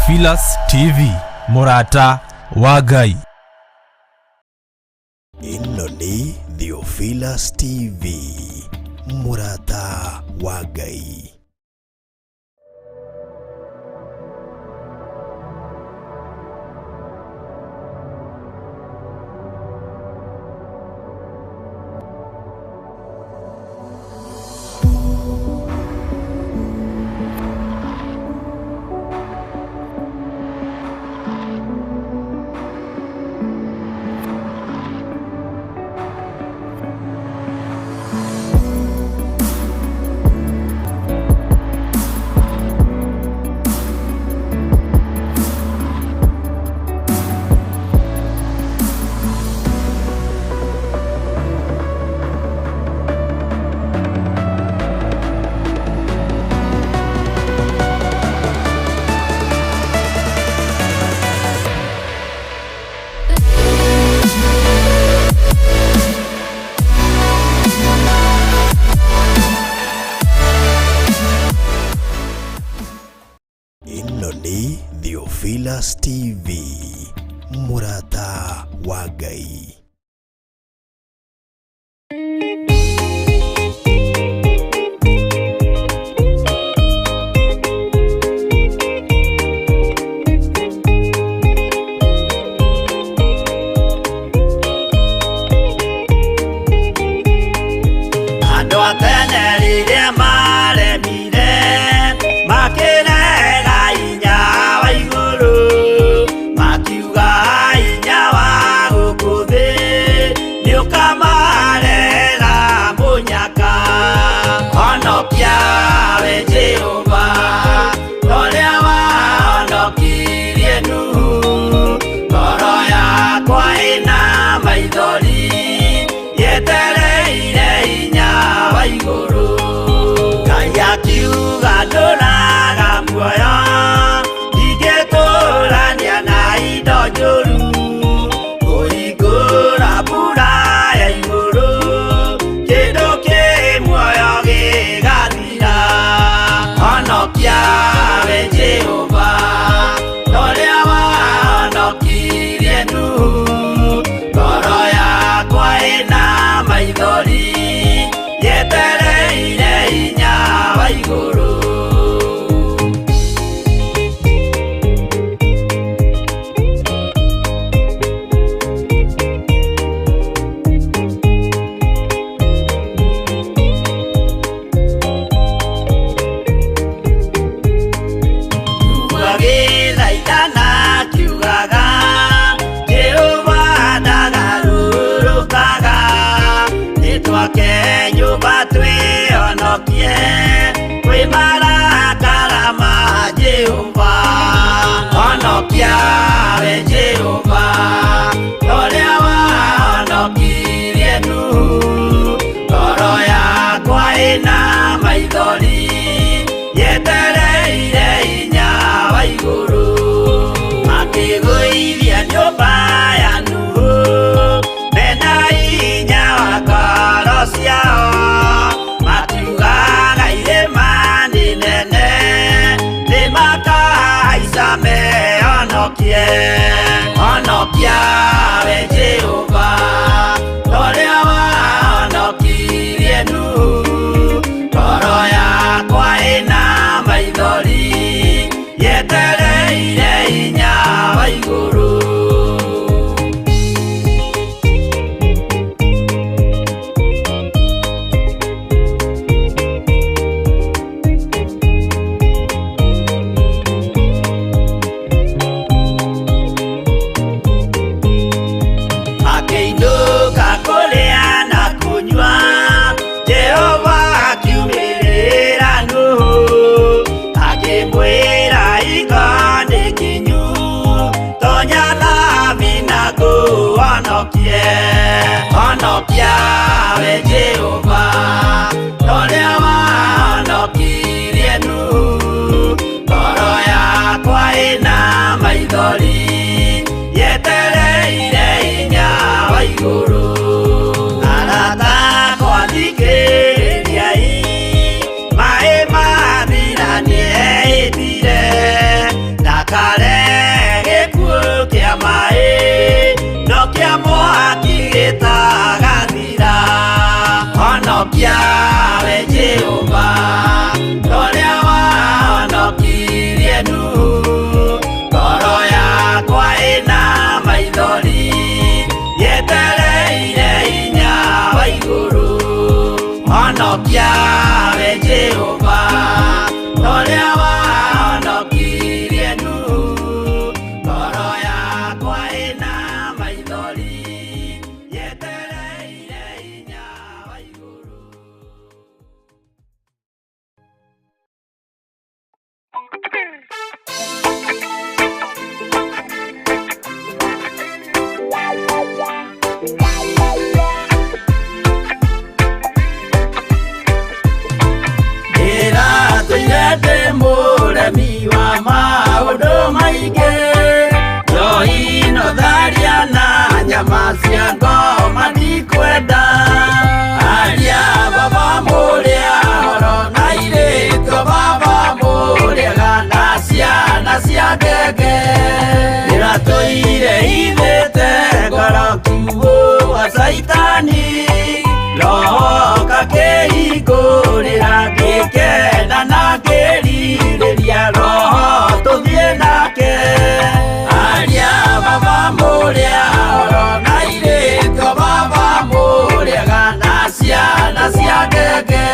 Theophilus TV, mũrata wa Ngai. Ĩno nĩ Theophilus TV, mũrata wa Ngai. Ĩno nĩ Theophilus TV, mũrata wa Ngai. Andũ a tene rĩrĩa maremire makĩrega hinya wa igũrũ, makiuga hinya wa gũkũ thĩ nĩũkamarehera mũnyaka. Honokia we Jehova, ũrĩa wahonokirie Nuhu, ngoro yakwa ĩna maithori yetereire hinya wa igũrũ. Ngai akiuga ndũraga muoyo, ndingĩtũrania na indo njũru, kũhingũra mbura ya igũrũ, kĩndũ kĩ muoyo gĩgathira. Honokia we Jehova, ũrĩa wahonokirie Nuhu, ngoro yakwa ĩna maithori yetereire hinya wa igũrũ. Agĩthaithana akiugaga, Jehova ndagarũrũkaga, nĩtwake nyũmba twĩhonokie kwĩ marakara ma Jehova. Honokia we Jehova, ũrĩa wahonokirie Nuhu, ngoro yakwa ĩna maithori yetereire hinya wa igũrũ. Makĩgũithia nyũmba ya Nuhu mena hinya wa ngoro ciao, makiugaga irĩma nĩ nene nĩmakahaica mehonokie. Honokia we Jehova, ũrĩa wahonokirie Nuhu, ngoro yakwa ĩna maithori yetereire hinya wa igũrũ. Makĩinũka kũrĩa na kũnyua, Jehova akiumĩrĩra Nuhu, akĩmwĩra hingo nĩ kinyu, tonya thabina ngũhonokie. Honokia we Jehova, ũrĩa wahonokirie Nuhu, ngoro yakwa ĩna maithori yetereire hinya wa igũrũ. Arata akwa thikĩrĩriai, maĩ mathira nĩehĩtire, ndakare Jehova toria wahonokirie Nuhu ngoro yakwa ĩna maithori yetereire hinya wa igũrũ honokia we Jehova toria wahonokirie Nuhu ngoro yakwa ĩna maithori yetereire hinya wa igũrũ. Ndĩratũire ndĩ mũremi wa maũndũ maingĩ njohi no tharia na nyama cia ngoma ndikwenda aria baba mũrĩa horo na irĩtwo baba mũrĩega na ciana cia ngenge ndĩratũire ithĩte ngoro kiugũ wa caitani roho kakĩhingũrĩra ngĩkena na ngĩrirĩria roho tũthiĩ nake aria baba mũrĩa horo na irĩtwo baba mũrĩega na ciana cia ngenge.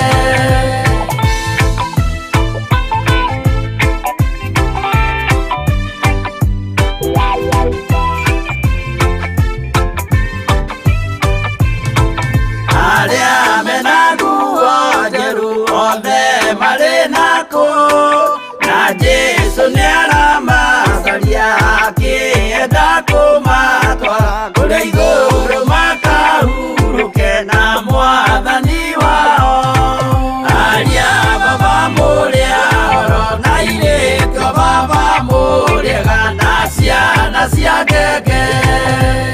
Arĩa mena nguo njerũ othe marĩ nakũ na Jesũ nĩaramacaria akĩenda kũmatwara kũrĩa igũrũ makahurũke na mwathani wao aria baba mũrĩa horo na irĩtwo baba mũrĩega na ciana cia ngenge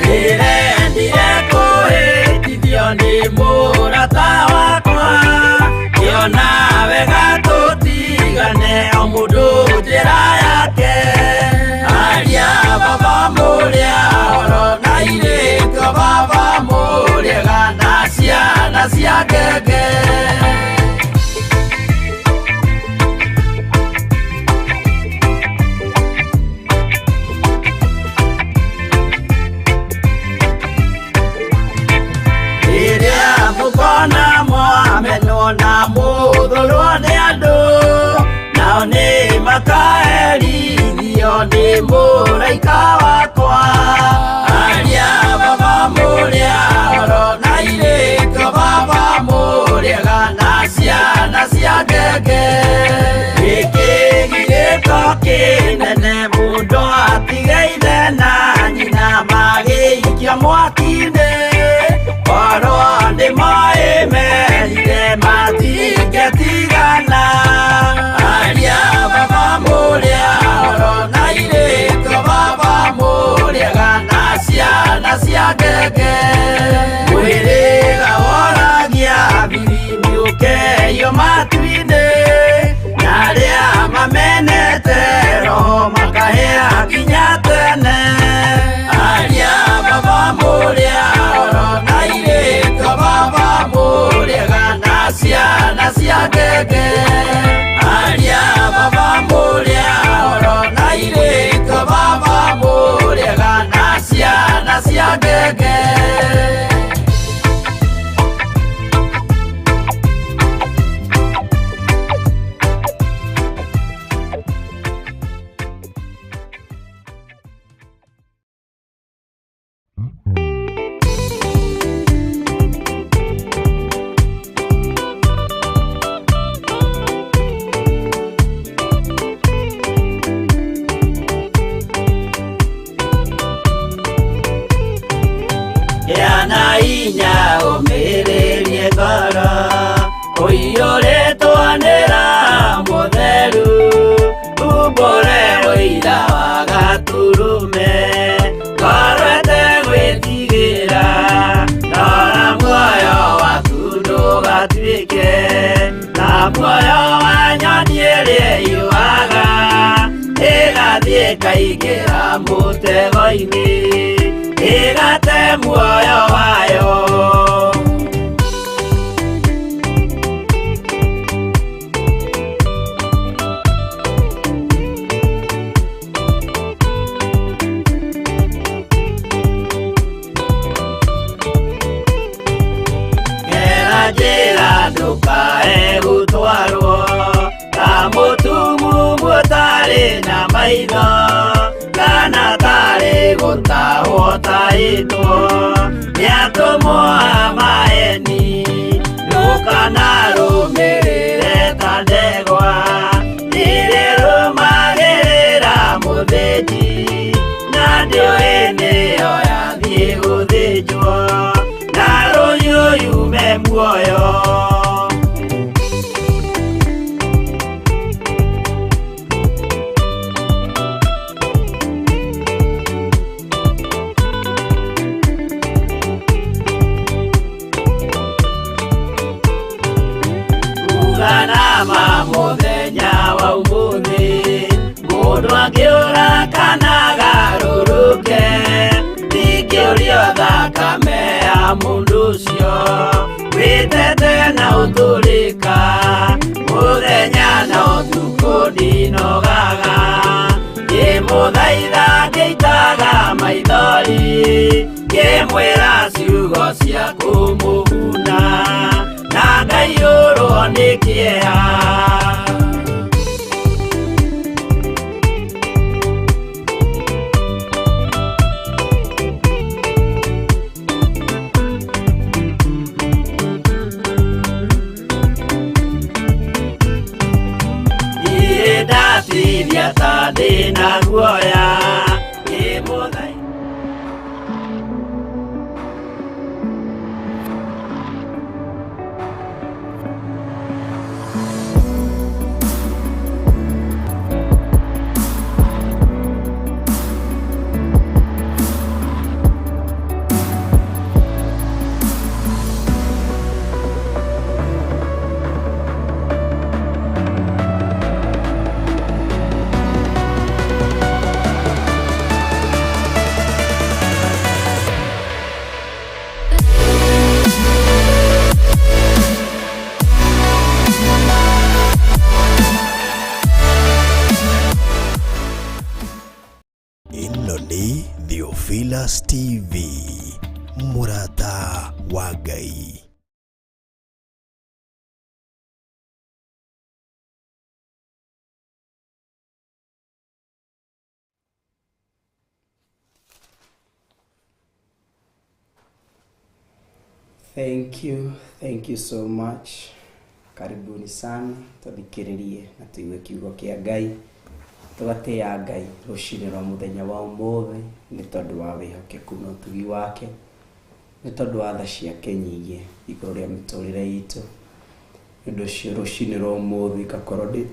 ndĩrendire kũhĩtithio nĩ mũrata wakwa ngĩona wega tũtigane o mũndũ njĩra yake aria baba mũrĩa horo na irĩtwo baba mũrĩega na ciana cia ngenge. Rĩrĩa mũkona mwamenwo na mũthũrwo nĩ andũ nao nĩ makaherithio nĩ mũraika wakwa aria baba mũrĩa horo na irĩtwo baba mũrĩega na ciana cia ngenge gĩkĩgirĩko kĩnene mũndũ atige ithe na nyina magĩikio mwaki-inĩ korwo nĩ moĩ merire matingĩtigana aria baba mũrĩa horo na irĩtwo baba mũrĩega na ciana cia ngenge mwĩrĩga woragia biri mĩũkeyo matu-inĩ na arĩa mamenete roho makahĩa nginya tene aria baba mũrĩa horo na irĩtwo baba mũrĩega na ciana cia ngenge aria baba mũrĩa horo na irĩtwo baba mũrĩega na ciana cia ngenge. Gĩa inya ũmĩrĩrie ngoro ũiyũrĩtwo nĩ Roho Mũtheru umbũre ũira wa Gatũrũme ngoro ĩtegwĩtigĩra rora muoyo waku ndũgatuĩke ta muoyo wa nyoni ĩrĩa ĩũaga ĩgathiĩ ĩkaingĩra mũtego-inĩ ĩgate muoyo wayo. maitho kana tarĩ gũtahwo tahĩtwo nĩatũmwo a maheni ndũkanarũmĩrĩre ta ndegwa nĩrĩrũmagĩrĩra mũthĩnji na ndĩũĩ nĩyo yathiĩ gũthĩnjwo na rũhiũ yume muoyo. Uganama mũthenya wa ũmũthĩ mũndũ angĩũra kana agarũrũke ndingĩũrio thakame ya mũndũ ũcio wĩtete na ũtũrĩka mũthenya na ũtukũ ndinogaga ngĩmũthaitha ngĩitaga maithori ngĩmwĩra ciugo cia kũmũguna na ngaiyũrwo nĩ kĩeha. Ndatithia ta ndĩna guoya ngĩmũthaitha. Ĩno nĩ Theophilus TV, mũrata wa Ngai. Thank you so much. Karibuni sana, tũthikĩrĩrie na tũigue kiugo kĩa Ngai. Tũgatĩĩa Ngai rũcinĩ rwa mũthenya wa ũmũthĩ nĩ tondũ wa wĩhokeku na ũtugi wake, nĩ tondũ wa tha ciake nyingĩ igũrũ rĩa mĩtũrĩre itũ. Nĩ ũndũ ũcio rũcinĩ rwa ũmũthĩ ngakorwo ndĩ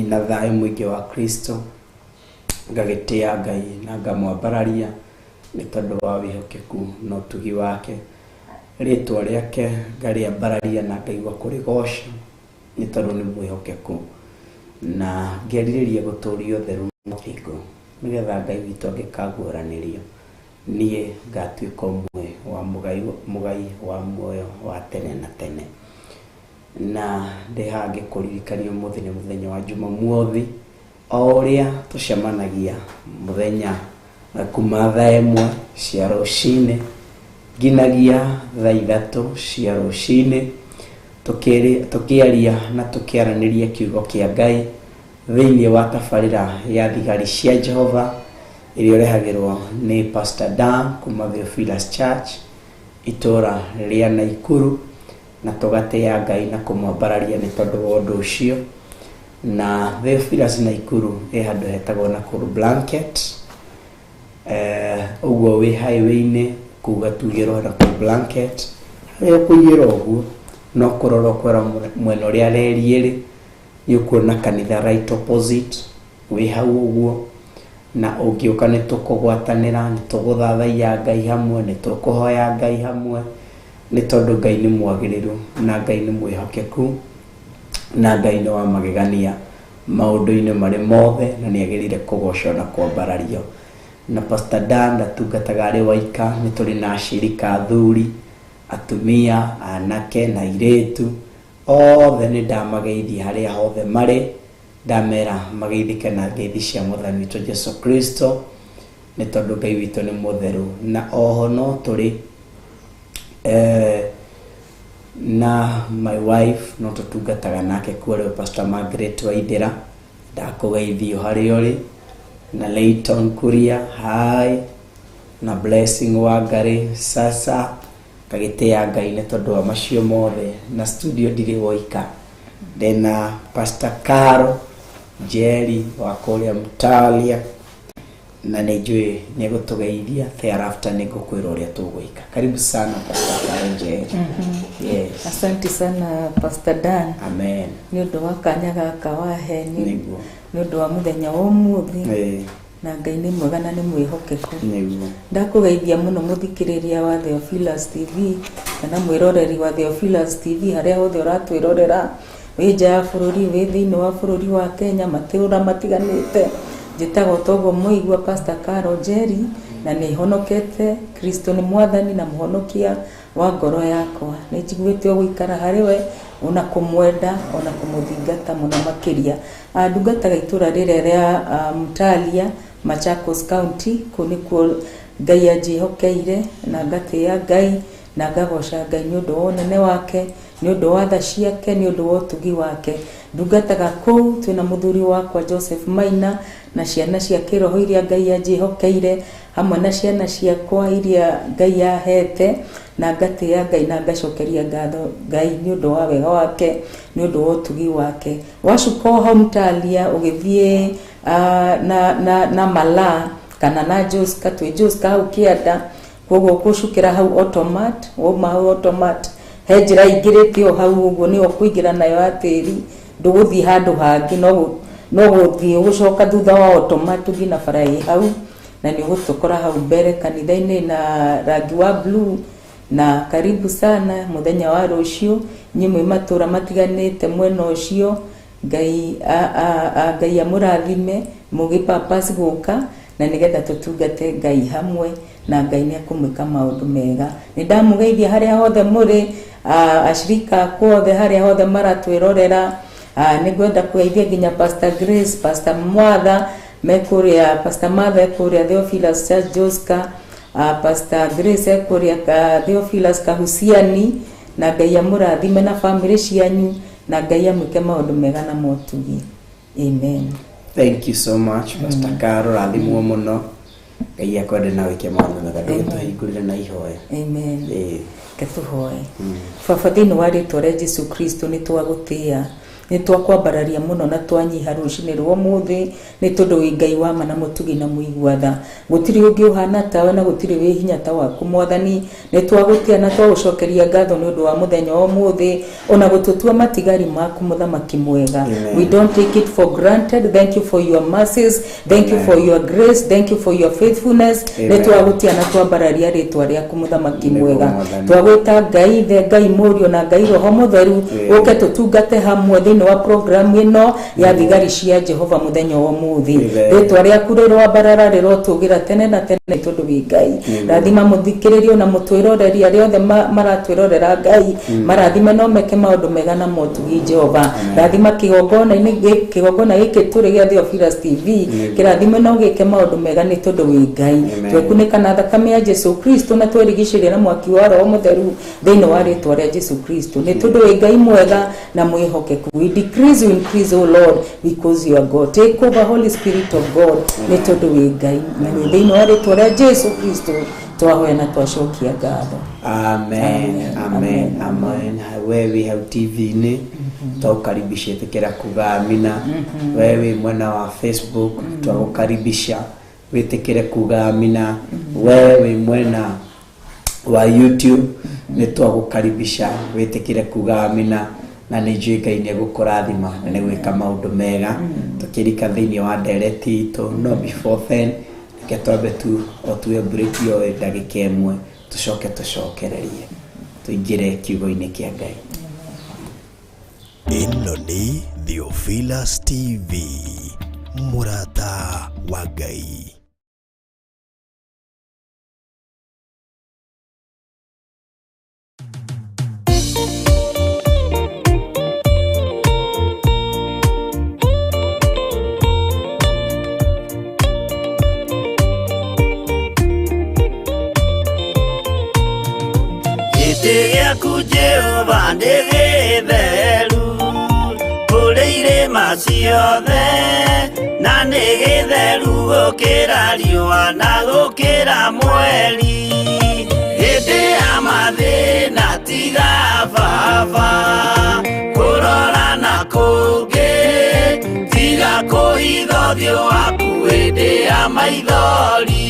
na thayũ mũingĩ wa Kristo, ngagĩtĩĩa Ngai na ngamwambararia nĩ tondũ wa wĩhokeku na ũtugi wake. Rĩtwa rĩake ngarĩambararia na ngaigua kũrĩgoca nĩ tondũ nĩ mwĩhokeku, na ngerirĩria gũtũũria ũtheru na ũthingu nĩgetha Ngai witũ angĩkaguũranĩrio niĩ ngatuĩka ũmwe wa mũgai wa muoyo wa tene na tene. Na ndĩ haha ngĩkũririkania ũmũthĩ nĩ mũthenya wa Jumamothi, o ũrĩa tũcemanagia mũthenya kuma thaa 1 cia rũcinĩ nginagia thaa 3 cia rũcinĩ, tũkĩaria na tũkĩaranĩria kiugo kĩa Ngai thĩinĩ wa tabarĩra ya Thigari cia Jehova ĩrĩa ĩrehagĩrwo nĩ Pastor Dan kuma Theophilus Church itũra rĩa Naikuru, na tũgatĩĩa Ngai na kũmwambararia nĩ tondũ wa ũndũ ũcio. Na Theophilus Naikuru ĩ handũ hetagwo Nakuru Blanket, ũguo wĩ highway-inĩ kuga tugĩrwo Nakuru Blanket, harĩa ũkũiyĩra ũguo no kũrora ũkwera mwena ũrĩa reri ĩrĩ nĩ ũkuona kanitha right opposite wĩ hau ũguo, na ũngĩũka nĩ tũkũgwatanĩra, nĩ tũgũthathaiya Ngai hamwe, nĩ tũkũhoya Ngai hamwe, nĩ tondũ Ngai nĩ mwagĩrĩru na Ngai nĩ mwĩhokeku na Ngai nĩ wa magegania maũndũ-inĩ marĩ mothe, na nĩ agĩrĩire kũgocwo na kwambarario. Na Pastor Dan atungataga arĩ waika, nĩ tũrĩ na ashirika athuri, atumia, anake na airĩtu othe nĩ ndamageithia harĩa hothe marĩ, ndamera mageithĩke na ngeithi cia Mwathani witũ Jesu Kristo, nĩ tondũ Ngai witũ nĩ mũtheru. Na oho no tũrĩ na my wife no tũtungataga nake kuo rĩu, Pastor Margaret Waithera, ndakũgeithio harĩa ũrĩ. Na Layton Kuria hi, na Blessing Wangari sasa ngagĩtĩya Ngai nĩ tondũ wa macio mothe. Na studio ndirĩ woika, ndĩna Pastor Caro Njeri wa kũrĩa Mtalia, na nĩ njũĩ nĩ egũtũgeithia. Thereafter nĩ ngũkwĩra ũrĩa tũgwĩka. Karibu sana, Pastor Caro Njeri. Yes. Asante sana, Pastor Dan. Amen. Nĩ ũndũ wa kanya gaka wahe nĩ Nĩguo. Nĩ ũndũ wa mũthenya wa ũmũthĩ. Na Ngai nĩ mwega na nĩ mwĩhokeku. Ndakũgeithia mũno mũthikĩrĩria wa Theophilus TV kana mwĩroreri wa Theophilus TV harĩa hothe ũratwĩrorera, wĩ nja ya bũrũri, wĩ thĩinĩ wa bũrũri wa Kenya, matũũra matiganĩte. Njĩtagwo toguo mũigua, Pastor Caro Njeri, na nĩ honokete. Kristo nĩ mwathani na mũhonokia wa ngoro yakwa. Nĩ njiguĩte gũikara harĩ we ona kũmwenda ona kũmũthingata mũno makĩria. Ndungataga itũra rĩrĩa rĩa Mtalia, Machakos County. Kũu nĩkuo Ngai anjĩhokeire, na ngatĩĩa Ngai na ngagoca Ngai nĩ ũndũ wa ũnene wake, nĩ ũndũ wa tha ciake, nĩ ũndũ wa ũtugi wake. Ndungataga kũu twĩna mũthuri wakwa Joseph Maina na ciana cia kĩroho iria Ngai anjĩhokeire, hamwe na ciana ciakwa iria Ngai ahete, na ngatĩĩa Ngai na ngacokeria ngatho Ngai nĩ ũndũ wa wega wake, nĩ ũndũ wa ũtugi wake. Wacuka o hau Mtalia ũgĩthiĩ na Malaa kana na Joska, twĩ Joska hau kĩanda, koguo kũcukĩra hau Automat, wauma hau Automat he njĩra ingĩrĩte o hau ũguo, nĩyo kũingĩra nayo ya tĩri, ndũgũthiĩ handũ hangĩ, no gũthiĩ ũgũcoka thutha wa Automat ũthiĩ na bara ĩ hau, na nĩ ũgũtũkora hau mbere kanitha-inĩ na rangi wa blue. Na karibu sana mũthenya wa rũciũ, inyuĩ mwĩ matũra matiganĩte mwena ũcio. Ngai Ngai amũrathime mũgĩpapas gũka na nĩgetha tũtungate Ngai hamwe, na Ngai nĩ ekũmwĩka maũndũ mega. Nĩ ndamũgeithia harĩa hothe mũrĩ, ashirika akwa othe harĩa hothe maratwĩrorera. Nĩ ngwenda kũgeithia nginya Pastor Grace, Pastor Mwatha me kũrĩa, Pastor Martha e kũrĩa Theophilus Church Joska, Pastor Grace e kũrĩa Theophilus Kahusiani, na Ngai amũrathime na famĩlĩ cianyu, na Ngai amwĩke maũndũ mega na motugi. Amen. Thank you so much, Pastor Caro, rathimwo mũno. Ngai akwende na wĩke maũndũ mega. Ndũgĩtũhingũrĩre na ihoya. Amen. Ĩĩ. Ketũhoe. Baba, thĩinĩ wa rĩtwa rĩa Jesu Kristo, nĩ twagũtĩĩa, nĩ twakwambararia mũno na twanyiha rũcinĩ rwa ũmũthĩ, nĩ tondũ wĩ Ngai wa ma na mũtugi na mũigua tha. Gũtirĩ ũngĩ ũhana tawe na gũtirĩ wĩ hinya ta waku. Mwathani, nĩ twagũtĩa na twagũcokeria ngatho nĩ ũndũ wa mũthenya wa ũmũthĩ ona gũtũtua matigari maku, mũthamaki mwega. Amen. We don't take it for granted. Thank you for your mercies, thank you Amen. for your grace, thank you for your faithfulness. Amen. Nĩ twagũtĩa na twambararia rĩtwa rĩaku, mũthamaki Nĩguo, mwega. Mwathani. Twagwĩta Ngai Ithe, Ngai Mũriũ na Ngai Roho Mũtheru, Amen. ũke tũtungate hamwe thĩinĩ wa programu ĩno ya thigari cia Jehova mũthenya wa ũmũthĩ. Amen. Rĩtwa rĩaku rĩroambarara, rĩrotũgĩra tene na tene, tondũ wĩ Ngai. Amen. Rathima mũthikĩrĩrio na mũtwĩroreri arĩa othe maratwĩrorera. Ngai marathime no meke maũndũ mega na motugi. Jehova, rathima kĩgongona-inĩ kĩgongona gĩkĩ tũrĩ gĩa Theophilus TV. Amen. Kĩrathime no gĩke maũndũ mega, nĩ tondũ wĩ Ngai. Amen. Twekunĩka na thakame ya Jesu Kristo na twerigicĩria na mwaki wa Roho Mũtheru thĩinĩ wa rĩtwa rĩa Jesu Kristo, nĩ tondũ wĩ Ngai mwega na mwĩhokeku. We decrease, you increase, O Lord, because you are God. Take over, Holy Spirit of God, nĩ tondũ wĩ Ngai, na nĩ thĩinĩ wa rĩtwa rĩa Jesu Kristo twahoya na twacokia ngatho. Amen. Amen. Amen. Amen. Amen. We wĩ hau TV-inĩ, twagũkaribisha ĩtĩkĩra kuga amina. We wĩ mwena wa Facebook, twagũkaribisha wĩtĩkĩre kuga amina. We wĩ mwena wa YouTube, nĩ twagũkaribisha wĩtĩkĩre kuga amina, na nĩ njũĩ Ngai nĩ egũkũrathima na nĩ gwĩka maũndũ mega tũkĩrika thĩinĩ wa ndereti itũ. No before then, reke twambe tu o tuwe break yo ndagĩka ĩmwe, tũcoke tũcokererie tũingĩre kiugo-inĩ kĩa Ngai. Ĩno nĩ Theophilus TV, mũrata wa Ngai. Gĩtĩ gĩaku Jehova nĩ gĩtheru kũrĩ irĩma ciothe. Na nĩ gĩtheru gũkĩra riũa na gũkĩra mweri. Hĩndĩ ya mathĩna tiga baba kũrora na kũngĩ, tiga kũhitha ũthiũ waku hĩndĩ ya maithori.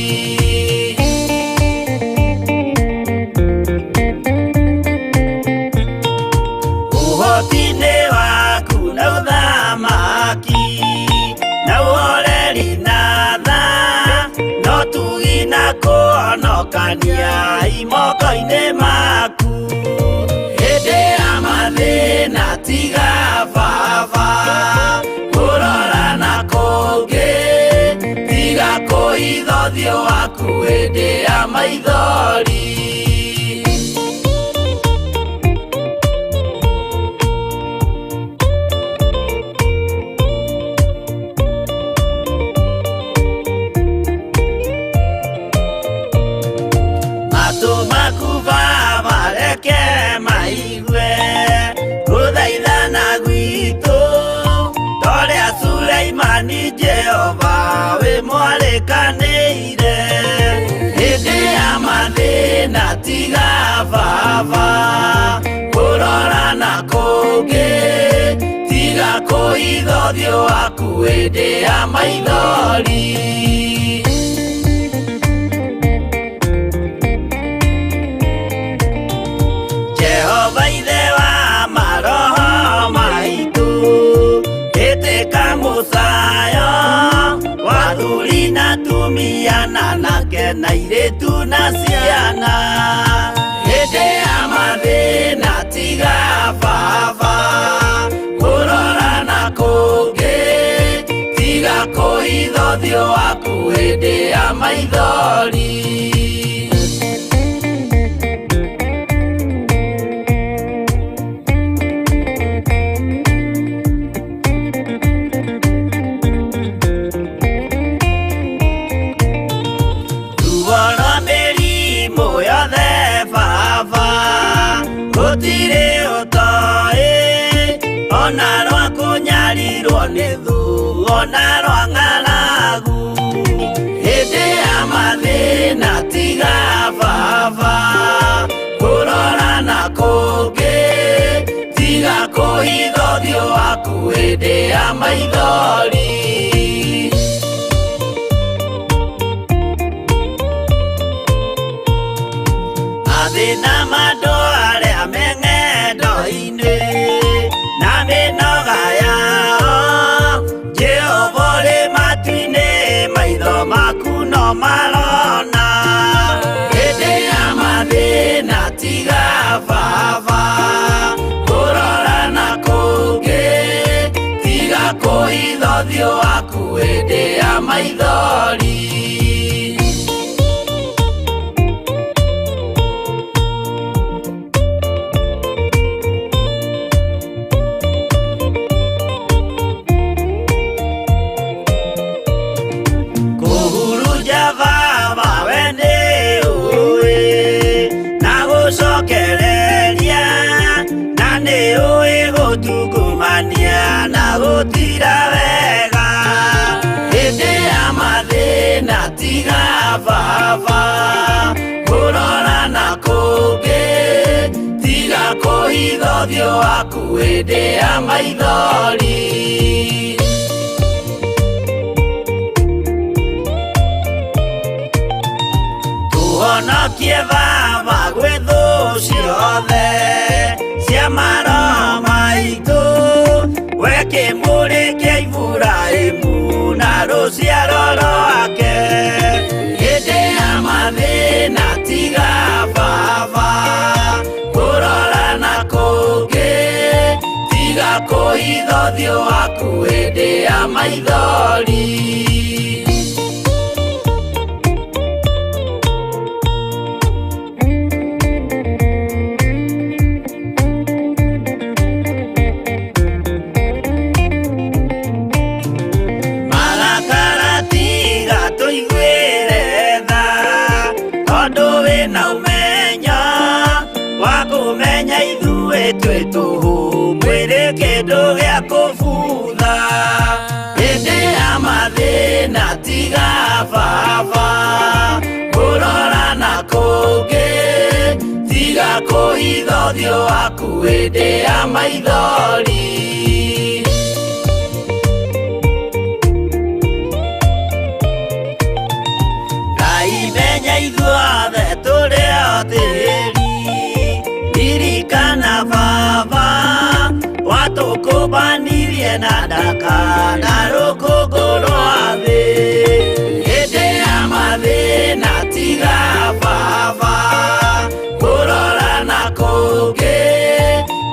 Ũhoti-inĩ waku na ũthamaki na ũhoreri na tha, no tugi na kũhonokania imoko-inĩ maku. Hĩndĩ ya mathĩna tiga baba kũrora na kũngĩ, tiga kũhitha ũthiũ waku hĩndĩ ya maithori. Matũ maku baba reke maigue gũthaithana gwitũ, torĩa Suleimani Jehova wĩ mwarĩkanĩire. Hĩndĩ ya mathĩna tiga baba kũrora na kũngĩ, tiga kũhitha ũthiũ waku hĩndĩ ya maithori. Jehova ithe wa maroho maitũ, ĩtĩka mũcayo wa athuri na atumia na anake na airĩtu na ciana. Hĩndĩ ya mathĩna tiga baba kũrora na kũngĩ, tiga kũhitha ũthiũ waku hĩndĩ ya maithori. Ruo rwa mĩrimũ yothe baba gũtirĩ ũtoĩ, ona rwa kũnyarirwo nĩ thũ, ona rwa ng'aragu. Hĩndĩ ya mathĩna tiga baba kũrora na kũngĩ, tiga kũhitha ũthiũ waku hĩndĩ ya maithori. Mathĩna ma andũ arĩa me ng'endo-inĩ na mĩnoga yao, Jehova ũrĩ matu-inĩ maitho maku no marona. Hĩndĩ ya mathĩna tiga baba kũrora na kũngĩ, tiga kũhitha ũthiũ waku hĩndĩ ya maithori. Kũhurunja baba we nĩ ũĩ na gũcokereria, na nĩ ũĩ gũtungumania na gũtira wega. Hĩndĩ ya mathĩna tiga baba kũrora na kũngĩ, tiga kũhitha ũthiũ waku hĩndĩ ya maithori. Tũhonokie baba gwĩ thũ ciothe cia maroho maitũ, we kĩmũrĩ kĩa Iburahĩmu na rũciaro rwake. Hĩndĩ ya mathĩna tiga baba kũrora na kũngĩ, tiga kũhitha ũthiũ waku hĩndĩ ya maithori. Marakara tiga tũiguĩre tha, tondũ wĩna ũmenyo wa kũmenya ithuĩ twĩ tũhũ, mwĩrĩ kĩndũ gĩa kũbutha. Hĩndĩ ya mathĩna Tiga baba kũrora na kũngĩ, tiga kũhitha ũthiũ waku hĩndĩ ya maithori. Ngai menya ithuothe tũrĩ o tĩri, ririkana baba watũkũmbanirie na ndaka na rũkũngũ rwa thĩ. Hĩndĩ ya mathĩna tiga baba kũrora na kũngĩ,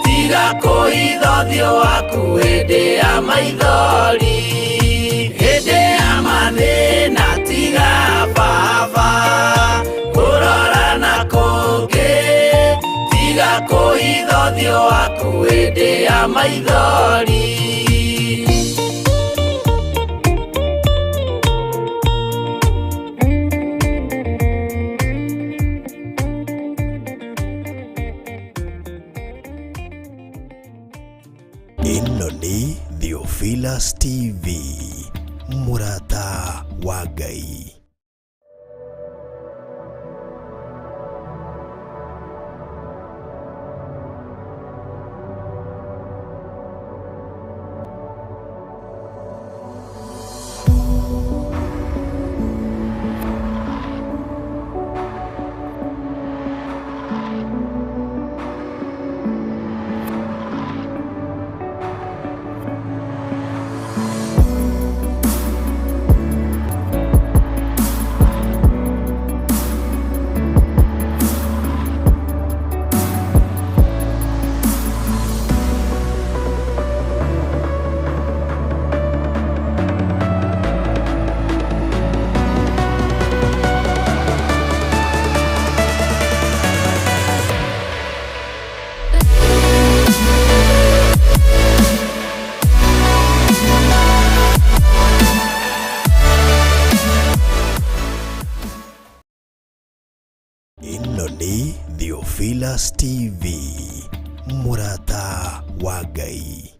tiga kũhitha ũthiũ waku hĩndĩ ya maithori. Hĩndĩ ya mathĩna tiga baba kũrora na kũngĩ, tiga kũhitha ũthiũ waku hĩndĩ ya maithori. Ĩno nĩ Theophilus TV, mũrata wa Ngai. Ĩno nĩ Theophilus TV, mũrata wa Ngai.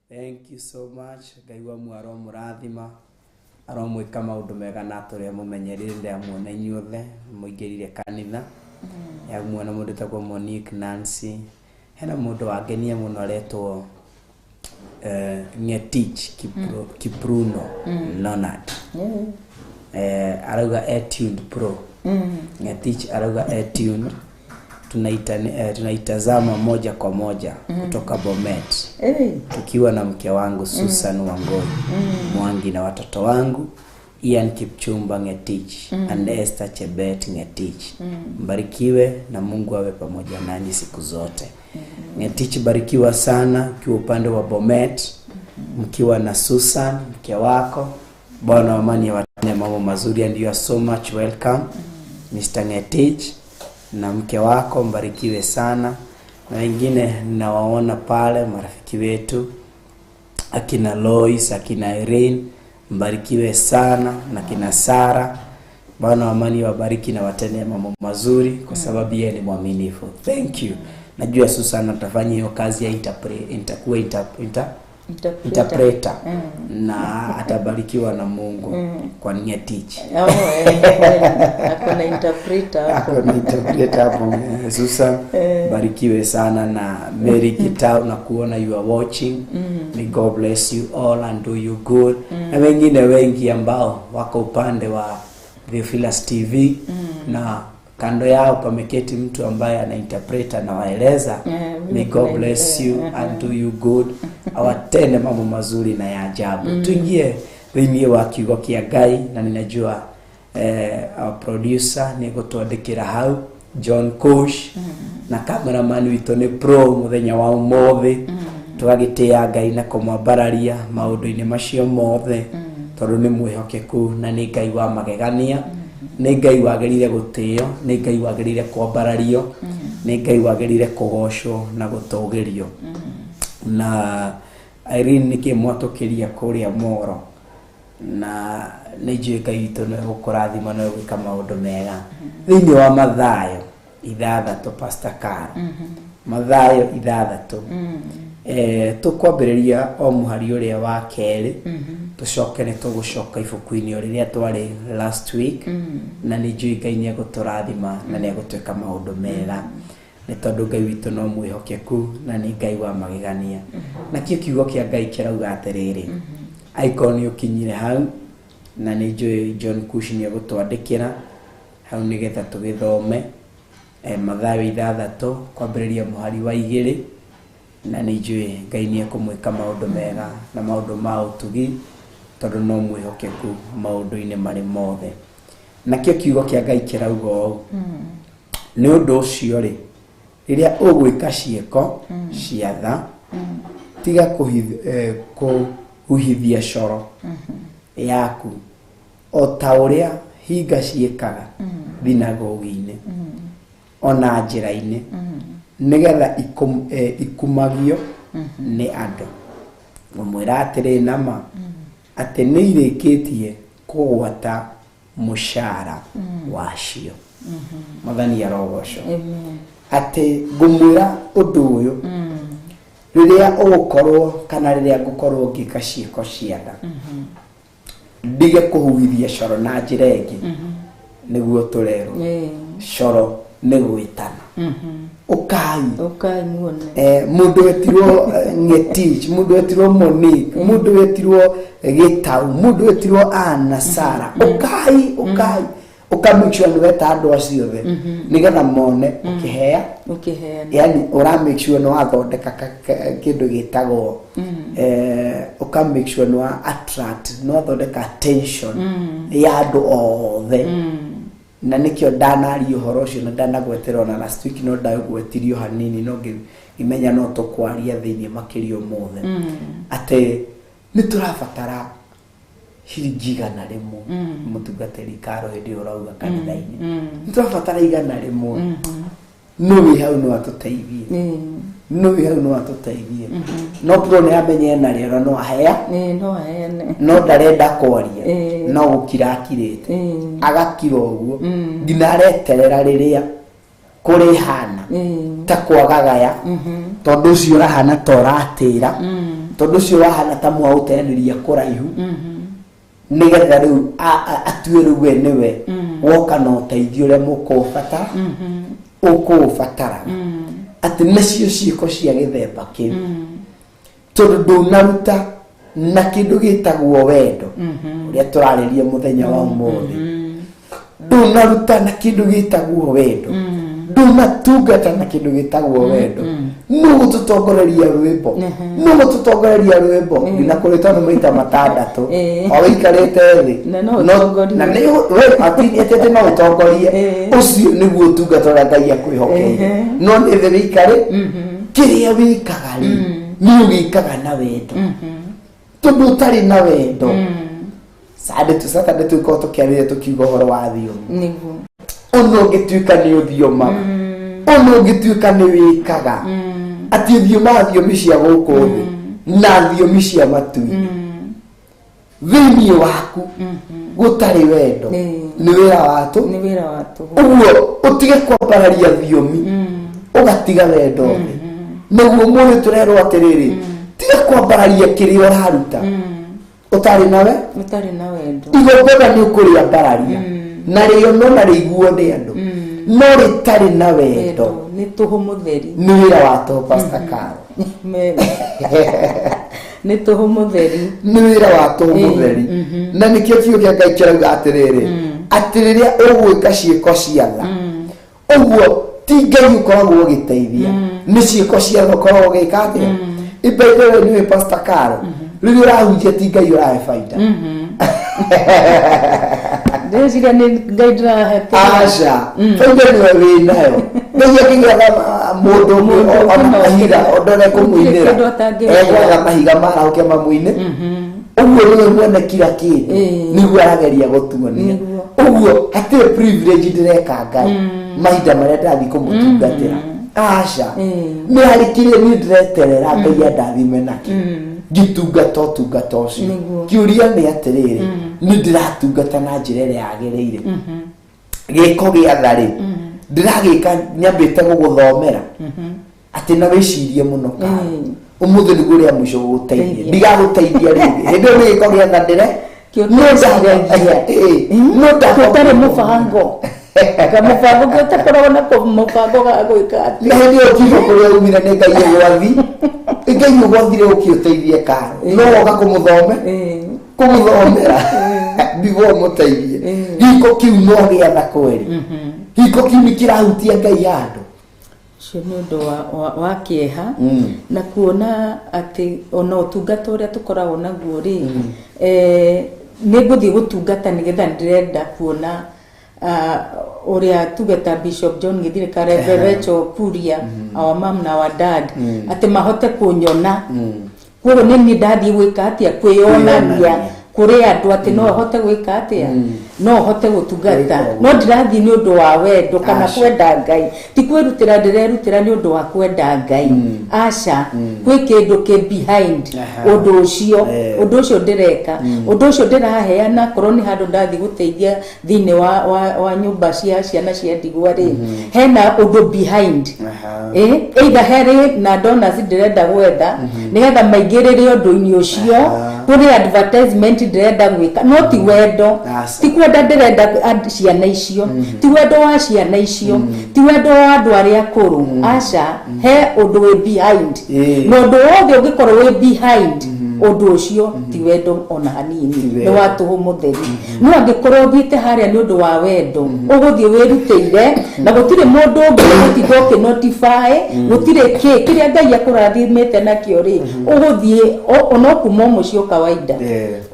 Thank you so much. Ngai wa mu aromũrathima, aromwĩka maũndũ mega na atũrĩa mũmenyerire ndĩamuona inyuothe mũingĩrire kanitha. Yamuona mũndũ etagwo Monique Nancy. Hena mũndũ wangenia mũno aretwo Ngetich Kipruno Leonard. Arauga Etuned Pro. Ngetich arauga Etuned. Tunaitazama moja kwa moja kutoka Bomet. Tukiwa na mke wangu Susan Wangoi Mwangi na watoto wangu Ian Kipchumba Ngetich and Esther Chebet Ngetich. Mbarikiwe na Mungu awe pamoja nanyi siku zote. Ngetich, barikiwa sana ukiwa upande wa Bomet, mkiwa na Susan mke wako. Bwana amani awatende mambo mazuri, and you are so much welcome. Mr. Ngetich na mke wako mbarikiwe sana. Na wengine nawaona pale marafiki wetu akina Lois, akina Irene, mbarikiwe sana, na kina Sara. Bwana amani wabariki na watende mambo mazuri kwa sababu yeye ni mwaminifu. Thank you. Najua Susan atafanya hiyo kazi ya interpreter na atabarikiwa na Mungu kwa Ngetich. Akona interpreter hapo. Akona interpreter hapo. Susan, barikiwe sana. Na Mary Gitau, na kuona you are watching. May God bless you all and do you good. Na wengine wengi ambao wako upande wa Theophilus TV na kando yao pameketi mtu ambaye ana interpreter na waeleza. May God bless you and do you good. Awatende mambo mazuri na ya ajabu. Tuingie thĩinĩ wa kiugo kĩa Ngai, na ninajua our producer nĩ gũtwandĩkĩra hau John Kosh, na cameraman witũ nĩ pro mũthenya wa ũmũthĩ. Tũgagĩtĩĩa Ngai na kũmwambararia maũndũ-inĩ macio mothe, tondũ nĩ mwĩhokeku na nĩ Ngai wa magegania. Nĩ Ngai wagĩrĩire gũtĩo, nĩ Ngai wagĩrĩire kwambarario, nĩ Ngai wagĩrĩire kũgocwo na gũtũgĩrio. Na Irene nĩkĩ mwatũkĩria kũrĩa Moro, na nĩ njũĩ Ngai witũ nĩ gũkũrathima na gwĩka maũndũ mega. Thĩinĩ wa Mathayo 6 Pastor Caro, Mathayo 6. Tũkwambĩrĩria o mũhari ũrĩa wa kerĩ, tũcoke nĩ tũgũcoka ibuku-inĩ o rĩrĩa twarĩ last week, na nĩ njũĩ Ngai nĩ egũtũrathima na nĩ egũtwĩka maũndũ mega, nĩ tondũ Ngai witũ no mwĩhokeku na nĩ Ngai wa magegania. Nakĩo kiugo kĩa Ngai kĩrauga atĩrĩrĩ, angĩkorwo nĩ ũkinyire hau, na nĩ njũĩ John Kush nĩ egũtwandĩkĩra hau nĩgetha tũgĩthome Mathayo 6 kwambĩrĩria mũhari wa 2, na nĩ njũĩ Ngai nĩ ekũmwĩka maũndũ mega na maũndũ ma ũtugi, tondũ no mwĩhokeku maũndũ-inĩ marĩ mothe. Nakĩo kiugo kĩa Ngai kĩrauga ũũ, nĩ ũndũ ũcio rĩ, rĩrĩa ũgwĩka ciĩko cia tha, tiga kũhuhithia coro yaku o ta ũrĩa hinga ciĩkaga thinagogi-inĩ ona njĩra-inĩ, nĩgetha ikumagio nĩ andũ. Ngũmwĩra atĩrĩ nama, atĩ nĩ irĩkĩtie kũgwata mũcara wacio. Mwathani arogocwo. Atĩ ngũmwĩra ũndũ ũyũ, rĩrĩa ũgũkorwo kana rĩrĩa ngũkorwo ngĩka ciĩko cia tha, ndige kũhuhithia coro na njĩra ĩngĩ, nĩguo tũrerwo coro nĩ gwĩtana. Ũkai, ũkai muone. Mũndũ wetirwo Ngetich, mũndũ wetirwo Monique, mũndũ wetirwo Gĩtau, mũndũ wetirwo Anna, Sara, ũkai, ũkai, ũka make sure nĩ weta andũ acio othe nĩgetha mone ũkĩhea, ũkĩheana, yani ũra make sure nĩ wathondeka kĩndũ gĩtagwo ũka make sure nĩ wa attract, nĩ wathondeka attention ya andũ othe. Na nĩkĩo ndanaria ũhoro ũcio na ndanagwetera ona last week, no ndagwetirio hanini, no ngĩmenya no tũkwaria thĩinĩ makĩria ũmũthĩ, atĩ nĩ tũrabatara ciringi 100. Mũtungatĩri Karo, hĩndĩ ĩyo ũrauga kanitha-inĩ nĩ tũrabatara 100, no wĩ hau no atũteithie, no wĩ hau no atũteithie, no pro nĩ amenye narĩo na no ahea, no aheane, no ndarenda kwaria, no gũkira akirĩte, agakira ũguo nginya areterera rĩrĩa kũrĩhana ta kwagagaya, tondũ ũcio ũrahana ta ũratĩra, tondũ ũcio ũrahana ta mwaũteanĩria kũraihu, nĩgetha rĩu atue rĩu we nĩwe woka na ũteithio ũrĩa mũkũũbatara, ũkũũbatara, atĩ nacio ciĩko cia gĩthemba kĩu, tondũ ndũnaruta na kĩndũ gĩtagwo wendo ũrĩa tũrarĩria mũthenya wa ũmũthĩ, ndũnaruta na kĩndũ gĩtagwo wendo, ndũnatungata na kĩndũ gĩtagwo wendo, nũ gũtũtongoreria rwĩmbo, nũ gũtũtongoreria rwĩmbo nginya kũrĩ tondũ maita 6 o wĩikarĩte thĩ, Na no ũtongorie. Na nĩ we atĩ no ũtongorie, ũcio nĩguo ũtungata ũrĩa Ngai akwĩhokeire. No nĩ thĩ wĩikare, kĩrĩa wĩkaga rĩ, nĩ ũgĩkaga na wendo, tondũ ũtarĩ na wendo, Sunday tu Saturday tũkorwo tũkĩarĩria tũkiuga ũhoro wa thiomi, ona ũngĩtuĩka nĩ ũthiomaga, ona ũngĩtuĩka nĩ wĩkaga atĩ ũthiomaga thiomi cia gũkũ thĩ na thiomi cia matu-inĩ, thĩinĩ waku gũtarĩ wendo, nĩ wĩra wa tũ nĩ wĩra wa tũhũ. Ũguo ũtige kwambararia thiomi ũgatiga wendo thĩ. Nĩguo mũrĩ tũrerwo atĩrĩrĩ, tiga kwambararia kĩrĩa ũraruta ũtarĩ nawe, ũtarĩ na wendo. Igongona nĩ ũkũrĩambararia na rĩo no na rĩiguo nĩ andũ, no rĩtarĩ na wendo nĩ tũhũ mũtheri. Nĩ wĩra wa tũhũ, Pastor Karo. Nĩ tũhũ mũtheri. Nĩ wĩra wa tũhũ mũtheri. Na nĩkĩo kiugo kĩa Ngai kĩrauga atĩrĩrĩ, atĩ rĩrĩa ũgwĩka ciĩko cia tha, ũguo ti Ngai ũkoragwo ũgĩteithia, nĩ ciĩko cia tha ũkoragwo ũgĩka atĩa. By the way, nĩwe Pastor Karo, rĩrĩa ũrahunjia ti Ngai ũrahe baida. Ndĩreciria nĩ Ngai ndĩrahe. Aca, baida nĩwe wĩ nayo. Ngai akĩgĩaga mũndũ ũngĩ ona mahiga ndore kũmũinĩra, Gũtirĩ kĩndũ atangĩka. Egwetha mahiga marahũke mamũine. Ũguo nĩwe mwene kila kĩndũ, nĩguo arageria gũtuonia. Ũguo hatirĩ privilege ndĩreka Ngai mahinda marĩa ndĩrathiĩ kũmũtungatĩra. Aca, nĩ harĩ kĩrĩa niĩ ndĩreterera Ngai andathime nakĩo ngĩtungata ũtungata ũcio. Kĩũria nĩ atĩrĩrĩ, nĩ ndĩratungata na njĩra ĩrĩa yagĩrĩire? Gĩko gĩa tha rĩ, ndĩragĩka nyambĩte gũgũthomera? Atĩ na wĩcirie mũno kana ũmũthĩ nĩguo rĩa mũico gũgũteithia ndigagũteithia rĩngĩ hĩndĩ ĩyo nĩ gĩko gĩa tha ndĩre no ndagũtarĩ mũbango kamũbango kĩo takoragwo nako mũbango ga gwĩka atĩ na hĩndĩ ĩyo kiugo kũrĩa umire nĩ Ngai ũgwathi Ngai ũgwathire ũkĩ ũteithie karo no woka kũmũthome kũmũthomera nĩguo ũmũteithie gĩko kĩu no gĩa tha kweri gĩko kĩu nĩ kĩrahutia Ngai handũ ũcio nĩ ũndũ wa kĩeha na kuona atĩ ona ũtungata ũrĩa tũkoragwo naguo rĩ nĩ ngũthiĩ gũtungata nĩgetha ndĩrenda kuona ũrĩa tuge ta Bishop John Githirika Reverend Rachel Kuria our mom na our dad atĩ mahote kũnyona koguo nĩ niĩ ndathiĩ gwĩka atĩa kwĩyonania kũrĩ andũ atĩ no hote gwĩka atĩa no hote gũtungata no ndirathiĩ nĩ ũndũ wa wendo kana kwenda Ngai ti kwĩrutĩra ndĩrerutĩra nĩ ũndũ wa kwenda Ngai aca gwĩ kĩndũ kĩ behind ũndũ ũcio ndĩreka ũndũ ũcio ndĩraheana korwo nĩ handũ ndathiĩ gũteithia thĩinĩ wa nyũmba cia ciana cia ndigwa rĩ hena ũndũ behind either herĩ na donors ndĩrenda gwetha nĩgetha maingĩrĩre ũndũ-inĩ ũcio kũrĩ advertisement ndĩrenda gwĩka no ti wendo ti kwenda ndĩrenda ciana icio ti wendo wa ciana icio ti wendo wa andũ arĩa akũrũ aca he ũndũ wĩ behind na ũndũ wothe ũngĩkorwo wĩ behind ũndũ ũcio ti wendo ona hanini nĩ wa tũhũ mũtheri no angĩkorwo ũthiĩte harĩa nĩ ũndũ wa wendo ũgũthiĩ wĩrutĩire na gũtirĩ mũndũ ũngĩ ũgũtinda ũkĩnotify gũtirĩ kĩ kĩrĩa Ngai akũrathimĩte nakĩo rĩ ũgũthiĩ ona kuma mũciĩ o kawaida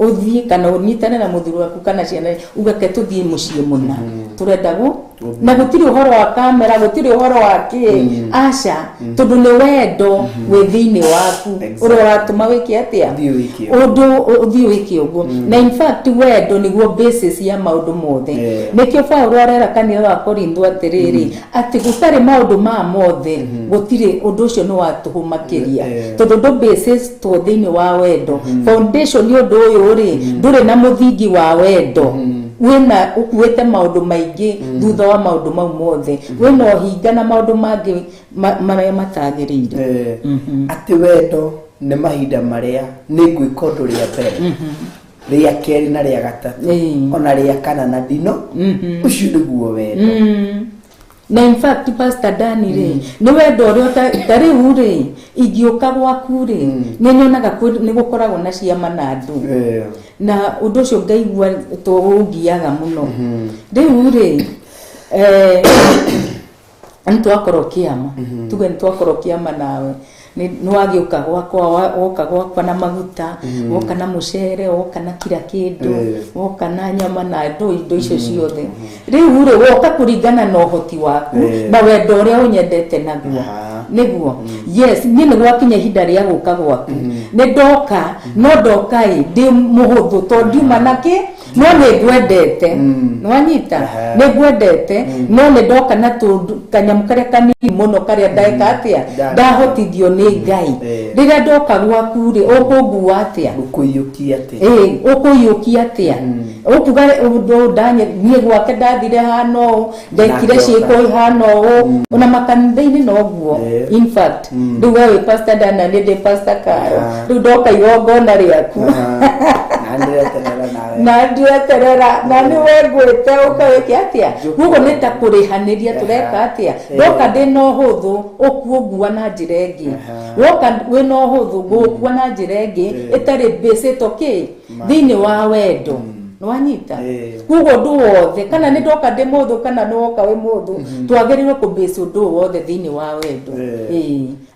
ũthiĩ kana ũnyitane na mũthuri waku kana ciana ugeke tũthiĩ mũciĩ mũna tũrenda na gũtirĩ ũhoro wa kamera gũtirĩ ũhoro wa kĩ aca tondũ nĩ wendo wĩ thĩinĩ waku ũrĩa ũratũma wĩke atĩa ũndũ ũthiĩ wĩke ũguo na in fact wendo nĩguo basis ya maũndũ mothe nĩkĩo Paũlũ arera kanitha wa Korintho atĩrĩrĩ atĩ gũtarĩ maũndũ ma mothe gũtirĩ ũndũ ũcio nĩ wa tũhũ makĩria tondũ ndũ basis to thĩinĩ wa wendo foundation nĩ ũndũ ũyũ rĩ ndũrĩ na mũthingi wa wendo wĩna ũkuĩte maũndũ maingĩ thutha wa maũndũ mau mothe wĩna ũhinga na maũndũ mangĩ marĩa matagĩrĩire atĩ wendo nĩ mahinda marĩa nĩ ngwĩka ũndũ rĩa mbere rĩa kerĩ na rĩa gatatũ ona rĩa kana na ndino ũcio nĩguo wendo na in fact Pastor Dani rĩ nĩ wendo ũrĩa ta rĩu rĩ ingĩũka gwaku rĩ nĩ nyonaga nĩ gũkoragwo na ciama na andũ na ũndũ ũcio ngaigua tũũngiaga mũno rĩu rĩ nĩ twakorwo kĩama tuge nĩ twakorwo kĩama nawe nĩ wagĩũka gwakwa woka gwakwa na maguta woka na mũcere woka na kila kĩndũ woka na nyama na indo icio ciothe rĩu rĩ woka kũringana na ũhoti waku na wendo ũrĩa ũnyendete naguo nĩguo yes niĩ nĩ gwakinya ihinda rĩa gũka gwaku nĩ ndoka no ndoka ĩ ndĩ mũhũthũ tondũ ndiuma nakĩ no nĩ ngwendete nĩwanyita nĩ ngwendete no nĩ ndoka na kanyamũ karĩa kanini mũno karĩa ndeka atĩa ndahotithio nĩ Ngai rĩrĩa ndoka gwaku rĩ ũkũngua atĩa ũkũiyũkia atĩa ũkũiyũkia atĩa ũkuga ũndũ niĩ gwake ndathire hana ũũ ndekire ciĩko ihana ũũ ona makanitha-inĩ noguo in fact rĩu we wĩ Pastor Dana nĩ ndĩ Pastor Karo rĩu ndoka igongona rĩaku na ndireterera na nĩ we ngwĩte ũkawĩke atĩa koguo nĩ ta kũrĩhanĩria tũreka atĩa ndoka ndĩ na ũhũthũ ũkuũngua na njĩra ĩngĩ woka wĩna ũhũthũ ngũgũkua na njĩra ĩngĩ ĩtarĩ bĩcĩtwo kĩ thĩinĩ wa wendo nĩwanyita koguo ũndũ wothe kana nĩ ndoka ndĩ mũthũ kana nĩ woka wĩ mũthũ twagĩrĩirwo kũbase ũndũ wothe thĩinĩ wa wendo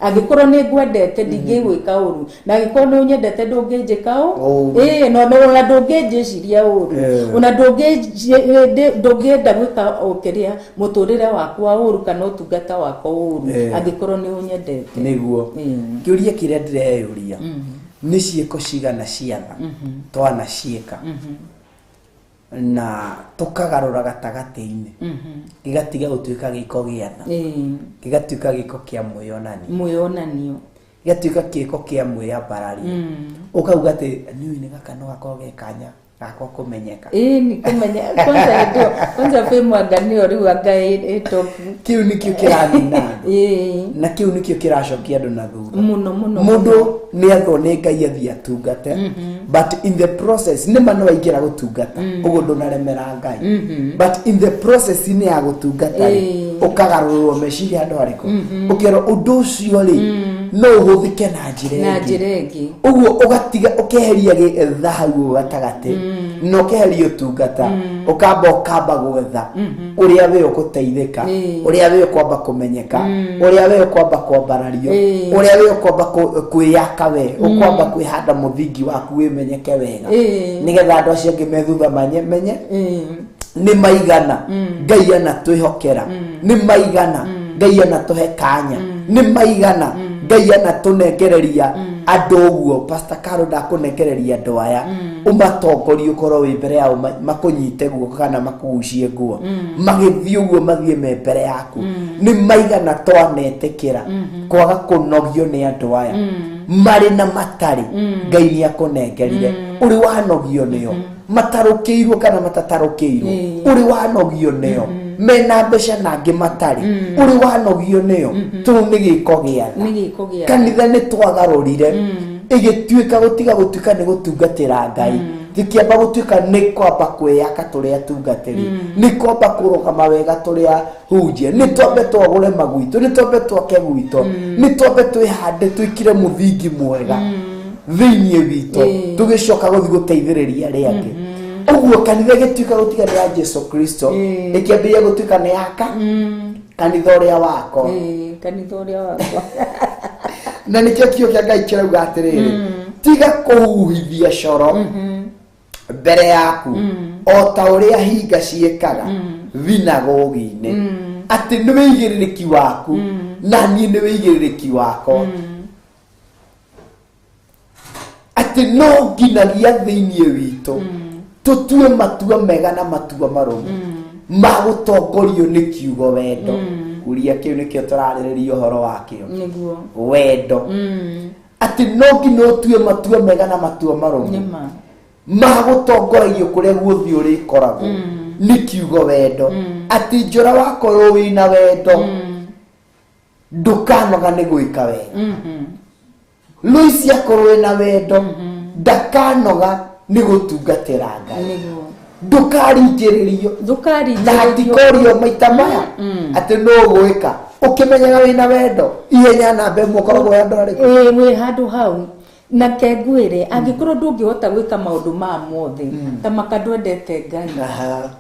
angĩkorwo nĩ ngwendete ndingĩgwĩka ũru na angĩkorwo nĩ ũnyendete ndũngĩnjĩka ũũ no ona ndũngĩnjĩciria ũru ona ndũngĩenda gwĩka kĩrĩa mũtũrĩre wakwa ũru kana ũtungata wakwa ũru angĩkorwo nĩ ũnyendete nĩguo kĩũria kĩrĩa ndĩreyũria nĩ ciĩko cigana ciatha twanaciĩka na tukagarura gatagatĩ-inĩ gĩgatiga gũtuĩka gĩko gĩa tha gĩgatuĩka gĩko kĩa mwĩyonanio gĩgatuĩka gĩko kĩa mwĩyambarario ũkauga atĩ niĩ nĩ gaka no gakorwo ge kanya Gakwa kũmenyeka. Ĩni kũmenya kwanza ndio kwanza fame anga nĩyo rĩu anga ĩ top. Kĩu nĩkĩo kĩranina andũ. Na kĩu nĩkĩo kĩracokia andũ na thutha. Mũno mũno. Mũndũ nĩ athwo nĩ Ngai athiĩ atungate, but in the process nĩ ma nĩ waingĩra gũtungata ũguo ndũnaremera Ngai, but in the process nĩ ya gũtungata rĩ, ũkagarũrwo meciria andũ arĩkũ, ũkerwo ũndũ ũcio rĩ no ũhũthĩke na njĩra na ĩngĩ. Njĩra ĩngĩ. Ũguo ũgatiga ũkeheria gĩthahu gatagatĩ na ũkeheria ũtungata, ũkamba gwetha ũrĩa we ũgũteithĩka, ũrĩa we ũkwamba kũmenyeka, ũrĩa we ũkwamba kwambarario, ũrĩa we ũkwamba kwĩyaka, we ũkwamba kwĩhanda mũthingi waku wĩmenyeke wega, nĩgetha andũ acio angĩ me thutha menye nĩ maigana Ngai anatwĩhokera, nĩ maigana Ngai anatũhe kanya, nĩ maigana Ngai anatũnengereria andũ. Ũguo Pastor Caro ndakũnengereria andũ aya ũmatongorie, ũkorwo wĩ mbere yao, makũnyite guoko kana makũgucie nguo, magĩthiĩ ũguo mathiĩ me mbere yaku. Nĩ maigana twanetĩkĩra kwaga kũnogio nĩ andũ aya marĩ na matarĩ. Ngai nĩ akũnengerire, ũrĩ wanogio nĩo matarũkĩirwo kana matatarũkĩirwo, ũrĩ wanogio nĩo mena mbeca na angĩ matarĩ, ũrĩ wanogio nĩo. Tũu nĩ gĩko gĩa tha. Nĩ gĩko gĩa tha. Kanitha nĩ twagarũrire ĩgĩtuĩka gũtiga gũtuĩka nĩ gũtungatĩra Ngai, gĩkĩamba gũtuĩka nĩ kwamba kwĩyaka tũrĩ atungatĩri, nĩ kwamba kũrũgama wega tũrĩ ahunjia, nĩ twambe twagũre magwitũ, nĩ twambe twake gwitũ, nĩ twambe twĩhande, twĩkire mũthingi mwega thĩinĩ witũ, tũgĩcoka gũthiĩ gũteithĩrĩria arĩa angĩ. Ũguo kanitha ĩgĩtuĩka gũtiga nĩ ya Jesu Kristo, ĩkĩambĩrĩria gũtuĩka nĩ yaka kanitha ũrĩa wakwa. Ĩĩ, kanitha ũrĩa wakwa. Na nĩkĩo kiugo kĩa Ngai kĩrauga atĩrĩrĩ, tiga kũhuhithia coro mbere yaku o ta ũrĩa hinga ciĩkaga thinagogi-inĩ, atĩ nĩ wĩigĩrĩrĩki waku na niĩ nĩ wĩigĩrĩrĩki wakwa, atĩ no nginagia thĩinĩ witũ tũtue matua mega na matua marũmu ma gũtongorio nĩ kiugo wendo. Kuria kĩu nĩkĩo tũrarĩrĩria ũhoro wakĩo. Nĩguo. Wendo, atĩ no nginya ũtue matua mega na matua marũmu nĩma ma gũtongoragio kũrĩa guothe ũrĩkoragwo nĩ kiugo wendo, atĩ njora wakorwo wĩna wendo ndũkanoga nĩ gwĩka wega. Loisi akorwo wĩna wendo ndakanoga nĩ gũtungatĩra Ngai. Nĩguo. Ndũkaringĩrĩrio na ndũkaringĩrĩrio. Hatikorio maita maya atĩ no gwĩka ũkĩmenyaga wĩna wendo ihenya namba ĩmwe ũkoragwo wĩ andũ arĩkũ. Ĩĩ, wĩ handũ hau na ke ngwĩre, angĩkorwo ndũngĩhota gwĩka maũndũ maya mothe, ta maka ndwendete Ngai.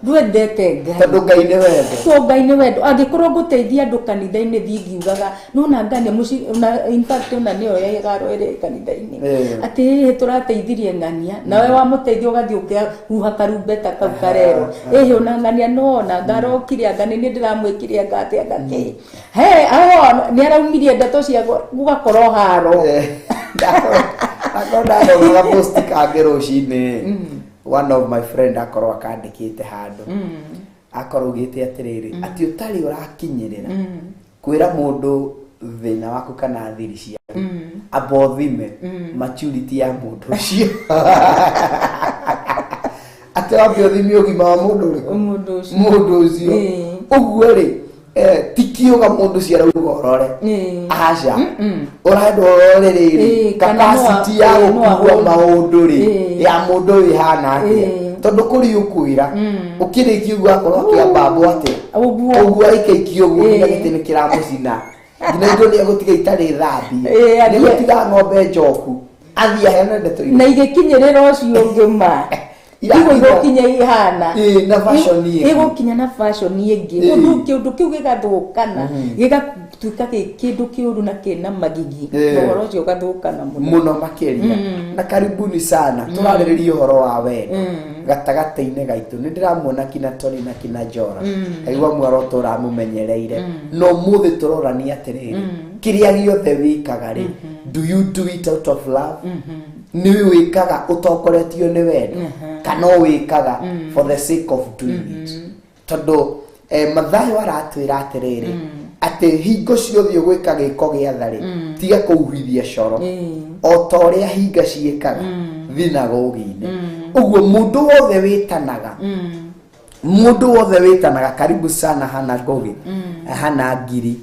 Ndwendete Ngai. Tondũ Ngai nĩ wendo. To Ngai nĩ wendo. Angĩkorwo ngũteithia andũ kanitha-inĩ, thiĩ ngiugaga nona ngania mũci na in fact ona nĩyo ĩgaro ĩrĩ kanitha-inĩ, atĩ ĩhĩ tũrateithirie ng'ania, nawe wamũteithia ũgathiĩ ũkĩhuha karumbeta kau karero, ĩhĩ ona ng'ania nona ngarokire, anga nĩ niĩ ndĩramwĩkire, anga atĩ anga kĩ he aho nĩ araumirie ndeto cia gũgakorwo haro. Akorwo ndathomaga post kangĩ rũcinĩ, one of my friend akorwo akandĩkĩte handũ, akorwo augĩte atĩrĩrĩ, atĩ ũtarĩ ũrakinyĩrĩra kwĩra mũndũ thĩna waku kana thiri ciaku, amba ũthime maturity ya mũndũ ũcio, atĩ wambe ũthime ũgima wa mũndũ ũrĩkũ. Mũndũ ũcio. Mũndũ ũcio. Ũguo rĩ, ti kiuga mũndũ ũcio arauga ũrore. Aca, ũrenda ũrore rĩrĩ, kana capacity ya no gũkua maũndũ rĩ, ya mũndũ ũyũ ĩhana atĩa, tondũ kũrĩ ũkwĩra ũkĩrĩkia ũguo akorwo akĩambambwo atĩa. Ũguo. Ũguo aikaikia ũguo nginya gĩtĩ nĩ kĩramũcina, nginya indo nĩ egũtiga itarĩ thambie, nĩ egũtiga ng'ombe njoku athiĩ aheane ndeto na igĩkinyĩrĩra ũcio ũngĩ ma Irakinya. Igo igũkinya ihana. Ĩĩ, na fashion ĩngĩ. Ĩgũkinya na fashion ĩngĩ. Ũndũ kĩũndũ kĩu gĩgathũkana, gĩgatuĩka gĩ kĩndũ kĩũru na kĩna magigi. Na ũhoro ũcio ũgathũkana mũno. Mũno makĩria. Na karibuni sana, tũrarĩrĩria ũhoro wa wendo gatagatĩ-inĩ gaitũ. Nĩ ndĩramuona kina Tony na kina Jora, kaigua muoroto ũramũmenyereire, no ũmũthĩ tũrorania atĩrĩrĩ, kĩrĩa gĩothe wĩkaga rĩ, do you do it out of love? Nĩ wĩkaga ũtongoretio nĩ wendo kana wĩkaga for the sake of doing it? Tondũ Mathayo aratwĩra atĩrĩrĩ, atĩ hingo ciothe ũgwĩka gĩko gĩa tha rĩ, tiga kũhuhithia coro o ta ũrĩa hinga ciĩkaga thinagogi-inĩ. Ũguo mũndũ wothe wĩtanaga, mũndũ wothe wĩtanaga, karibu sana Hana Ngogi, Hana Ngiri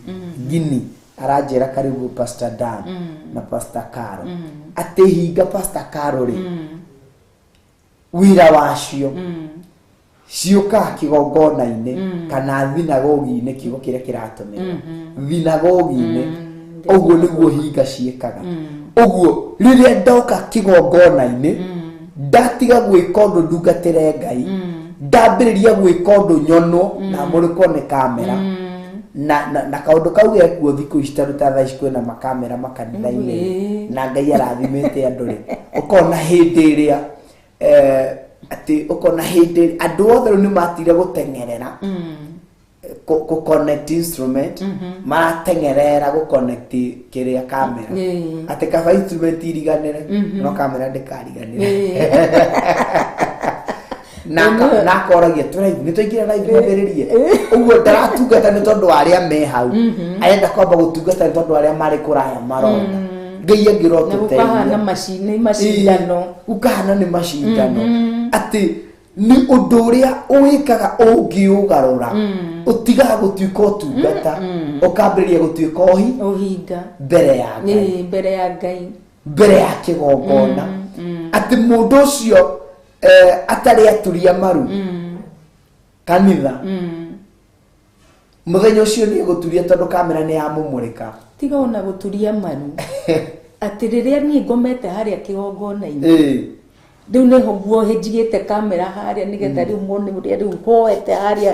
Gini aranjĩra karibu Pastor Dan na Pastor Caro, atĩ hinga Pastor Caro rĩ, wĩra wacio ciũkaga kĩgongona-inĩ kana thinagogi-inĩ, kiugo kĩrĩa kĩratũmĩrwo thinagogi-inĩ, ũguo nĩguo hinga ciĩkaga. Ũguo rĩrĩa ndoka kĩgongona-inĩ, ndatiga gwĩka ũndũ ndungatĩre Ngai, ndambĩrĩria gwĩka ũndũ nyonwo na mũrĩkwo nĩ kamera, na kaũndũ kau gekuo thikũ ici tondũ ta thaa ici kwĩna makamera makanitha-inĩ na Ngai arathimĩte andũ rĩ, ũkona hĩndĩ ĩrĩa atĩ ũkona hĩndĩ andũ othe rĩu nĩ matigire gũteng'erera kũ connect instrument, marateng'erera gũ connect kĩrĩa kamera, atĩ kaba instrument iriganĩre no kamera ndĩkariganĩre. Na akoragia tũ live, nĩ twaingĩra live mambĩrĩrie. Ũguo ndaratungata nĩ tondũ wa arĩa me hau, arenda kwamba gũtungata nĩ tondũ arĩa marĩ kũraya marona. Ngai angĩrotũteithia. Na macindano, gũkahana nĩ macindano, atĩ nĩ ũndũ ũrĩa ũwĩkaga ũngĩũgarũra, ũtigaga gũtuĩka ũtungata, ũkambĩrĩria gũtuĩka ũhinga mbere ya Ngai, mbere ya Ngai, mbere ya kĩgongona, atĩ mũndũ ũcio atarĩ aturia maru kanitha mũthenya ũcio nĩ egũturia tondũ kamera nĩ yamũmũrĩka. Tiga ona gũturia maru, atĩ rĩrĩa niĩ ngomete harĩa kĩgongona-inĩ, rĩu nĩho nguo njigĩte kamera harĩa nĩgetha rĩu mone ũrĩa rĩu hoete harĩa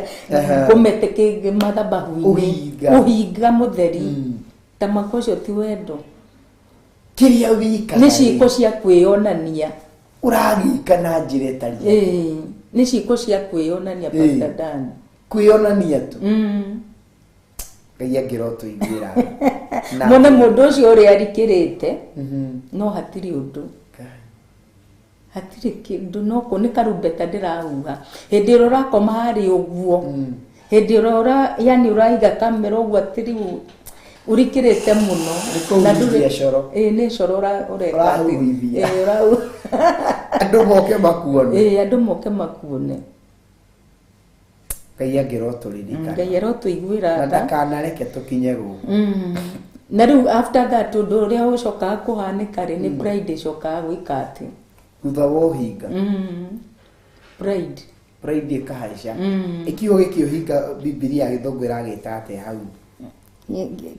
ngomete mathabahu-inĩ, ũhinga mũtheri. Ta maka ũcio ti wendo. Kĩrĩa wĩkaga nĩ ciĩko cia kwĩyonania, ũragĩka na njĩra ĩtarĩ. Nĩ ciĩko cia kwĩyonania Pastor Dan, kwĩyonania tu. Ngai angĩrotũiguĩra. Mone mũndũ ũcio ũrĩa arikĩrĩte, no hatirĩ ũndũ, hatirĩ kĩndũ, no kũ nĩ karumbeta ndĩrahuha. Hĩndĩ ĩrĩa ũrakoma harĩa ũguo, hĩndĩ ĩrĩa yani ũraiga kamera ũguo atĩ rĩu ũrikĩrĩte mũno, na ndũrĩ coro. Nĩ coro ũreka, ũrahuhithia andũ moke makuone. Andũ moke makuone. Ngai angĩrotũririkana, Ngai arotũiguĩra na ndakanareke tũkinye gũkũ. Na rĩu after that ũndũ ũrĩa ũcokaga kũhanĩka rĩ, nĩ pride ĩcokaga gwĩka atĩ thutha wa ũhinga, pride, pride ĩkahaica. Ĩkiugo gĩkĩ ũhinga Bibilia ya Gĩthũngũ ĩragĩta atĩa hau?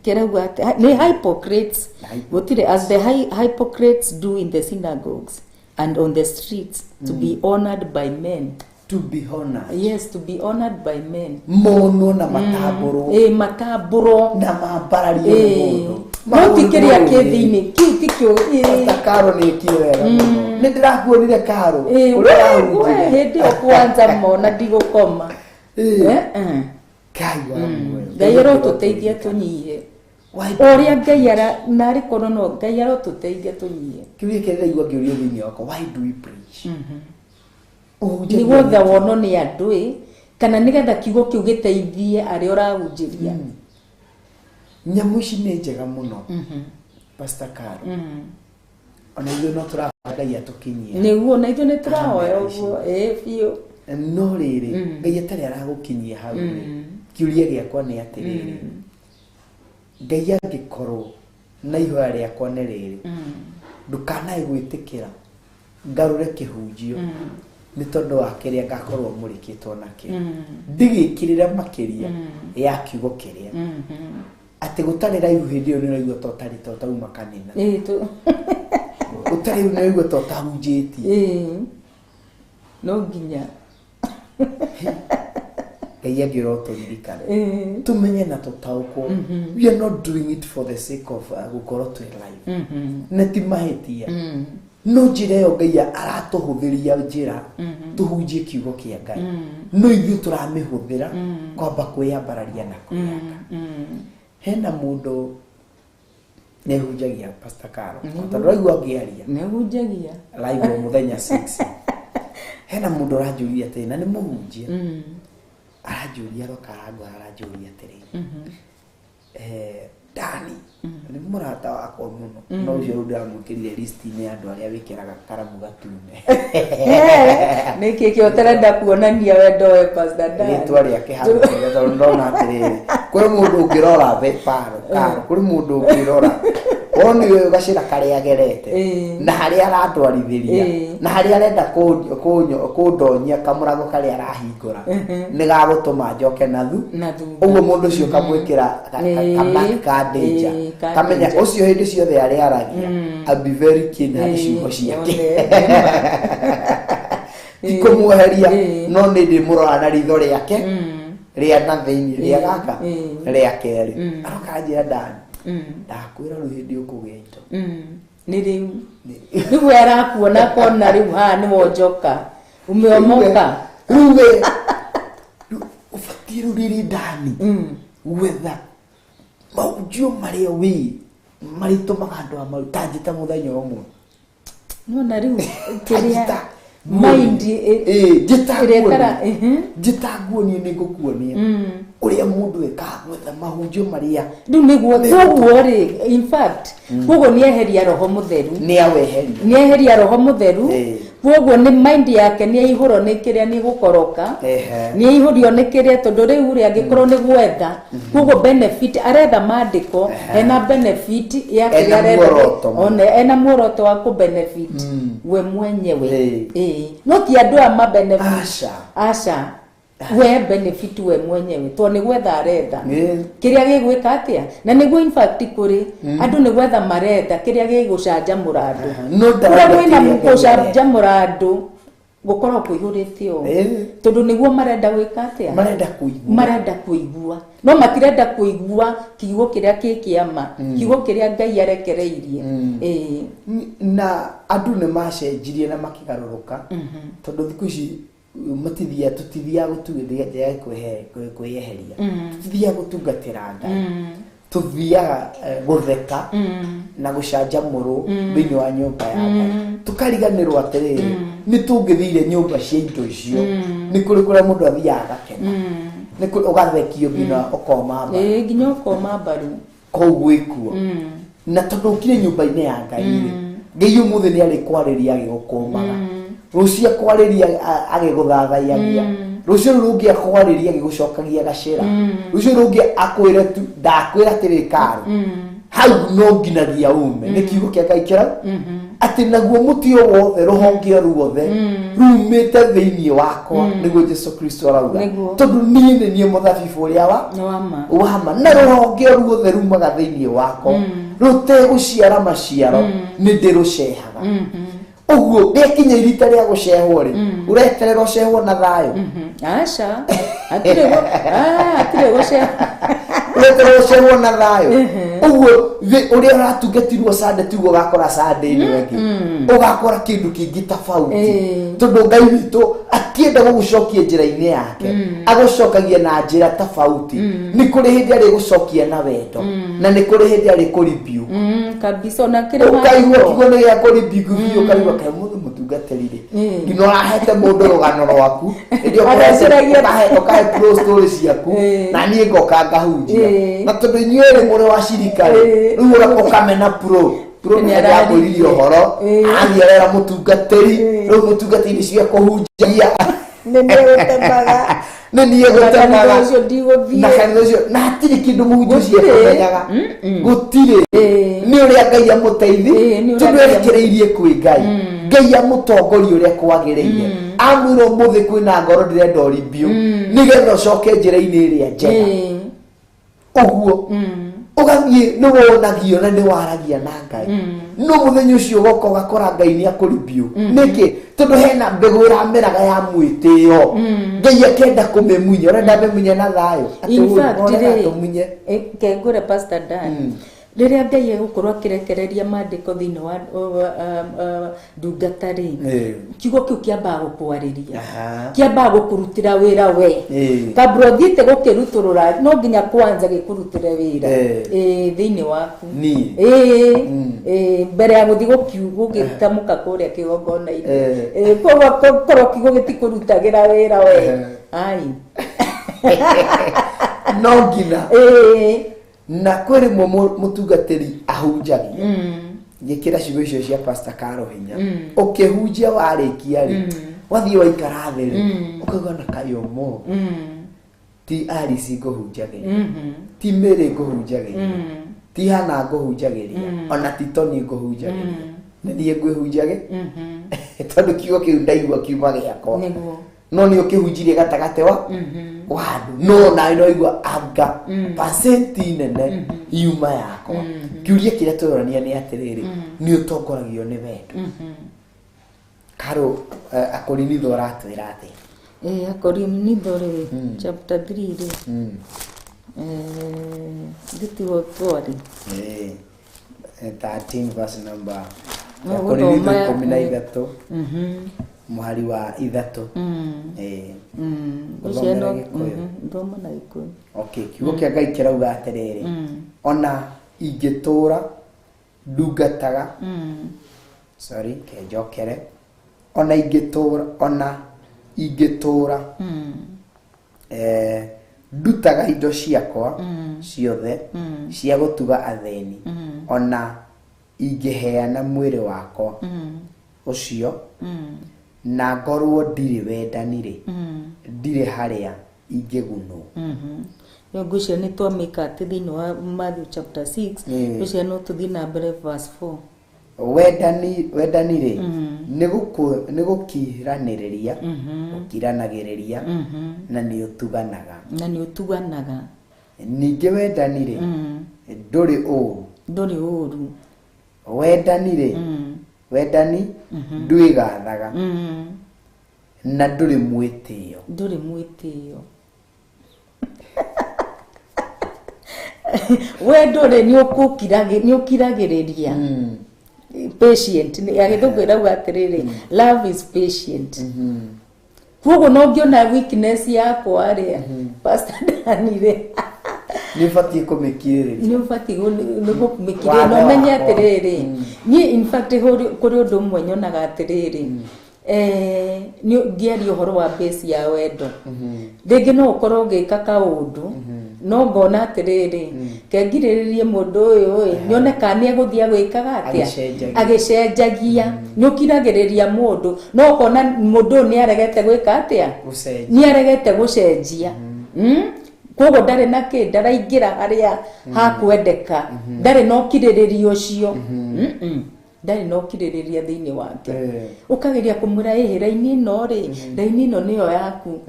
Kĩrauga atĩ nĩ hypocrites, gũtirĩ, as the hypocrites do in the synagogues and on the streets, to be honored by men. To be honored. Yes, to be honored by men. Monwo na matambũrwo. Matambũrwo na mambarario nĩ mũndũ. No ti kĩrĩa kĩ thĩinĩ, kĩu ti kĩo. Pastor Caro nĩ ĩkire wega mũno. Nĩ ndĩrakuonire Caro. Ũrĩa ũrahunjire. Hĩndĩ ĩyo kwanza mona ndigũkoma. Ngai wa muoyo. Ngai arotũteithia tũnyihe. Ũrĩa Ngai ara narĩ korwo no Ngai arotũteithia tũnyihe. Kĩũria kĩrĩa ndĩraigua ngĩũrio thĩinĩ wakwa, why do we preach? Nĩgetha wonwo nĩ andũ, kana nĩgetha kiugo kĩu gĩteithie arĩa ũrahunjĩria. Nyamũ ici nĩ njega mũno, Pastor Caro. Ona ithuĩ no tũrahoya Ngai atũkinyie. Nĩguo, na ithuĩ nĩ tũrahoya ũguo, biũ. No rĩrĩ, Ngai atarĩ aragũkinyia hau rĩ, kĩũria gĩakwa nĩ atĩrĩrĩ, Ngai angĩkorwo na ihoya rĩakwa nĩ rĩrĩ, ndũkanae gwĩtĩkĩra ngarũre kĩhunjio nĩ tondũ wa kĩrĩa ngakorwo mũrĩkĩtwo nakĩo, ndigĩkĩrĩra makĩria ya kiugo kĩrĩa, atĩ gũtarĩ live hĩndĩ ĩyo nĩ ũraigua ta ũtarĩ ta ũtauma kanitha, gũtarĩ nĩ ũraigua ta ũtahunjĩtie. No nginya Ngai angĩrotũririkana tũmenye na tũtaũkwo, we are not doing it for the sake of gũkorwo twĩ live, na ti mahĩtia, no njĩra ĩyo Ngai aratũhũthĩria njĩra tũhunjie kiugo kĩa Ngai, no ithuĩ tũramĩhũthĩra kwamba kwĩyambararia na kwĩyaka. Hena mũndũ nĩhunjagia Pastor Caro, tondũ ũraigua ngĩaria nĩhunjagia live o mũthenya 6. Hena mũndũ ũranjũria atĩrĩ, na nĩ mũhunjia, aranjũria aroka arangora, aranjũria atĩrĩ, Dani nĩ mũrata wakwa mũno no ũcio rĩu ndĩramwĩkĩrire list-inĩ ya andũ arĩa wĩkĩraga karamu gatune. Nĩkĩ kĩo ũtarenda kuonania wendo we Pastor Dan? Rĩtwa rĩake hau tondũ ndona atĩrĩrĩ, kũrĩ mũndũ ũngĩrora karo, kũrĩ mũndũ ũngĩrora wone ũyũ gacĩra karĩa agerete na harĩa aratwarithĩria na harĩa arenda kũndonya kamũrango karĩa arahingũra nĩ gagũtũma njoke na thutha. Ũguo mũndũ ũcio kamwĩkĩra ka danger, kamenya ũcio hĩndĩ ciothe arĩa aragia I'll be very keen harĩ ciugo ciake, ti kũmweheria no nĩ ndĩmũrora na ritho rĩake rĩa na thĩinĩ rĩa gaka rĩa kerĩ. Aroka anjĩra Dani, ndakwĩra rĩu hĩndĩ ũkũgĩa indo nĩ rĩu rĩu we arakuona kona rĩu haha nĩ wonjoka umeomoka rĩu we ũbatiĩ rĩu rĩrĩ Dani gwetha mahunjio marĩa wĩ marĩtũmaga andũ a ta njĩta mũthenya ũmwe nona rĩu kĩrĩa mind njĩta nguonie nĩ ngũkuonia ũrĩa mũndũ ekaga gwetha mahunjio marĩa rĩu nĩguo. Koguo rĩ in fact koguo nĩeheria roho mũtheru, nĩeheria roho mũtheru, koguo nĩ mind yake nĩaihũrwo nĩ kĩrĩa nĩ gũkoroka, nĩaihũrio nĩ kĩrĩa tondũ rĩu rĩ angĩkorwo nĩ gwetha koguo benefit aretha maandĩko ena benefit ya kĩrĩa aretha, one ena muoroto wa kũ benefit we mwenyewe. No ti andũ a ma benefit, aca we benefit we mwenyewe to nĩ gwetha aretha kĩrĩa gĩgwĩka atĩa, na nĩguo in fact kũrĩ andũ nĩ gwetha maretha kĩrĩa gĩgũcanjamũra andũ. Kũrĩa kwĩna gũcanjamũra andũ gũkorwo kũihũrĩte ũũ tondũ nĩguo marenda gwĩka atĩa, marenda kũigua no matirenda kũigua kiugo kĩrĩa kĩ kĩama, kiugo kĩrĩa Ngai arekereirie. Na andũ nĩ macenjirie na makĩgarũrũka tondũ thikũ ici matithia tutithiaga kwĩyeheria, tutithiaga gũtungatĩra Ngai, tuthiaga gũtheka na gũcanjamũrwo thĩinĩ wa nyũmba ya Ngai. Tũkariganĩrwo atĩrĩrĩ nĩ tũngĩthire nyũmba cia indo icio nĩ kũrĩ kũrĩa mũndũ athiaga agakena, nĩ kũrĩ ũgathekio nginya ũkoma mbaru, nginya ũkoma mbaru kũu gwĩkuo. Na tondũ ũkire nyũmba-inĩ ya Ngai rĩ, Ngai ũmũthĩ nĩ arĩkwarĩria agĩgũkũmaga, rũciũ akwarĩria agĩgũthathaiyagia, rũciũ rũu rũngĩ akwarĩria agĩgũcokagia gacĩra, rũciũ rũngĩ akwĩre tu ndakwĩra atĩrĩ karo hau no nginagia ume nĩ kiugo kĩa Ngai kĩrau atĩ naguo mũtĩ o wothe rũhonge o ruothe rumĩte thĩinĩ wakwa nĩguo Jesu Kristo arauga, tondũ niĩ nĩ niĩ mũthabibũ ũrĩa wa ma na rũhonge o ruothe rumaga thĩinĩ wakwa rũtegũciara maciaro nĩ ndĩrũcehaga. Ũguo rĩakinya irita rĩa gũcehwo rĩ, ũreterera ũcehwo na thayũ? Aca, hatirĩ gũcehwo, ũreterera ũcehwo na thayũ. Ũguo ũrĩa ũratungatirwo Sunday tiguo ũgakora Sunday ĩno ĩngĩ, ũgakora kĩndũ kĩngĩ tofauti tondũ Ngai witũ akĩenda gũgũcokia njĩra-inĩ yake agũcokagia na njĩra tofauti. Nĩ kũrĩ hĩndĩ arĩgũcokia na wendo na nĩ kũrĩ hĩndĩ arĩkũrebuke kabisa, ona kĩrĩ ũkaigua kiugo nĩ gĩa kũrebuke biũ, ũkaigua kaĩ mũndũ mũtungatĩri rĩ nginya ũrahete mũndũ rũgano rwaku hĩndĩ ũkahe pro story ciaku na niĩ ngoka ngahunjia, na tondũ inyuĩ rĩ mũrĩ wa cirika rĩ rĩu ũkamena pro nĩ akwĩririe ũhoro athiĩ arera mũtungatĩri, rĩu mũtungatĩri nĩcio ekũhunjagia nĩ niĩ gũtemaga, nĩ niĩ gũtemaga na kanitha ũcio na hatirĩ kĩndũ mũhunjia ũcio ekũmenyaga, gũtirĩ nĩ ũrĩa Ngai amũteithi tondũ erekereirie kwĩ Ngai, Ngai amũtongoria ũrĩa kwagĩrĩire, amwĩra ũmũthĩ kwĩna ngoro ndĩrenda ũrimbiũ nĩgetha ũcoke njĩra-inĩ ĩrĩa njega. Ũguo ũgathiĩ nĩ wonagio na nĩ waragia na Ngai, no mũthenya ũcio ũgoka ũgakora Ngai nĩ akũrimbiũ. Nĩkĩ? Tondũ hena mbegũ ĩrameraga ya mwĩtĩo, Ngai akenda kũmĩmunya, ũrenda amĩmunye na thayũ. In fact rĩ, kengũre Pastor Dan, rĩrĩa Ngai egũkorwo akĩrekereria maandĩko thĩinĩ wa ndungata rĩ, kiugo kĩu kĩambaga gũkwarĩria, kĩambaga gũkũrutĩra wĩra we kabla ũthiĩte gũkĩrutũrũra, no nginya kwanza gĩkũrutĩre wĩra thĩinĩ waku mbere ya gũthiĩ gũgĩtamũka kũrĩa kĩgongona-inĩ. Koguo korwo kiugo gĩtikũrutagĩra wĩra we ai no nginya Na kwĩ rĩmwe mũtungatĩri ahunjagia ngĩkĩra ciugo icio cia Pastor Caro hinya ũkĩhunjia warĩkia rĩ wathiĩ waikara thĩ rĩ ũkaigua na kaĩ ũmũthĩ ti Alice ngũhunjagĩria, ti Mary ngũhunjagĩria, ti Hannah ngũhunjagĩria, ona ti Tony ngũhunjagĩria, nĩ niĩ ngwĩhunjagĩ tondũ kiugo kĩu ndaigua kiuma gĩakwa no nĩ ũkĩhunjirie gatagatĩ wa andũ no nawe no igua anga pasenti nene yuma yakwa. Kĩũria kĩrĩa tũrorania nĩ atĩrĩrĩ, nĩ ũtongoragio nĩ wendo? Karo Akorinitho aratwĩra atĩa? Akorinitho rĩ chapter 3 rĩ gĩtigo twarĩ 13 verse number Akorinitho 13 mũhari wa 3. Thoma na Gĩkũyũ. Okay, kiugo kĩa Ngai kĩrauga atĩrĩrĩ, ona ingĩtũũra ndungataga, sorry kenjokere, ona ingĩtũũra ndutaga indo ciakwa ciothe cia gũtuga athĩni, ona ingĩheana mwĩrĩ wakwa ũcio na ngorwo ndirĩ wendani rĩ, ndirĩ harĩa ingĩgunwo. Yo ngwĩciria nĩ twamĩka atĩ thĩinĩ wa Matthew chapter 6, ngwĩciria no tũthiĩ na mbere verse 4. Wendani rĩ nĩ gũkiranĩrĩria, ũkiranagĩrĩria na nĩ ũtuganaga. Na nĩ ũtuganaga. Ningĩ wendani rĩ ndũrĩ ũũru. Ndũrĩ ũũru. Wendani rĩ wendani ndwĩgathaga na ndũrĩ mwĩtĩo. Ndũrĩ mwĩtĩo. Wendo rĩ nĩ ũkiragĩrĩria. Patient ya gĩthũngũ ĩrauga atĩrĩrĩ, love is patient. Koguo no ngĩona weakness yakwa rĩ, Pastor Dani rĩ, nĩ ũbatiĩ kũmĩkirĩrĩria. Nĩ ũbatiĩ kũmĩkirĩrĩria. No menye atĩrĩrĩ, niĩ in fact kũrĩ ũndũ ũmwe nyonaga atĩrĩrĩ, nĩ ngĩaria ũhoro wa base ya wendo, rĩngĩ no ũkorwo ũgĩka kaũndũ no ngona atĩrĩrĩ, kengirĩrĩrie mũndũ ũyũ ĩ, nyone kana nĩ egũthiĩ agwĩkaga atĩa, agĩcenjagia. Nĩ ũkiragĩrĩria mũndũ no ũkona mũndũ ũyũ nĩ aregete gwĩka atĩa, nĩ aregete gũcenjia. Koguo ndarĩ na kĩ, ndaraingĩra harĩa hakwendeka, ndarĩ na ũkirĩrĩria ũcio. Ndarĩ na ũkirĩrĩria thĩinĩ wake. Ũkageria kũmwĩra ĩhĩ raini ĩno rĩ, raini ĩno nĩyo yaku,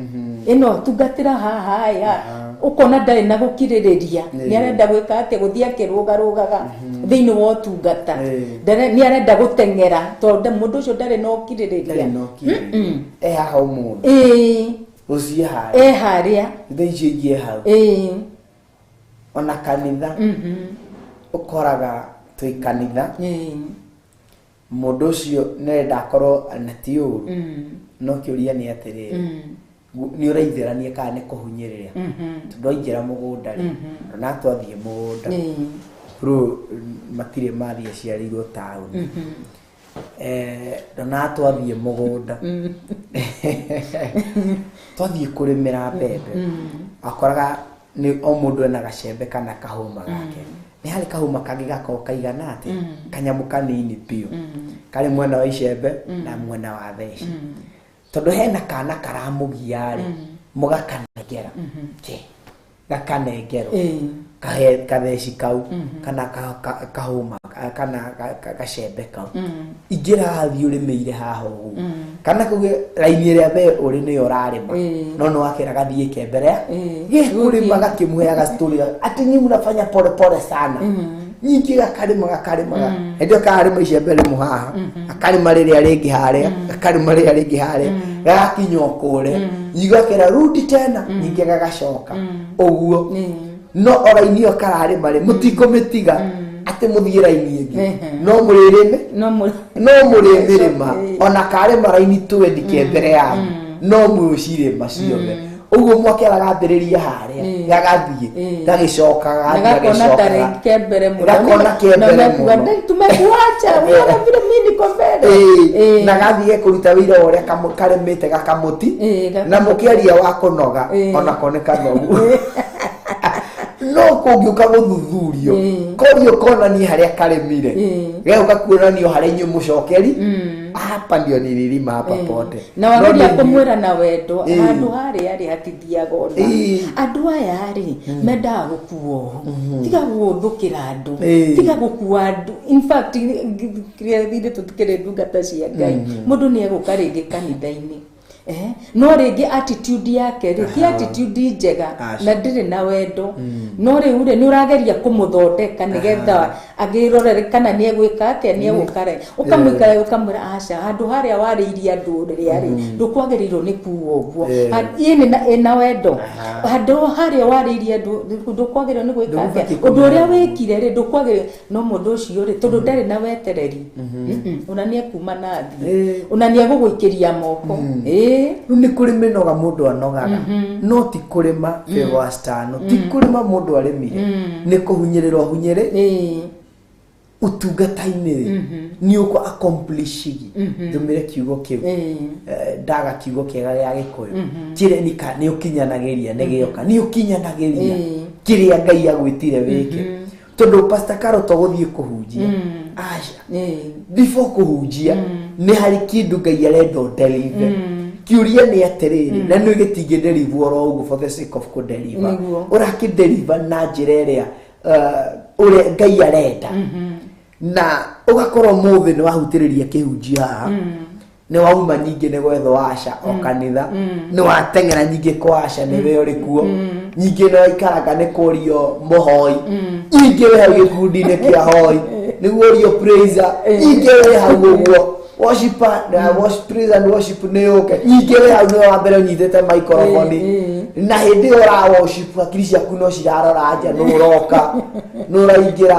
ĩno tungatĩra haha ya, ũkona ndarĩ na gũkirĩrĩria, nĩ arenda gwĩka atĩa, gũthiĩ akĩrũgarũgaga thĩinĩ wa ũtungata, nĩ arenda gũteng'era tondũ mũndũ ũcio ndarĩ na ũkirĩrĩria. E haha ũmũthĩ, rũciĩ harĩa, e harĩa, thaa icio ingĩ e hau. Ona kanitha ũkoraga twĩ kanitha, mũndũ ũcio nĩarenda akorwo na ti ũũru, no kĩũria nĩ atĩrĩrĩ, nĩ ũraithĩrania kana nĩ kũhunyĩrĩra? Tondũ waingĩra mũgũnda rĩ, ona twathiĩ mũgũnda bro matirĩ mathiĩ aciarĩirwo taũni, ona twathiĩ mũgũnda twathiĩ kũrĩmĩra mbembe, akoraga nĩ o mũndũ ena gacembe kana kahũma gake. Nĩ harĩ kahũma kangĩ gakoragwo kaigana atĩ kanyamũ kanini biũ, karĩ mwena wa icembe na mwena wa theci, tondũ hena kana karamũgia rĩ, mũgakanengera gakanengerwo katheci kau kana kahũma kana gacembe kau, ingĩra hathiĩ ũrĩmĩire haha ũguo, kana kuge raini ĩrĩa we ũrĩ nĩyo ũrarĩma, no nĩ wakĩra gathiĩ ke mbere gĩkũrĩma gakĩmũheaga story atĩ nyinyi mnafanya pole pole sana, nyingĩ gakarĩma gakarĩmaga, hĩndĩ ĩyo kararĩma icembe rĩmwe haha, akarĩma rĩrĩa rĩngĩ harĩa, akarĩma rĩrĩa rĩngĩ harĩa, gagakinya o kũrĩa, nyingĩ gakĩra rudi tena, nyingĩ gagacoka ũguo. No o raini ĩyo kararĩma rĩ, mũtikũmĩtiga atĩ mũthiĩ raini ĩngĩ, no mũrĩrĩme, no mũrĩmĩrĩma, ona karĩma raini 20 ke mbere yanyu, no mũcirĩma ciothe. Ũguo mwakera gambĩrĩria harĩa, gagathiĩ gagĩcokaga, gakona tarĩ ke mbere mũno, gakona ke mbere mũno, tumekuacha unaona vile mimi niko mbere, na gathiĩ kũruta wĩra ũrĩa karĩmĩte gakamũti, na mũkĩaria wa kũnoga ona ko nĩ kanogu. No kũngĩũka gũthuthurio korio konania harĩa karĩmire geuka kuonanio harĩa inyuĩ mũcokeri hapa ndio nililima hapa pote na wageria kũmwĩra na wendo handũ harĩa rĩ hatithiaga ona andũ aya rĩ mendaga gũkuo tiga gũthũkĩra andũ tiga gũkua andũ in fact kĩrĩa tũtikĩrĩ ndungata cia Ngai mũndũ nĩ egũka rĩngĩ kanitha-inĩ no rĩngĩ attitude yake rĩ ti attitude njega na ndĩrĩ na wendo no rĩu rĩ nĩ ũrageria kũmũthondeka nĩgetha agĩrorere kana nĩ egwĩka atĩa nĩ egũka ũkamũikara ũkamwĩra aca handũ harĩa warĩirie andũ rĩrĩa rĩ ndũkwagĩrĩirwo nĩ kuo ũguo ĩna wendo handũ harĩa warĩirie andũ ndũkwagĩrĩirwo nĩ gwĩka atĩa ũndũ ũrĩa wĩkire rĩ ndũkwagĩrĩirwo no mũndũ ũcio rĩ tondũ ndarĩ na wetereri ona nĩ ekuma na athiĩ ona nĩ egũgũikĩria moko. Rĩu nĩ kũrĩ mĩnoga mũndũ anogaga no ti kũrĩma favors tano ti kũrĩma mũndũ arĩmire nĩ kũhunyĩrĩrwo hunyĩrĩ ũtungata-inĩ nĩ ũkũ accomplish ndũmĩre kiugo kĩu ndaga kiugo kĩega gĩa Gĩkũyũ kĩrĩa nĩ ũkinyanagĩria nĩ gĩoka nĩ ũkinyanagĩria kĩrĩa Ngai agwĩtire wĩke tondũ Pastor Carol to gũthiĩ kũhunjia aca before kũhunjia nĩ harĩ kĩndũ Ngai arenda ũdeliver kiuria nĩ atĩrĩrĩ na nĩ gĩtingĩ deliver oro ũguo for the sake of kũdeliver ũrakĩdeliver na njĩra ĩrĩa ũrĩa Ngai arenda na ũgakorwo mũthĩ nĩ wahutĩrĩria kĩhunjia haha nĩ wauma nyingĩ nĩ gwethwo aca o kanitha nĩ wateng'era nyingĩ kwa aca nĩwe ũrĩ kuo nyingĩ nĩ waikaranga nĩ kũrio mũhoi nyingĩ wĩ hau gĩkundi-inĩ kĩa hoi nĩguo ũrio praiser nyingĩ wĩ hau ũguo worshiper na worship praise and worship nĩ yũke nyingĩ wĩ hau nĩwe wa mbere ũnyitĩte microphone na hĩndĩ ĩyo ũra worship hakiri ciaku no cirarora nja nũ ũroka nũ ũraingĩra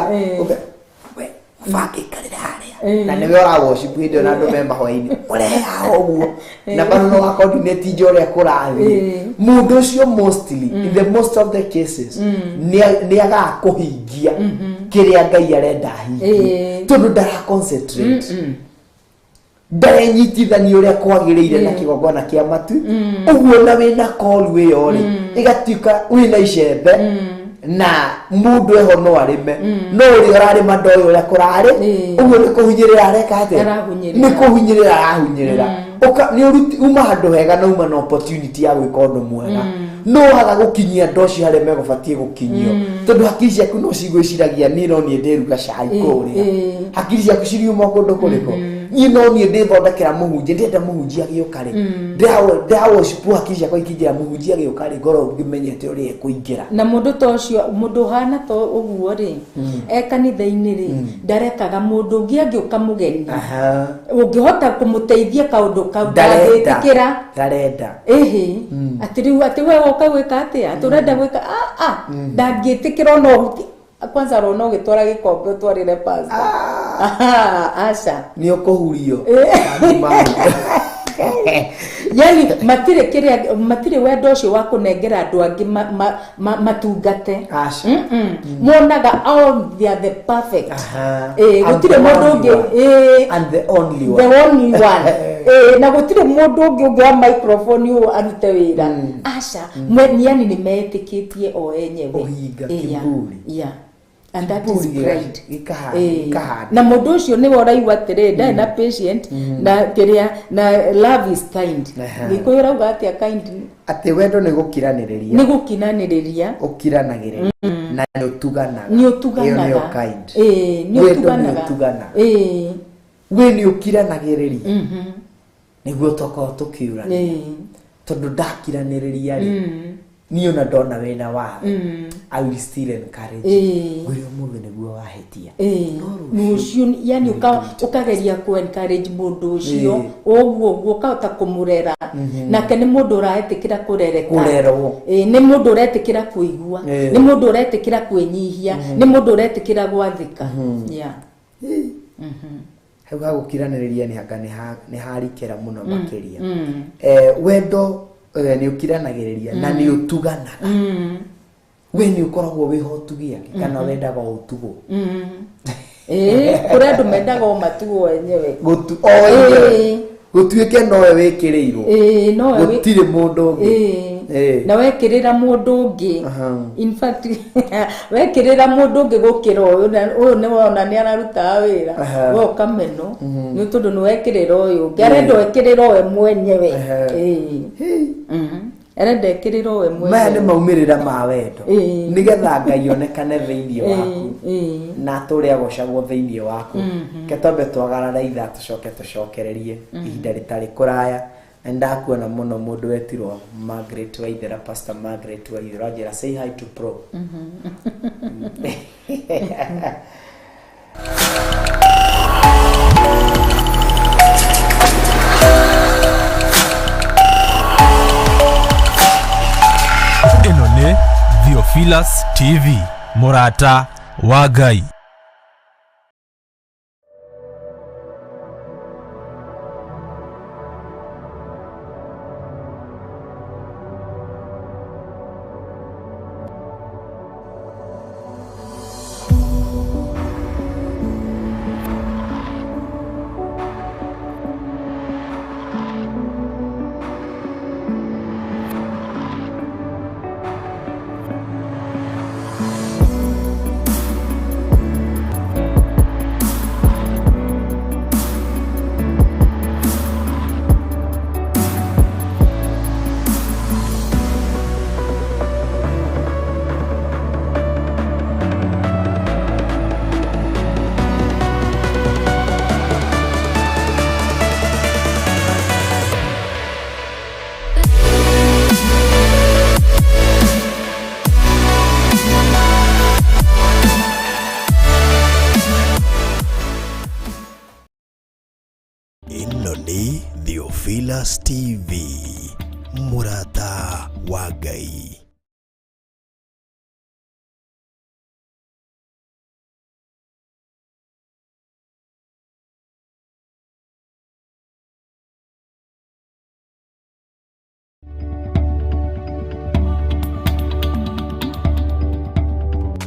bangĩikarĩra harĩa na nĩwe ũra worship hĩndĩ ĩyo na andũ me mahoya-inĩ ũrehe haha ũguo na bado no coordinate nja ũrĩa kũrathiĩ mũndũ ũcio mostly in the most of the cases nĩ agaga kũhingia kĩrĩa Ngai arenda ahingie tondũ ndara concentrate ndarenyitithania ũrĩa kwagĩrĩire na kĩgongona kĩa matu ũguo na wĩna call ĩyo rĩ ĩgatuĩka wĩna icembe na mũndũ eho no arĩme no ũrĩa ũrarĩma ndoĩ ũrĩa kũrarĩ ũguo nĩ kũhunyĩrĩra areka atĩa nĩ kũhunyĩrĩra arahunyĩrĩra nĩ uma handũ hega na uma na opportunity ya gwĩka ũndũ mwega no waga gũkinyia andũ acio harĩa megũbatiĩ gũkinyio tondũ hakiri ciaku no cigwĩciragia niĩ no niĩ ndĩruga cai kũrĩa hakiri ciaku ciriuma kũndũ kũrĩkũ niĩ no niĩ ndĩthondekera mũhunjia ndĩrenda mũhunjia agĩũka rĩ ndĩraworship hakiri ciakwa ikĩnjĩra mũhunjia agĩũka rĩ ngorwo ngĩmenyete ũrĩa ekũingĩra na mũndũ ta ũcio mũndũ ũhana ta ũguo rĩ e kanitha-inĩ rĩ ndarekaga mũndũ ũngĩ angĩũka mũgeni ũngĩhota kũmũteithia kaũndũ kau ndangĩtĩkĩra ndarenda ĩhĩ atĩ rĩu atĩ we woka gwĩka atĩa atĩ ũrenda gwĩka ndangĩtĩkĩra ona ũhuti kwanza rona ũgĩtwara gĩkombe ũtwarĩre pastor aca nĩ ũkũhurio yani matirĩ kĩrĩa matirĩ wendo ũcio wa kũnengera andũ angĩ matungate monaga all they are the perfect gũtirĩ mũndũ ũngĩ and the only one the only one na gũtirĩ mũndũ ũngĩ ũngĩoya microphone ũyũ arute wĩra aca yani nĩ metĩkĩtie o enyewe ũhinga kiburi yeah and that is pride na mũndũ ũcio nĩwe ũraigua atĩrĩrĩ ndarĩ na patient na kĩrĩa na love is kind Gĩkũyũ ũrauga atĩa kind atĩ wendo nĩ gũkiranĩrĩria nĩ gũkinanĩrĩria ũkiranagĩrĩria na nĩ ũtuganaga nĩ ũtuganaga ĩyo nĩyo kind nĩ ũtuganaga we nĩ ũkiranagĩrĩria nĩguo tokorwo tũkĩũrania tondũ ndakiranĩrĩria rĩ niĩ ona ndona wĩna watho I will still encourage ngwĩre ũmũthĩ nĩguo wahĩtia rũciũ yani ũkageria kũ encourage mũndũ ũcio ũguo ũguo ũkahota kũmũrera nake nĩ mũndũ ũraetĩkĩra kũrereka kũrerwo nĩ mũndũ ũretĩkĩra kũigua nĩ mũndũ ũretĩkĩra kwĩnyihia nĩ mũndũ ũretĩkĩra gwathĩka yeah hau ha gũkiranĩrĩria nĩ hanga nĩ harikĩra mũno makĩria wendo nĩ ũkiranagĩrĩria na nĩ ũtuganaga we nĩ ũkoragwo wĩho ũtugi ake kana wendaga o ũtugwo kũrĩ andũ mendaga o matugwo enyewe gũtuĩke nowe wĩkĩrĩirwo gũtirĩ mũndũ ũngĩ Na wekĩrĩra mũndũ ũngĩ, in fact wekĩrĩra mũndũ ũngĩ gũkĩra ũyũ, na ũyũ nĩ wona nĩ ararutaga wĩra, we ũkamenwo nĩ tondũ nĩ wekĩrĩra ũyũ ũngĩ, arenda ekĩrĩra we mwenyewe. Arenda ekĩrĩrwo we mwenyewe. Maya nĩ maumĩrĩra ma wendo, nĩgetha Ngai onekane thĩinĩ waku na atũre agocagwo thĩinĩ waku. Ke twambe twagarara ithaa tũcoke tũcokererie ihinda rĩtarĩ kũraya. Na ndakuona mũno mũndũ wetirwo Margaret Waithera, Pastor Margaret Waithera, anjĩra say hi to pro. Ĩno nĩ Theophilus TV, mũrata wa Ngai. Ĩno nĩ Theophilus TV, mũrata wa Ngai.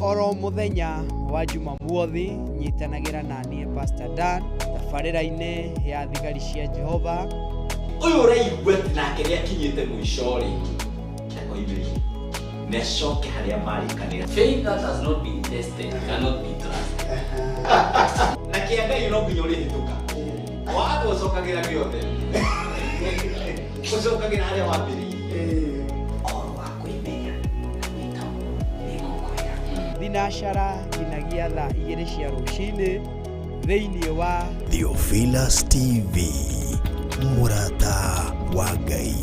Oro muthenya wa Jumamothi nyitanagira na niĩ Pastor Dan tabarĩra-inĩ ya thigari cia Jehova. Ũyũ ũraigua atĩ nake nĩakinyĩte mũico rĩ, akoimĩrie nĩacoke harĩa marĩkanĩra. Faith that has not been tested cannot be trusted. Na kĩa Ngai no nginya ũrĩhĩtũka. Watho ũcokagĩra gĩothe, ũcokagĩra harĩa wambĩrĩirie. Ũhoro wa kwĩmenya na gwĩtaũrwo nĩngũkwĩra. Thinacara nginyagia thaa 2 cia rũcinĩ thĩinĩ wa Theophilus TV, mũrata wa Ngai.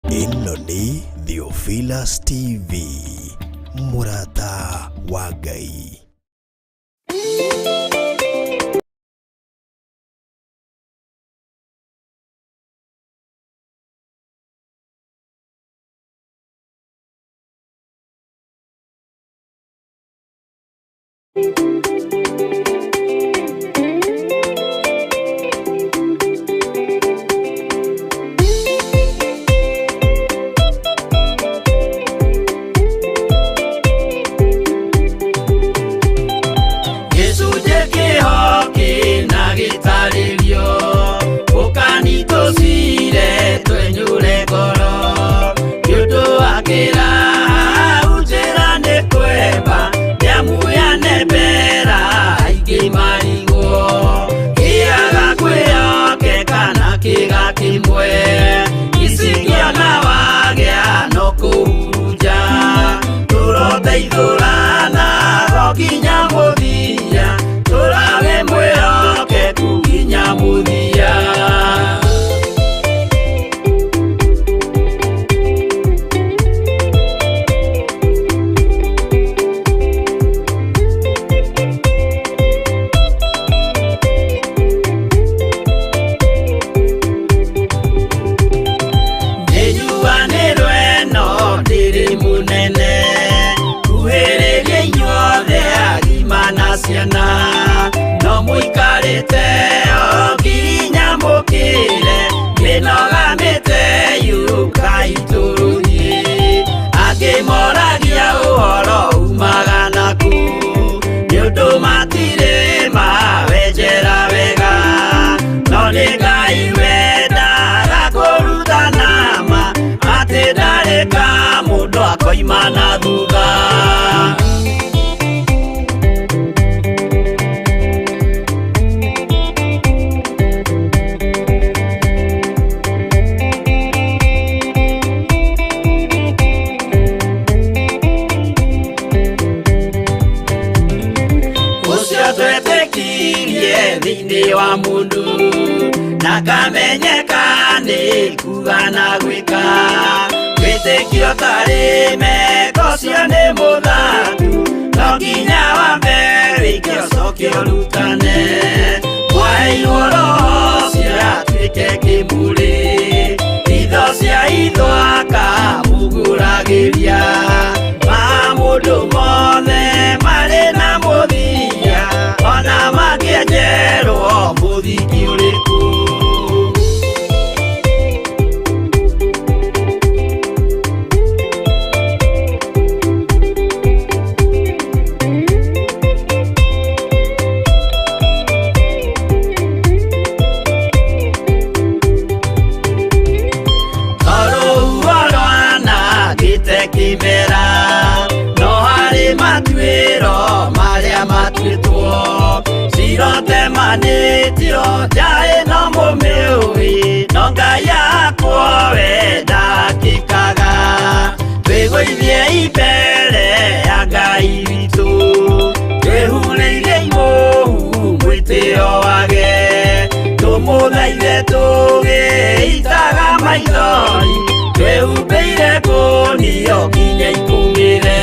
Ĩno nĩ Theophilus TV, mũrata wa Ngai. Gĩcunjĩ kĩho kĩna gĩtarĩrio, ũkanitũcire twenyũre ngoro, nĩ ũndũ wa kĩraha njĩra nĩ kwemba, nĩamu yanembera aingĩ marigwo, kĩaga kwĩhokeka na kĩga kĩmwe, icingĩona wagĩa no kũhurunja, tũroteithũrana nginya mũthia, tũrawe mwĩhokeku nginya mũthia. Nĩnjuanĩrwo ĩno ndĩrĩ mũnene, kuhĩrĩria inyuothe agima na ciana, no mũikarĩte o nginya mũkĩre, mĩnoga mĩte yũkai tũrũthiĩ, angĩ moragia ũhoro umaga naku, nĩ ũndũ matirĩ mawenjera wega, no nĩ Ngai wendaga Akamenyeka nĩ kuga na gwĩka wĩtĩkio tarĩ meko cio nĩ mũthaku no nginya wambe wĩke ũcoke ũrutane mwaheirwo roho ũcio atuĩke kĩmũrĩ itho cia itho akamũgũragĩria ma mũndũ mothe marĩ na mũthia ona mangĩenjerwo mũthingi ũrĩkũ. Kimera no harĩ matuĩro marĩa matuĩtwo cirotemanĩtio njaĩ no mũmĩũĩ no Ngai yakwo we ndakĩkaga twĩgũithie mbere ya Ngai witũ twĩhurĩire imũhu mwĩtĩo wage tũmũthaithe tũgĩitaga maithori twĩhumbĩire kũnio nginya ikũmĩre.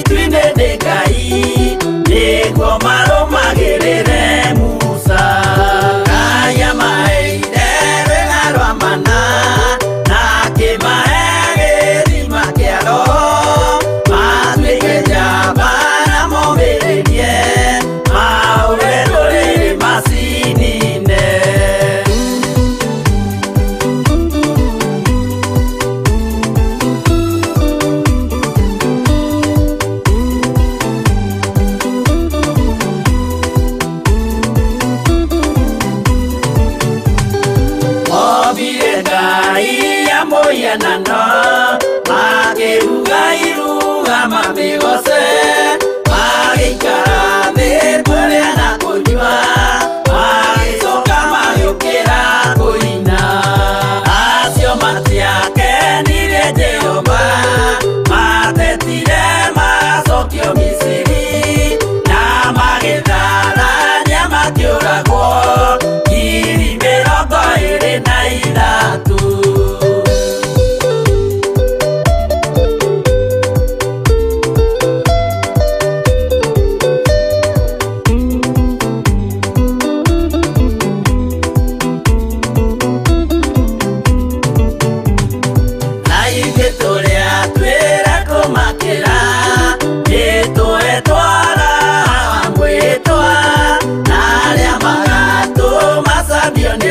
23.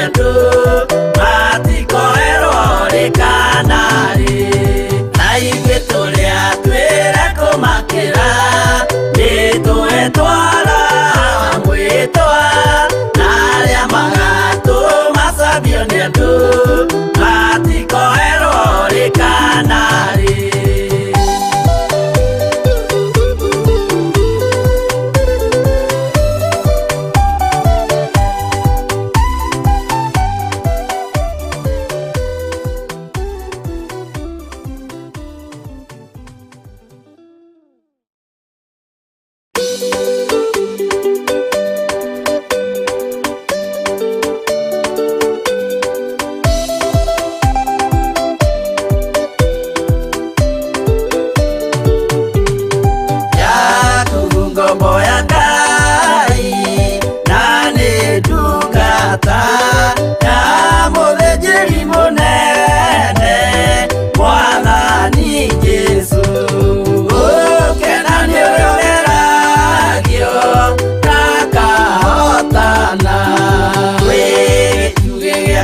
andũ matikoerwo rĩ kana rĩ na ithuĩ tũrĩa twĩre kũmakĩra nĩ twetwara mwĩtwa na arĩa magatũmacabio nĩ andũ matikoerwo rĩ kana rĩ.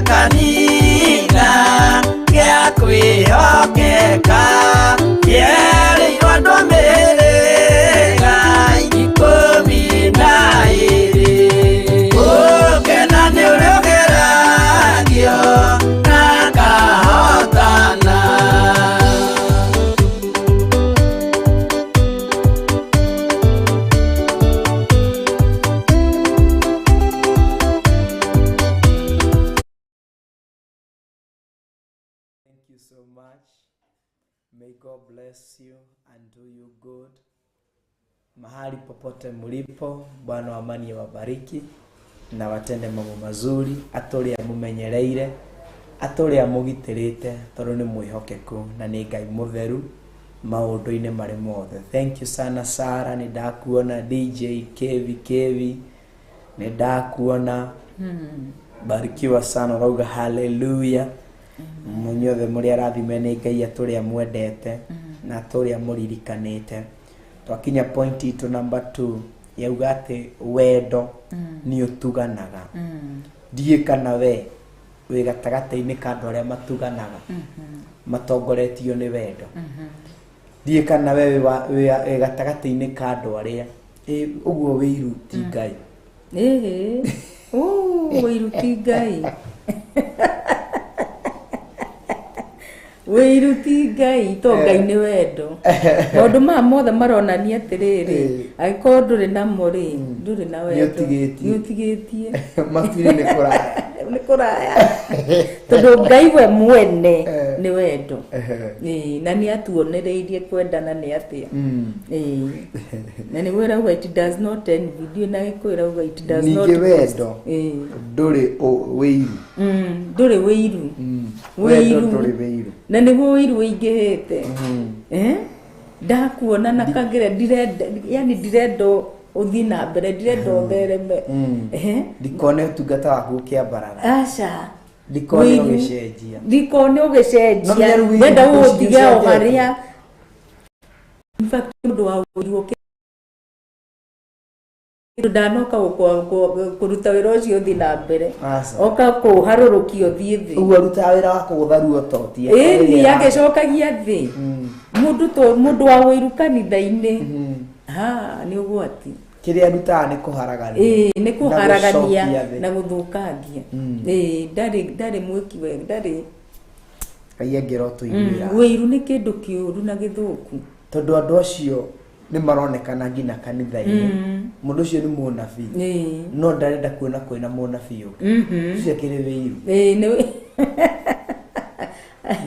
Kanitha gĩa kwĩhokeka kĩerĩirwo andũ mĩhĩrĩga 12 ũkena nĩ ũrĩa ũgeragio na akahotana. Thank you so much. May God bless you and do you good. Mahali popote mlipo, Bwana wa amani awabariki na watende mambo mazuri, atũrĩa mumenyereire, atũrĩa mũgitĩrĩte, tondũ nĩ mwĩhokeku na nĩ Ngai mũtheru maũndũ-inĩ marĩ mothe. Thank you sana Sara, nĩ ndakuona. DJ Kevi Kevi, nĩ ndakuona. Barikiwa sana, ũrauga hallelujah. Munyothe mũrĩ arathime nĩ Ngai atũrĩa mwendete na atũrĩa mũririkanĩte. Twakinya point itũ number 2 yauga atĩ wendo nĩ ũtuganaga. Ndiĩ kana we wĩ gatagatĩ-inĩ ka andũ arĩa matuganaga matongoretio nĩ wendo. Ndiĩ kana we wĩ gatagatĩ-inĩ ka andũ arĩa ũguo wĩiru ti Ngai. Wĩiru ti Ngai. Wĩiru ti Ngai to Ngai nĩ wendo. Maũndũ maya mothe maronania atĩrĩrĩ, angĩkorwo ndũrĩ namo rĩ, ndũrĩ na wendo. Nĩ ũtigĩtie. Matuinĩ nĩ kũraya. Nĩ kũraya. Tondũ Ngai we mwene nĩ wendo. Na nĩ atuonereirie kwendana nĩ atĩa. Na nĩguo ĩrauga it does not envy. Ndiũĩ na Gĩkũyũ ĩrauga it does not. Ningĩ wendo ndũrĩ wĩiru. Ndũrĩ wĩiru. Wendo ndũrĩ wĩiru. Na nĩguo wĩiru wĩingĩhĩte. Ndakuona na kangĩra ndirenda, yani ndirenda ũthiĩ na mbere, ndirenda ũthereme. Ndikone ũtungata waku ũkĩambarara. Aca. Ndikone ũgĩcenjia. Ndikone ũgĩcenjia. Ndenda ũtige o harĩa. In fact, mũndũ wa wĩiru ndanoka kũruta wĩra ũcio ũthiĩ na mbere. Oka kũharũrũkia ũthiĩ thĩ. Ũguo arutaga wĩra wa kũgũtha ruo toti. Ĩni agĩcokagia thĩ. Mũndũ wa wĩiru kanitha-inĩ nĩ ũgwati. Kĩrĩa arutaga nĩ kũharagania. Nĩ kũharagania na gũthũkangia. Ndarĩ mwĩki wega, ndarĩ. Ngai angĩrotũiguĩra. Wĩiru nĩ kĩndũ kĩũru na gĩthũku. Tondũ andũ acio nĩ maronekana nginya kanitha-inĩ. Mũndũ ũcio nĩ mũnabii. No ndarenda kuona kwĩna mũnabii ũngĩ. Ũcio akĩrĩ wĩiru.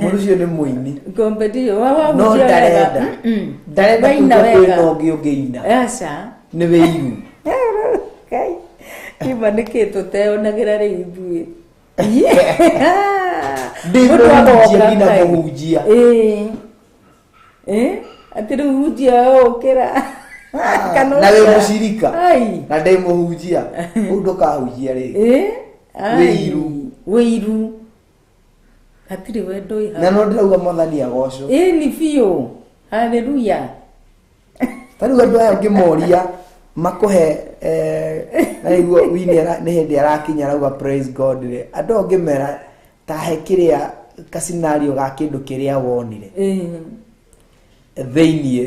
Mũndũ ũcio nĩ mũini. No ndarenda. Ndarenda kuona kwĩna ũngĩ ũngĩina. Aca. Nĩ wĩiru. Ngai. Ima nĩkĩ tũteonagĩra rĩu ithuĩ. Ndĩ mũhunjia nginya mũhunjia. Atĩ rĩu hunjia ũkĩra. Na wĩ mũcirika. Na ndĩ mũhunjia. Ũguo ndũkahunjia rĩngĩ. Wĩiru. Wĩiru. Hatirĩ wendo wĩ hau. Na no ndĩrauga Mwathani agocwo. Ĩni biũ. Hallelujah. Ta rĩu andũ aya ũngĩmoria Makuhe na iguo wini nĩ hĩndĩ arakinya arauga praise God rĩ andũ ũngĩmera ta he kĩrĩa ka scenario ga kĩndũ kĩrĩa wonire thĩinĩ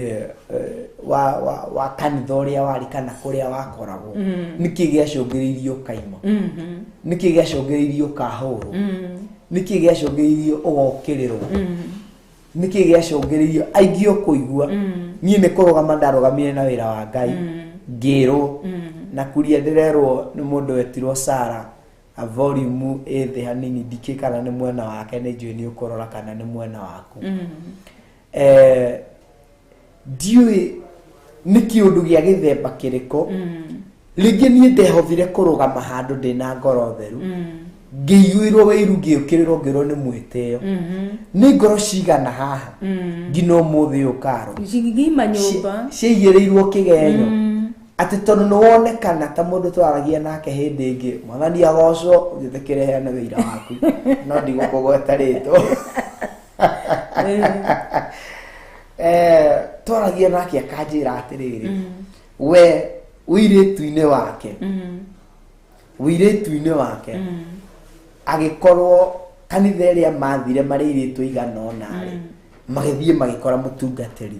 wa kanitha ũrĩa warĩ kana kũrĩa wakoragwo nĩkĩ gĩacũngĩrĩirie ũkaima nĩkĩ gĩacũngĩrĩirie ũkahũrwo nĩkĩ gĩacũngĩrĩirie ũgokĩrĩrwo nĩkĩ gĩacũngĩrĩirie aingĩ ũkũigua niĩ nĩ kũrũgama ndarũgamire na wĩra wa Ngai ngĩrwo na kuria ndĩrerwo nĩ mũndũ wetirwo Sara a volume ĩ thĩ hanini ndikĩ kana nĩ mwena wake nĩ njũĩ nĩ ũkũrora kana nĩ mwena waku ndiũĩ nĩ kĩũndũ gĩa gĩthemba kĩrĩkũ rĩngĩ niĩ ndehothire kũrũgama handũ ndĩna ngoro theru ngĩiyũirwo wĩiru ngĩũkĩrĩrwo ngĩrwo nĩ mwĩtĩo nĩ ngoro cigana haha nginya ũmũthĩ ũyũ karo ngima nyũmba ciaigĩrĩirwo kĩgenyo atĩ tondũ nĩ wonekana ta mũndũ twaragia nake hĩndĩ ĩngĩ mwathani agocwo njĩtĩkĩre heane wĩira waku no ndigũkũgweta rĩtwa twaragia nake akanjĩra atĩrĩrĩ we ũirĩtu-inĩ wake ũirĩtu-inĩ wake agĩkorwo kanitha ĩrĩa mathire marĩ airĩtu igana ũna rĩ magĩthiĩ magĩkora mũtungatĩri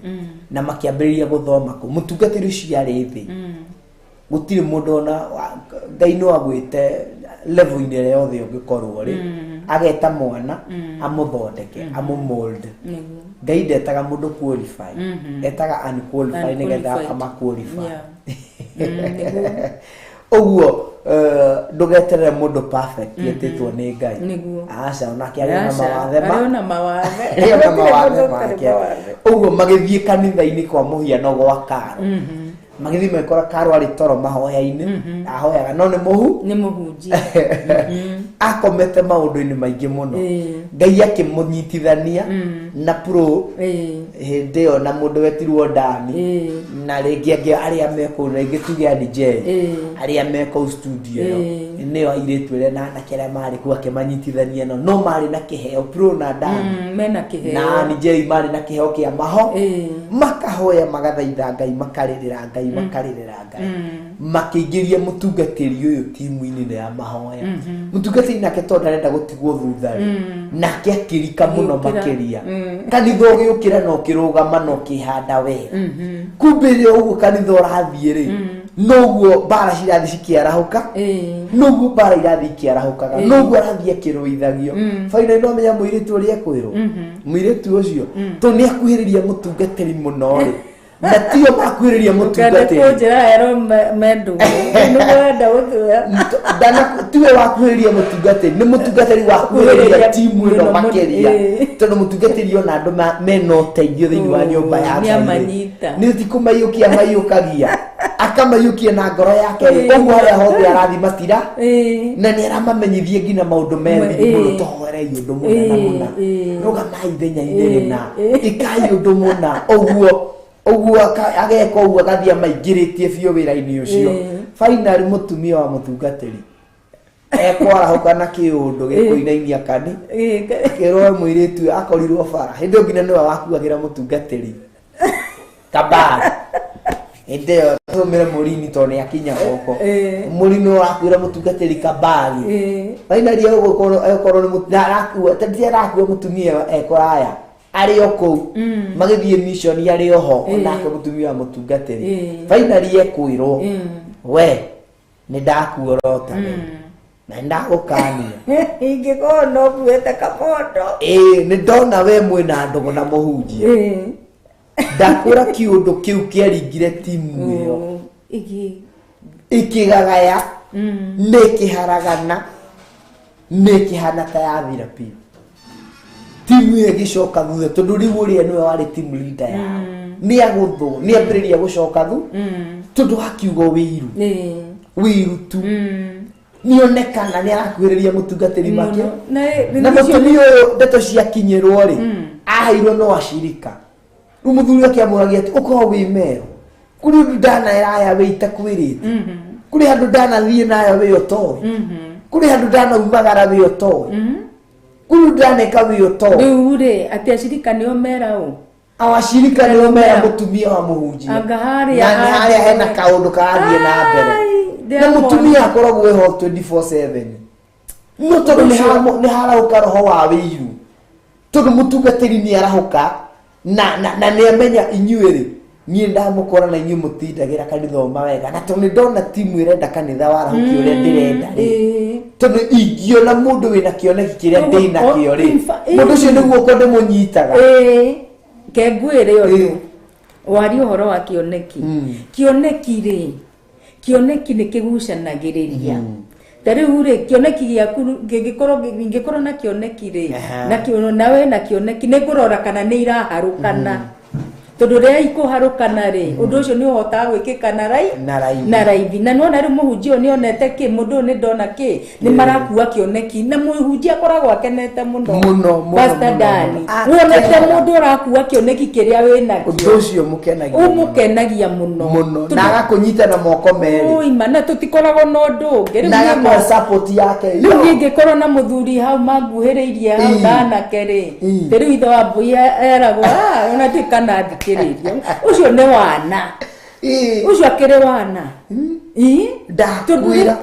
na makĩambĩrĩria gũthoma kũu mũtungatĩri ũcio arĩ thĩ gũtirĩ mũndũ ona Ngai no agwĩte level-inĩ ĩrĩa yothe ũngĩkorwo rĩ ageta mwana amũthondeke amũmold Ngai ndetaga mũndũ qualify etaga unqualified nĩgetha ama-qualify ũguo ndũgeterere mũndũ perfect etĩtwo nĩ Ngai aca onake arĩ na mawathe arĩ na mawathe make ũguo magĩthiĩ kanitha-inĩ kwa mũhiano gwa Karo magĩthiĩ magĩkora Karo arĩ toro mahoya-inĩ ahoyaga no nĩ mũhunjia akomete maũndũ-inĩ maingĩ mũno Ngai akĩmũnyitithania na pro hĩndĩ ĩyo na mũndũ wetirwo Dani na rĩngĩ angĩ arĩa me kũu rĩngĩ tuge Andy J arĩa me kũu studio ĩyo nĩo airĩtu arĩa na anake arĩa marĩ kũu akĩmanyitithania nao no marĩ na kĩheo pro na Dani mena kĩheo na Andy J marĩ na kĩheo kĩa maho makahoya magathaitha Ngai makarĩrĩra Ngai makarĩrĩra Ngai makĩingĩria mũtungatĩri ũyũ timu-inĩ ya mahoya mũtungatĩri nake tondũ ndarenda gũtigwo thutha rĩ nake akĩrika mũno makĩria kanitha ũgĩũkĩra na ũkĩrũgama na ũkĩhanda wega kumbe rĩrĩa ũguo kanitha ũrathiĩ rĩ noguo mbara cirathiĩ cikĩarahũka noguo mbara irathiĩ ikĩarahũkaga noguo arathiĩ akĩrũithagio finally no menya mũirĩtu ũrĩa ekwĩrwo mũirĩtu ũcio tondũ nĩ akuhĩrĩria mũtungatĩri mũno rĩ na tio makuhĩrĩria mũtungatĩri kũnjĩra ero mendũ nĩwenda gũthua tiwe wakuhĩrĩria mũtungatĩri nĩ mũtungatĩri wakuhĩrĩria timu ĩno makĩria tondũ mũtungatĩri ona andũ mena ũteithio thĩinĩ wa nyũmba ya Ngai nĩ ti kũmaiyũkia maiyũkagia akamaiyũkia na ngoro yake ũguo harĩa hothe arathiĩ matira na nĩ aramamenyithia nginya maũndũ methiri mũno tũhoerei ũndũ mũna na mũna rũgamai ithenya-inĩ rĩna ĩkai ũndũ mũna ũguo ũguo ageka ũguo agathiĩ amaingĩrĩtie biũ wĩra-inĩ ũcio finally mũtumia wa mũtungatĩri ekwarahũka na kĩũndũ gĩkũinainia kani akĩrwo mũirĩtu akorirwo bara hĩndĩ ĩyo nginya nĩwe wakuagĩra mũtungatĩri kabari hĩndĩ ĩyo tũmĩre mũrini tondũ nĩ akinya goko mũrini ũrakuĩra mũtungatĩri kabari finally egũkorwo nĩ arakua mũtumia ekũraya arĩ o kũu magĩthiĩ mission arĩ oho onake mũtumia wa mũtungatĩri finally ekwĩrwo we nĩ ndakuorota na ndagũkania ingĩkorwo no kuĩte kabondo ĩĩ nĩ ndona we mwĩna ndũgũ na mũhunjia ndakũra kĩũndũ kĩu kĩaringire timu ĩyo ĩkĩgagaya nĩ ĩkĩharagana nĩ ĩkĩhana ta yathira biũ timu ĩyo ĩgĩcoka thutha tondũ rĩu ũrĩa nĩwe warĩ team leader yao nĩ agũthwo nĩ ambĩrĩria gũcoka thu tondũ akiuga wĩiru wĩiru tu nĩonekana nĩ arakuhĩrĩria mũtungatĩri make na mũtumia ũyũ ndeto ciakinyĩrwo rĩ aheirwo no acirika rĩu mũthuri akĩamũragia atĩ ũkorwo wĩ merũ kũrĩ ũndũ ndanaeraya wĩ itakwĩrĩte kũrĩ handũ ndanathiĩ nayo wĩ ũtoĩ kũrĩ handũ ndanaumagara wĩ ũtoĩ kũrĩ ũndũ ndaneka wĩ ũtoĩ rĩu rĩ atĩ acirika nĩo mera ũ Awashirika nĩo mera mũtumia wa mũhunjia. Anga harĩa Na harĩa hena kaũndũ karathiĩ na mbere. Na mũtumia akoragwo eho 24/7. No tondũ nĩ harahũka roho wa wĩiru. Tondũ mũtungatĩri nĩ arahũka na nĩ amenya inyuĩ rĩ niĩ ndamũkora na inyuĩ mũtindagĩra kanitha ũma wega na tondũ ndona timu ĩrenda kanitha warahũkia ũrĩa ndĩrenda rĩ tondũ ingĩona mũndũ wĩna kĩoneki kĩrĩa ndĩnakĩo rĩ mũndũ ũcio nĩguo ko ndĩmũnyitaga. Ke ngwĩre ũndũ warie ũhoro wa kĩoneki. Kĩoneki rĩ kĩoneki nĩ kĩgucanagĩrĩria. Ta rĩu rĩ kĩoneki gĩaku ngĩngĩkorwo na kĩoneki rĩ na nawe na kĩoneki nĩ ngũrora kana nĩ iraharũkana. Tondũ rĩrĩa ikũharũkana rĩ ũndũ ũcio nĩ ũhotaga gwĩkĩka na raithi. Na nĩwona rĩu mũhunjia ũyũ nĩonete kĩ mũndũ ũyũ nĩ ndona kĩ nĩ marakua kĩoneki na mũhunjia akoragwo akenete mũno mũno. Pastor Dani wonete mũndũ ũrakua kĩoneki kĩrĩa wĩnakĩo ũndũ ũcio ũmũkenagia mũno na agakũnyita na moko merĩ. Oi na tũtikoragwo na ũndũ ũngĩ na agakũhe support yake. Rĩu niĩ ngĩkorwo na mũthuri hau manguhĩrĩirie hau ndanake rĩ ta rĩu ithe wa mbũi eragwo ona ndiũĩ kana thikĩrĩria ucio nĩ wana. Ucio akĩrĩ wana. Ndakwĩra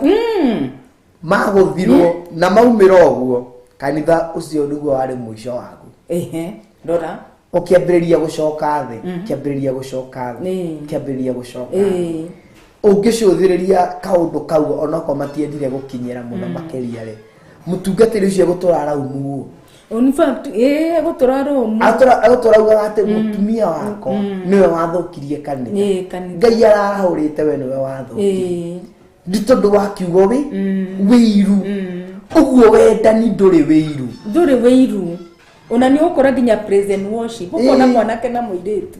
magũthirwo na maumĩra ũguo kanitha ũcio nĩguo warĩ mũico waku. Rora ũkĩambĩrĩria gũcoka thĩ kĩambĩrĩria gũcoka thĩ kĩambĩrĩria gũcoka thĩ. Ũngĩcũthĩrĩria kaũndũ kau onokorwo matiendire gũkinyĩra mũno makĩria rĩ mũtungatĩri ũcio egũtũra araumu. In fact, gũtũra rũmu. Agũtũra ugaga atĩ mũtumia wakwa nĩwe wathũkirie kanitha. Ngai ararahũrĩte we nĩwe wathũkirie. Nĩ tondũ wa kiugo wĩiru. Ũguo wendani ndũrĩ wĩiru. Ndũrĩ wĩiru. Ona nĩ ũgũkora nginya praise and worship. Ũkona mwanake na mũirĩtu.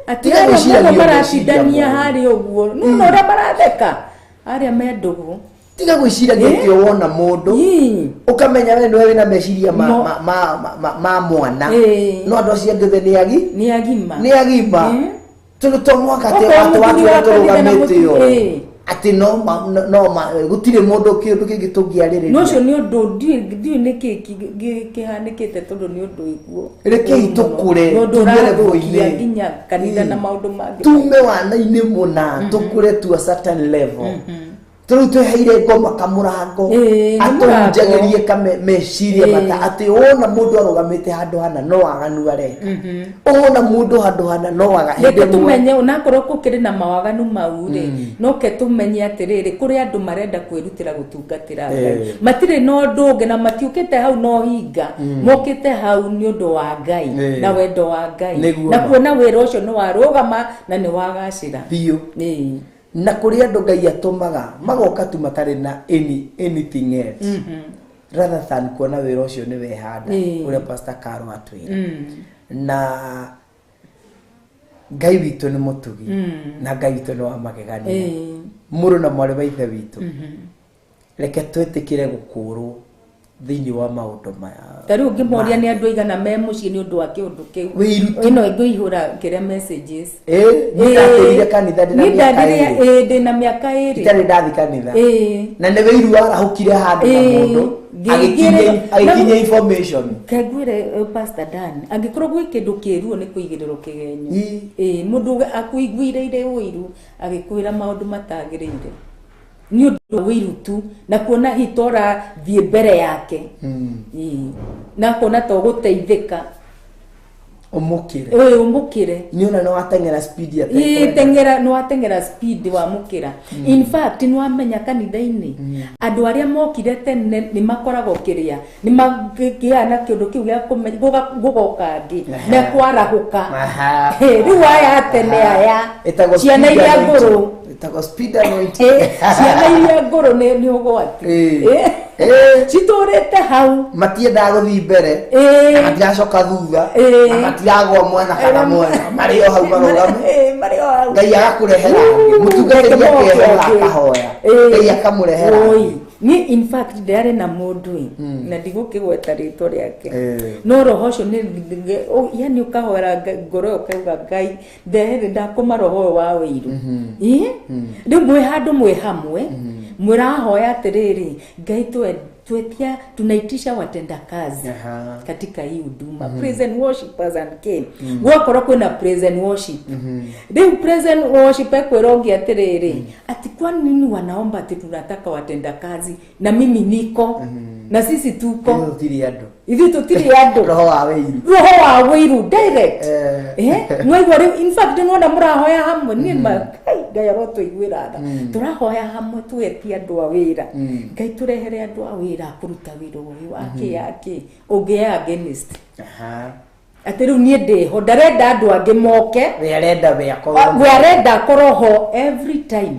Atĩ arĩa maracindania harĩa ũguo. Nĩ ũrĩa maratheka. Arĩa me ndũgũ. Tiga gwĩciragia atĩ wona mũndũ ũkamenya we nĩwe wĩna meciria ma mwana no andũ acio angĩ othe nĩ agima. Nĩ agima. Tondũ to mũhaka atĩ watũra tũrũgamĩte ũũ atĩ no gũtirĩ mũndũ kĩũndũ kĩngĩ tũngĩarĩrĩria. No ũcio nĩ ũndũ ndiũĩ nĩkĩ kĩhanĩkĩte tondũ nĩ ũndũ ĩkuo. Rekei tũkũre tume level-inĩ nginya kanitha na maũndũ mangĩ. Tume wana-inĩ mũna tũkũre to a certain level. Tondũ tweheire ngoma kamũrango atũhunjagĩrie meciria mata atĩ wona mũndũ arũgamĩte handũ hana no waganu areka. Wona mũndũ handũ hana no waga. Reke tũmenye onakorwo gũkĩrĩ na mawaganu mau rĩ no ke tũmenye atĩrĩrĩ kũrĩ andũ marenda kwĩrutĩra gũtungatĩra Ngai. Matirĩ na ũndũ ũngĩ na matiũkĩte hau no hinga. Mokĩte hau nĩ ũndũ wa Ngai na wendo wa Ngai na kuona wĩra ũcio nĩ warũgama na nĩ wagacĩra biũ. Na kũrĩ andũ Ngai atũmaga magoka tu matarĩ na anything else rather than kuona wĩra ũcio nĩ wehanda ũrĩa Pastor Caro atwĩra. Na Ngai witũ nĩ mũtugi na Ngai witũ nĩ wa magegania. Mũrũ na mwarĩ wa ithe witũ reke twĩtĩkĩre gũkũrwo thĩinĩ wa maũndũ maya. Ta rĩu ũngĩmoria nĩ andũ aigana me mũciĩ nĩ ũndũ wa kĩũndũ kĩu. Ĩno ĩngũihũra kĩrĩa messages. Niĩ ndatĩrire kanitha ndĩna mĩaka ĩrĩ. Ndĩna mĩaka ĩrĩ. Itarĩ ndathi kanitha. Na nĩ wĩiru warahũkire handũ na mũndũ agĩkinyia information. Ke ngwĩre Pastor Dan angĩkorwo gwĩ kĩndũ kĩruo nĩ kũigĩrĩrwo kĩgenyo. Mũndũ akũiguĩrĩire ũiru agĩkwĩra maũndũ matagĩrĩire. Nĩ ũndũ wa wĩiru tu na kuona hitora thiĩ mbere yake. Na kuona to gũteithĩka. Ũmũkĩre. Ũmũkĩre. Nĩ ona nĩ wateng'era speed ya teng'era nĩ wateng'era speed wamũkĩra. In fact nĩ wamenya kanitha-inĩ andũ arĩa mokire tene nĩ makoragwo kĩrĩa nĩ magĩaga na kĩũndũ kĩu gĩa gũgoka angĩ mekwarahũka. Rĩu aya tene aya ciana iria ngũrũ ĩtagwo speed anointing. Ciana iria ngũrũ nĩ ũgwati. Citũrĩte hau matiendaga gũthiĩ mbere na matiracoka thutha na matiragwa mwena kana mwena marĩ o hau marũgame. Ngai agakũrehera angĩ mũtungatĩri akehoya akahoya Ngai akamũrehera. Ni in fact ndĩrarĩ na mũndũ na ndigũkĩgweta rĩtwa rĩake no roho ũcio nĩ yani ũkahoera ngoro ũkauga Ngai ndehere ndakũma roho ũyũ wa wĩiru. Rĩu mwĩ handũ mwĩ hamwe mũrahoya atĩrĩrĩ Ngai Twetia tunaitisha watenda kazi katika hii huduma. Praise and worshipers and king. Gwakorwo kwina praise and worship. Riu praise and worship ekwirongi atiriri. Ati kwa nini wanaomba ati tunataka watenda kazi na mimi niko na sisi tuko. Ithuĩ tũtirĩ andũ. Roho wa wĩiru. Roho wa wĩiru direct. Nwaigua rĩu in fact nĩwona mũrahoya hamwe niĩ Ngai arotũiguĩra tha. Tũrahoya hamwe twetie andũ a wĩra. Ngai tũrehere andũ a wĩra kũruta wĩra ũyũ akĩ akĩ ũngĩ against. Atĩ rĩu niĩ ndĩho ndarenda andũ angĩ moke. We arenda we akorwo. We arenda akorwo ho every time.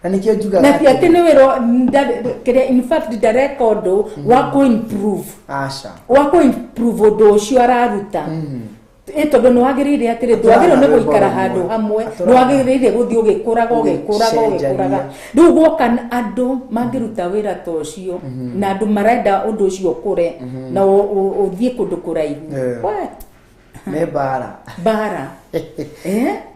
Na nikio njugaga na ti atĩ nĩ wĩra in fact ndareka ũndũ wa kũ improve. Aca. Wa kũ improve ũndũ ũcio araruta. Tondũ nĩ wagĩrĩire atĩrĩ ndwagĩrĩirwo nĩ gũikara handũ hamwe nĩ wagĩrĩire gũthiĩ ũgĩkũraga ũgĩkũraga ũgĩkũraga. Rĩu guoka andũ mangĩruta wĩra ta ũcio na andũ marenda ũndũ ũcio ũkũre na ũthiĩ kũndũ kũraihu. Nĩ mbara. Mbara.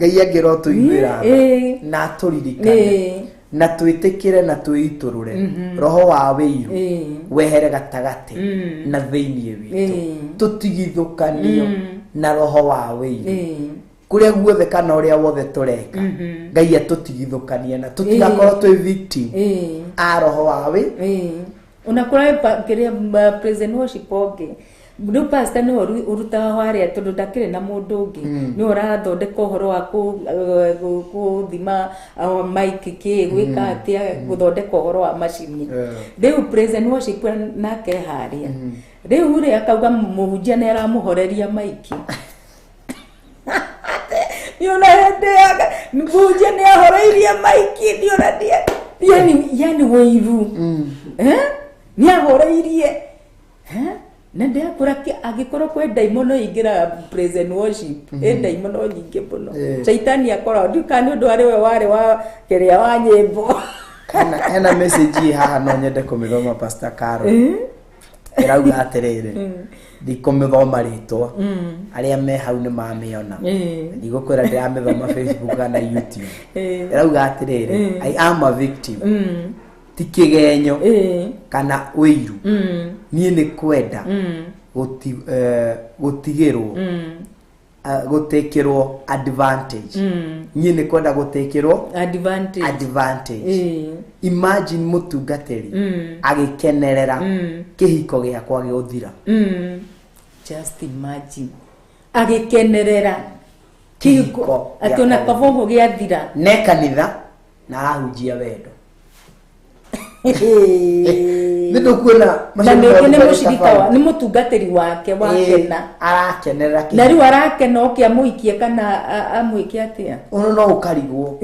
Ngai angĩrotũiguĩra tha na atũririkane na twĩtĩkĩre na twĩitũrũre roho wa wĩiru wehere gatagatĩ na thĩinĩ witũ tũtigithũkanio na roho wa wĩiru kũrĩa guothe kana ũrĩa wothe tũreka Ngai atũtigithũkanie na tũtigakorwo twĩ victim a roho wa wĩiru. Unakora kĩrĩa praise and worship ũngĩ rĩu pastor nĩwe ũrutaga harĩa tondũ ndakĩrĩ na mũndũ ũngĩ nĩwe ũrathondeka ũhoro wa kũthima mic kĩ gwĩka atĩa gũthondeka ũhoro wa macini. Rĩu praise and worship nake harĩa rĩu rĩ akauga mũhunjia nĩ aramũhoreria mic. Nĩona hĩndĩ mũhunjia nĩ ahoreirie mic nĩona yani wĩiru nĩ ahoreirie. Na ndakora angĩkorwo kwĩ ndaimono ingĩraga praise and worship ĩ ndaimono nyingĩ mũno Shaitani akorwo ndiũĩ nĩ ũndũ arĩ we warĩ wa kĩrĩa wa nyĩmbo. Kana hena message haha no nyende kũmĩthoma Pastor Carol. Ĩrauga atĩrĩrĩ ndikũmĩthoma rĩtwa arĩa me hau nĩ mamĩona ndigũkwĩra ndĩramĩthoma Facebook kana YouTube. Ĩrauga atĩrĩrĩ I am a victim ti kĩgenyo kana ũiru niĩ nĩ kwenda gũtigĩrwo gũtĩkĩrwo advantage. Niĩ nĩ kwenda gũtĩkĩrwo advantage. Imagine mũtungatĩri agĩkenerera kĩhiko gĩakwa gĩgũthira. Just imagine agĩkenerera kĩhiko atĩ ona kabogo gĩathira ne kanitha na arahunjia wendo. Nĩ ndũkuona na nĩ mũcirika wa nĩ mũtungatĩri wake wakena arakenerera na rĩu arakena oke amũikie kana amwĩke atĩa ũno no ũkarigwo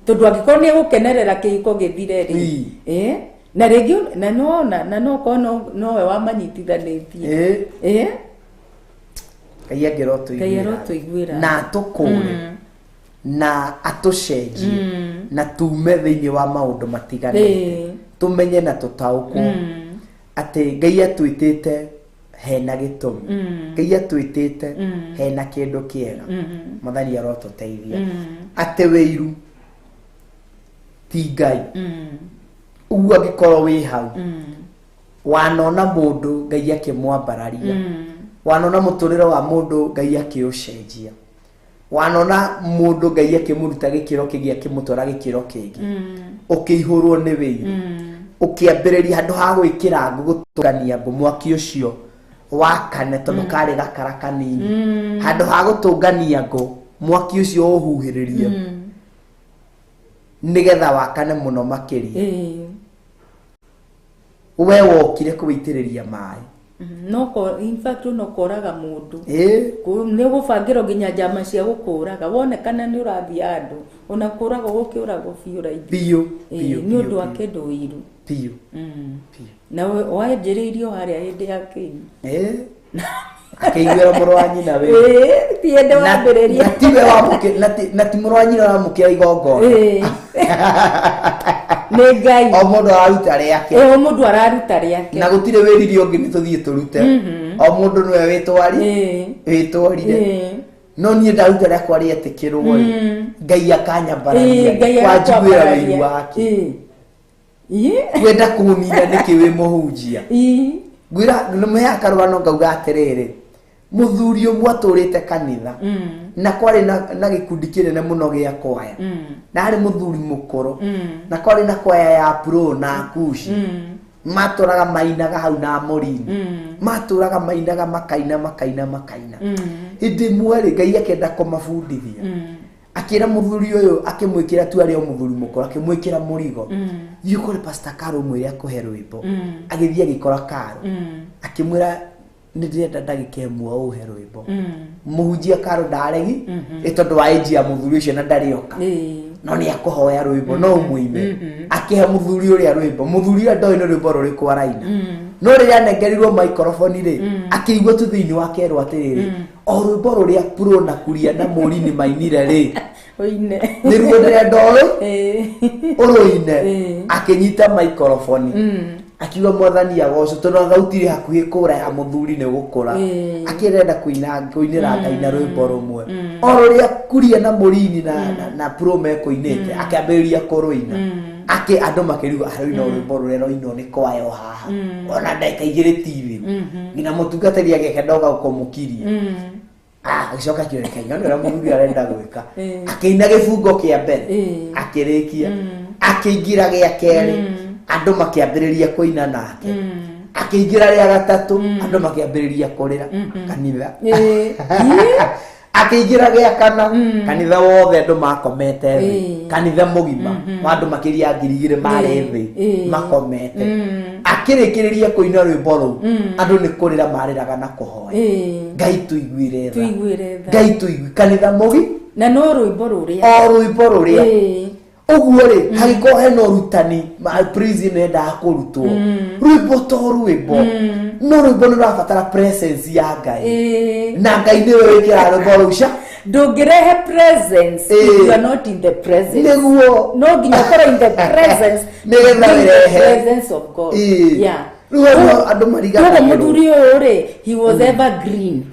tondũ angĩkorwo nĩ egũkenerera kĩhiko gĩthire rĩ na rĩngĩ na nĩwona na no okorwo nowe wamanyitithanĩtie. Ngai angĩrotũiguĩra na atũkũre na atũcenjie na tume thĩinĩ wa maũndũ matiganĩte tũmenye na tũtaũkwo atĩ Ngai atwĩtĩte hena gĩtũmi Ngai atwĩtĩte hena kĩndũ kĩega. Mwathani arotũteithia atĩ wĩiru ti Ngai. Ũguo angĩkorwo wĩ hau wanona mũndũ Ngai akĩmwambararia wanona mũtũrĩre wa mũndũ Ngai akĩũcenjia wanona mũndũ Ngai akĩmũruta gĩkĩro kĩngĩ akĩmũtwara gĩkĩro kĩngĩ ũkĩihũrwo nĩ wĩiru ũkĩambĩrĩria handũ ha gwĩkĩra ngũ gũtũngania ngũ mwaki ũcio wakane tondũ karĩ gakara kanini handũ ha gũtũngania ngũ mwaki ũcio ũhuhĩrĩrie nĩgetha wakane mũno makĩria. We wokire kũwĩitĩrĩria maĩ no in fact no koraga mũndũ nĩ ũgũbangĩrwo nginya njama cia gũkũraga wonekana nĩ ũrathiĩ andũ ona kũragwo gũkĩũragwo biũ raithi biũ nĩ ũndũ wa kĩndũ wĩiru biũ na wanjĩrĩirio harĩa hĩndĩ ya Kĩini akĩiguĩra mũrũ wa nyina wĩ ti hĩndĩ wambĩrĩria na ti mũrũ wa nyina ũramũkĩra igongona nĩ Ngai o mũndũ araruta rĩake o mũndũ araruta rĩake na gũtirĩ wĩrire ũngĩ nĩ tũthiĩ tũrute o mũndũ nĩwe wĩtwarire no niĩ ndaruta rĩakwa rĩetĩkĩrwo rĩ Ngai akanyambararia wanjiguĩra wĩiru wake. Wenda kũnina nĩkĩ wĩ mũhunjia? Ngwĩra nĩmũheaga karũgano ngauga atĩrĩrĩ, mũthuri ũmwe atũrĩte kanitha na kwarĩ na gĩkundi kĩnene mũno gĩa kwaya, na arĩ mũthuri mũkũrũ, na kwarĩ na kwaya ya Pro na Kushi, matũraga mainaga hau na Morini, matũraga mainaga makaina makaina makaina. Hĩndĩ ĩmwe rĩ, Ngai akĩenda kũmabundithia, akĩra mũthuri ũyũ, akĩmwĩkĩra tu arĩ o mũthuri mũkũrũ, akĩmwĩkĩra mũrigo, thiĩ ũkore Pastor Karo ũmwĩre akũhe rwĩmbo. Agĩthiĩ agĩkora Karo, akĩmwĩra nĩ ndĩrenda ndagĩka ĩmwe ũhe rwĩmbo. Mũhunjia Karo ndaregi, ĩ tondũ wa age ya mũthuri ũcio na ndarĩ oka, no nĩ akũhoya rwĩmbo no ũmũime. Akĩhe mũthuri ũrĩa rwĩmbo, mũthuri ũrĩa ndoĩ nĩ rwĩmbo rũrĩkũ araina, no rĩrĩa anengerirwo microphone rĩ, akĩigua tu thĩinĩ wake erwo atĩrĩrĩ, o rwĩmbo rũrĩa Pro na Kuria na Morini mainire rĩ, ũine nĩruo ndĩrenda ũrũine. Akĩnyita microphone, akiuga mwathani agocwo, tondũ thauti ĩrĩ hakuhĩ kũra ya mũthuri nĩ gũkũra, akĩrenda kũina kũinĩra Ngai na rwĩmbo rũmwe o rũrĩa Kuria na Morini na Pro mekũinĩte. Akĩambĩrĩria kũrũina, akĩ andũ makĩrigwo arũina rwĩmbo rũrĩa rũinwo nĩ kwayo haha ona ndagĩka igĩrĩ tithi, nginya mũtungatĩri agĩkenda oka kũmũkiria. Agĩcoka akĩoneka nyone ũrĩa mũthuri arenda gwĩka, akĩina gĩbungo kĩa mbere, akĩrĩkia, akĩingĩra gĩa kerĩ, andũ makĩambĩrĩria kũina nake, akĩingĩra rĩa gatatũ, andũ makĩambĩrĩria kũrĩra kanitha, akĩingĩra gĩa kana, kanitha wothe andũ makomete thĩ, kanitha mũgima wa andũ makĩria 2000 marĩ thĩ makomete. Akĩrĩkĩrĩria kũina rwĩmbo rũu, andũ nĩ kũrĩra marĩraga na kũhoya, Ngai tũiguĩre tha, Ngai tũigue, kanitha mũgi na no rwĩmbo rũrĩa, o rwĩmbo rũrĩa. Ũguo rĩ, hagĩkorwo hena ũrutani praise ĩno yendaga kũrutwo, rwĩmbo to rwĩmbo, no rwĩmbo nĩ rũrabatara presence ya Ngai, na Ngai nĩwe wĩkĩraga rwĩmbo rũu ca. Ndũngĩrehe presence if you are not in the presence. Nĩguo. No nginya ũkorwo in the presence, nĩgetha wĩrehe presence of God. Yeah. Rĩu andũ mariganagĩrwo. Mũthuri ũyũ rĩ, he was evergreen.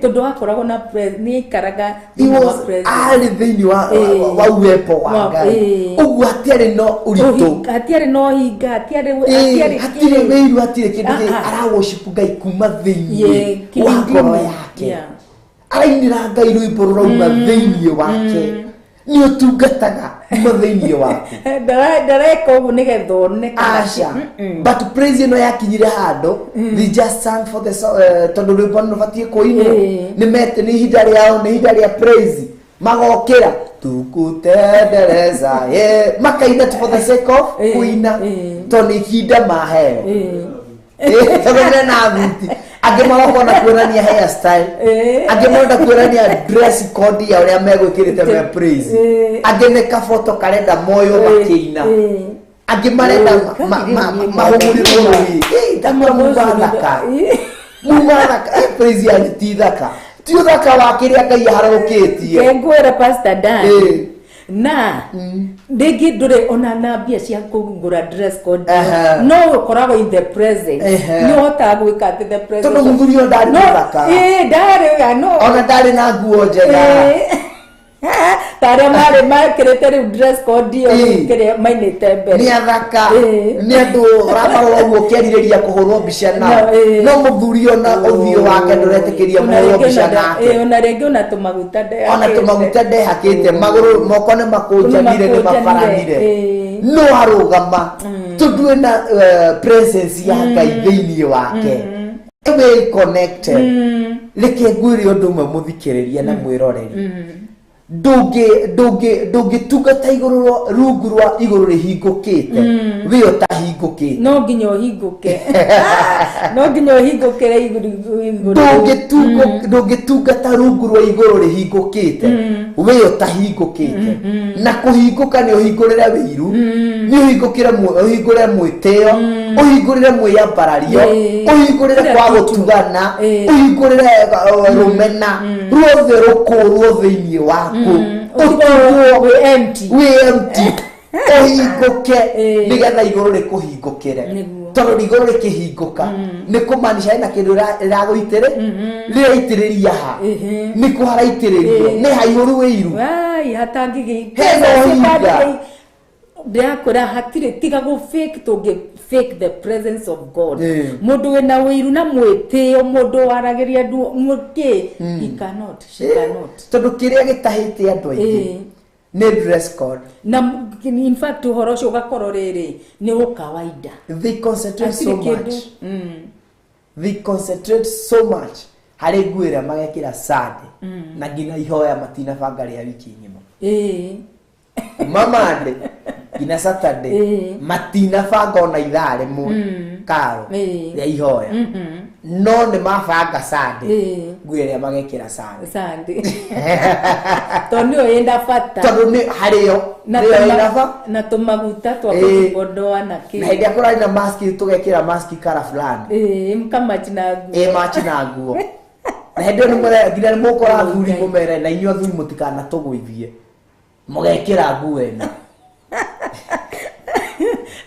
Tondũ akoragwo na nĩ aikaraga arĩ thĩinĩ wa uwepo wa Ngai, ũguo hatiarĩ na ũritũ, hatiarĩ na ũhinga, hatiarĩ hatirĩ wĩiru, hatirĩ kĩndũ, ara worship Ngai kuma thĩinĩ wa ngoro yake, arainĩra Ngai rwĩmbo rũrauma thĩinĩ wake, nĩ ũtungataga kuma thĩinĩ waku. Ndareka ũguo nĩgetha one. Aca, but praise ĩno yakinyire handũ, they just sang for the tondũ rwĩmbo nĩ rũbatiĩ kũinwo, nĩ ihinda rĩao, nĩ ihinda rĩa praise, magokĩra tukutendereza makaina for the sake of kũina, tondũ nĩ ihinda maheo, tondũ mena thuti, angĩ magoka na kuonania hairstyle, angĩ marenda kuonania dress code ya ũrĩa megwĩkĩrĩte me praise, angĩ nĩ kaboto karenda moyo makĩina, angĩ marenda mahũrĩrwo rũĩ, takwa muma thaka, muma thaka, praise yanyu ti thaka, ti ũthaka wa kĩrĩa Ngai aharũrũkĩtie. Ngwĩra Pastor Dan, na rĩngĩ ndũrĩ ona na mbia cia kũgũra dress code, no ũkoragwo in the presence, nĩ ũhotaga gwĩka atĩ the presence, tondũ mũthuri ũyũ ndarĩ mũthaka, ndarĩ, no ona ndarĩ na nguo njega, ta arĩa marĩ mekĩrĩte rĩu dress code ĩyo kĩrĩa mainĩte mbere, nĩ athaka, nĩ andũ ũramarora ũguo ũkĩerirĩria kũhũrwo mbica nao, no mũthuri ona ũthiũ wake ndũretĩkĩria mũhũrwo mbica nake, ona rĩngĩ ona tũmaguta ndehakĩte, ona tũmaguta ndehakĩte, magũrũ moko nĩ makũnjanire, nĩ mabaranire, no arũgama tondũ ena presence ya Ngai thĩinĩ wake, well connected. Reke ngwĩre ũndũ ũmwe mũthikĩrĩria na mwĩroreri, ndũngĩtungata igũrũ rungu rwa igũrũ rĩhingũkĩte wĩ ũtahingũkĩte, no nginya ũhingũke, no nginya ũhingũkĩre igũrũ. Ndũngĩtungata rungu rwa igũrũ rĩhingũkĩte wĩ ũtahingũkĩte, na kũhingũka nĩ ũhingũrĩre wĩiru, nĩ ũhingũrĩre mwĩtĩo, ũhingũrĩre mwĩyambarario, ũhingũrĩre kwa gũtugana, ũhingũrĩre rũmena ruothe rũkũrwo thĩinĩ waku, ũtigwo wĩ empty, wĩ empty, ũhingũke nĩgetha igũrũ rĩkũhingũkĩre, tondũ igũrũ rĩkĩhingũka nĩ kũmaanisha hena kĩndũ rĩragũitĩrĩ, rĩraitĩrĩria ha, nĩ kũ haraitĩrĩrio, nĩ haihũru wĩiru, hena ũhinga. Ndĩrakwĩra hatirĩ tiga gũ fake tũngĩ fake the presence of God. Mũndũ wĩna ũiru na mwĩtĩo, mũndũ waragĩria andũ mũkĩ, he cannot, she cannot. Tondũ kĩrĩa gĩtahĩte andũ aingĩ nĩ dress code. Na in fact ũhoro ũcio ũgakorwo rĩrĩ nĩ ũkawaida. They concentrate so much. They concentrate so much harĩ nguo ĩrĩa magekĩra Sunday na nginya ihoya matinabanga rĩa wiki ng'ima. Kuma Monday nginya Saturday matinabanga ona ithaa rĩmwe karo rĩa ihoya. No nĩ mabanga Sunday nguo ĩrĩa magekĩra Sunday. Tondũ nĩyo ĩna bata. Tondũ nĩ harĩo nĩyo ĩna bata. Na tũmaguta twa kũjipodoa na kĩ. Na hĩndĩ ĩrĩa kũrarĩ na maski tũgekĩra maski kara fulani. Mkamachi na nguo. Machi na nguo. Na hĩndĩ ĩyo nĩ nginya nĩ mũkora athuri mũmere na inyuĩ athuri mũtikanatũgũithie. Mũgekĩra nguo ĩno.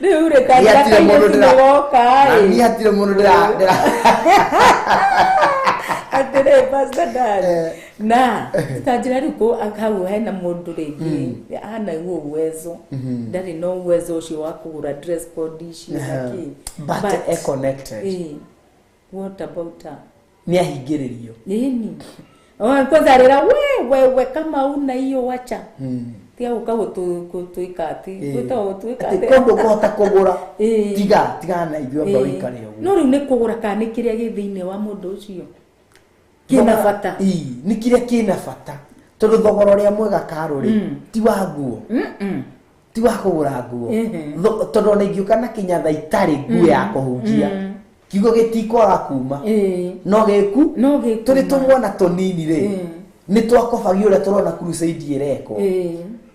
Rĩu rĩ kanjĩra kairĩtu nĩwoka ĩ. Niĩ hatirĩ mũndũ ndĩra Atĩrĩ Pastor Dan. Na ta njĩra rĩu hau hena mũndũ rĩngĩ hana guo uwezo. Ndarĩ na uwezo ũcio wa kũgũra dress code ici na kĩ. But e connected. What about her? Nĩ ahingĩrĩrio. Nini? Kwanza arera we kama una hiyo wacha. Tia ũka gũtuĩka atĩ gwĩtagwo gũtuĩka atĩ kũndũ ũkũhota kũgũra tiga tigana na ithuĩ amba ũikare ũguo. No rĩu nĩ kũgũra kana nĩ kĩrĩa gĩ thĩinĩ wa mũndũ ũcio kĩna bata. Nĩ kĩrĩa kĩna bata tondũ thogora ũrĩa mwega karo rĩ ti wa nguo, ti wa kũgũra nguo, tondũ ona ingĩũka na kĩnyatha itarĩ nguo ya kũhunjia kiugo gĩtikwaga kuma no gĩku tũrĩ tũmwana tũnini rĩ nĩ twakobagio ũrĩa tũrona crusade ĩrekwo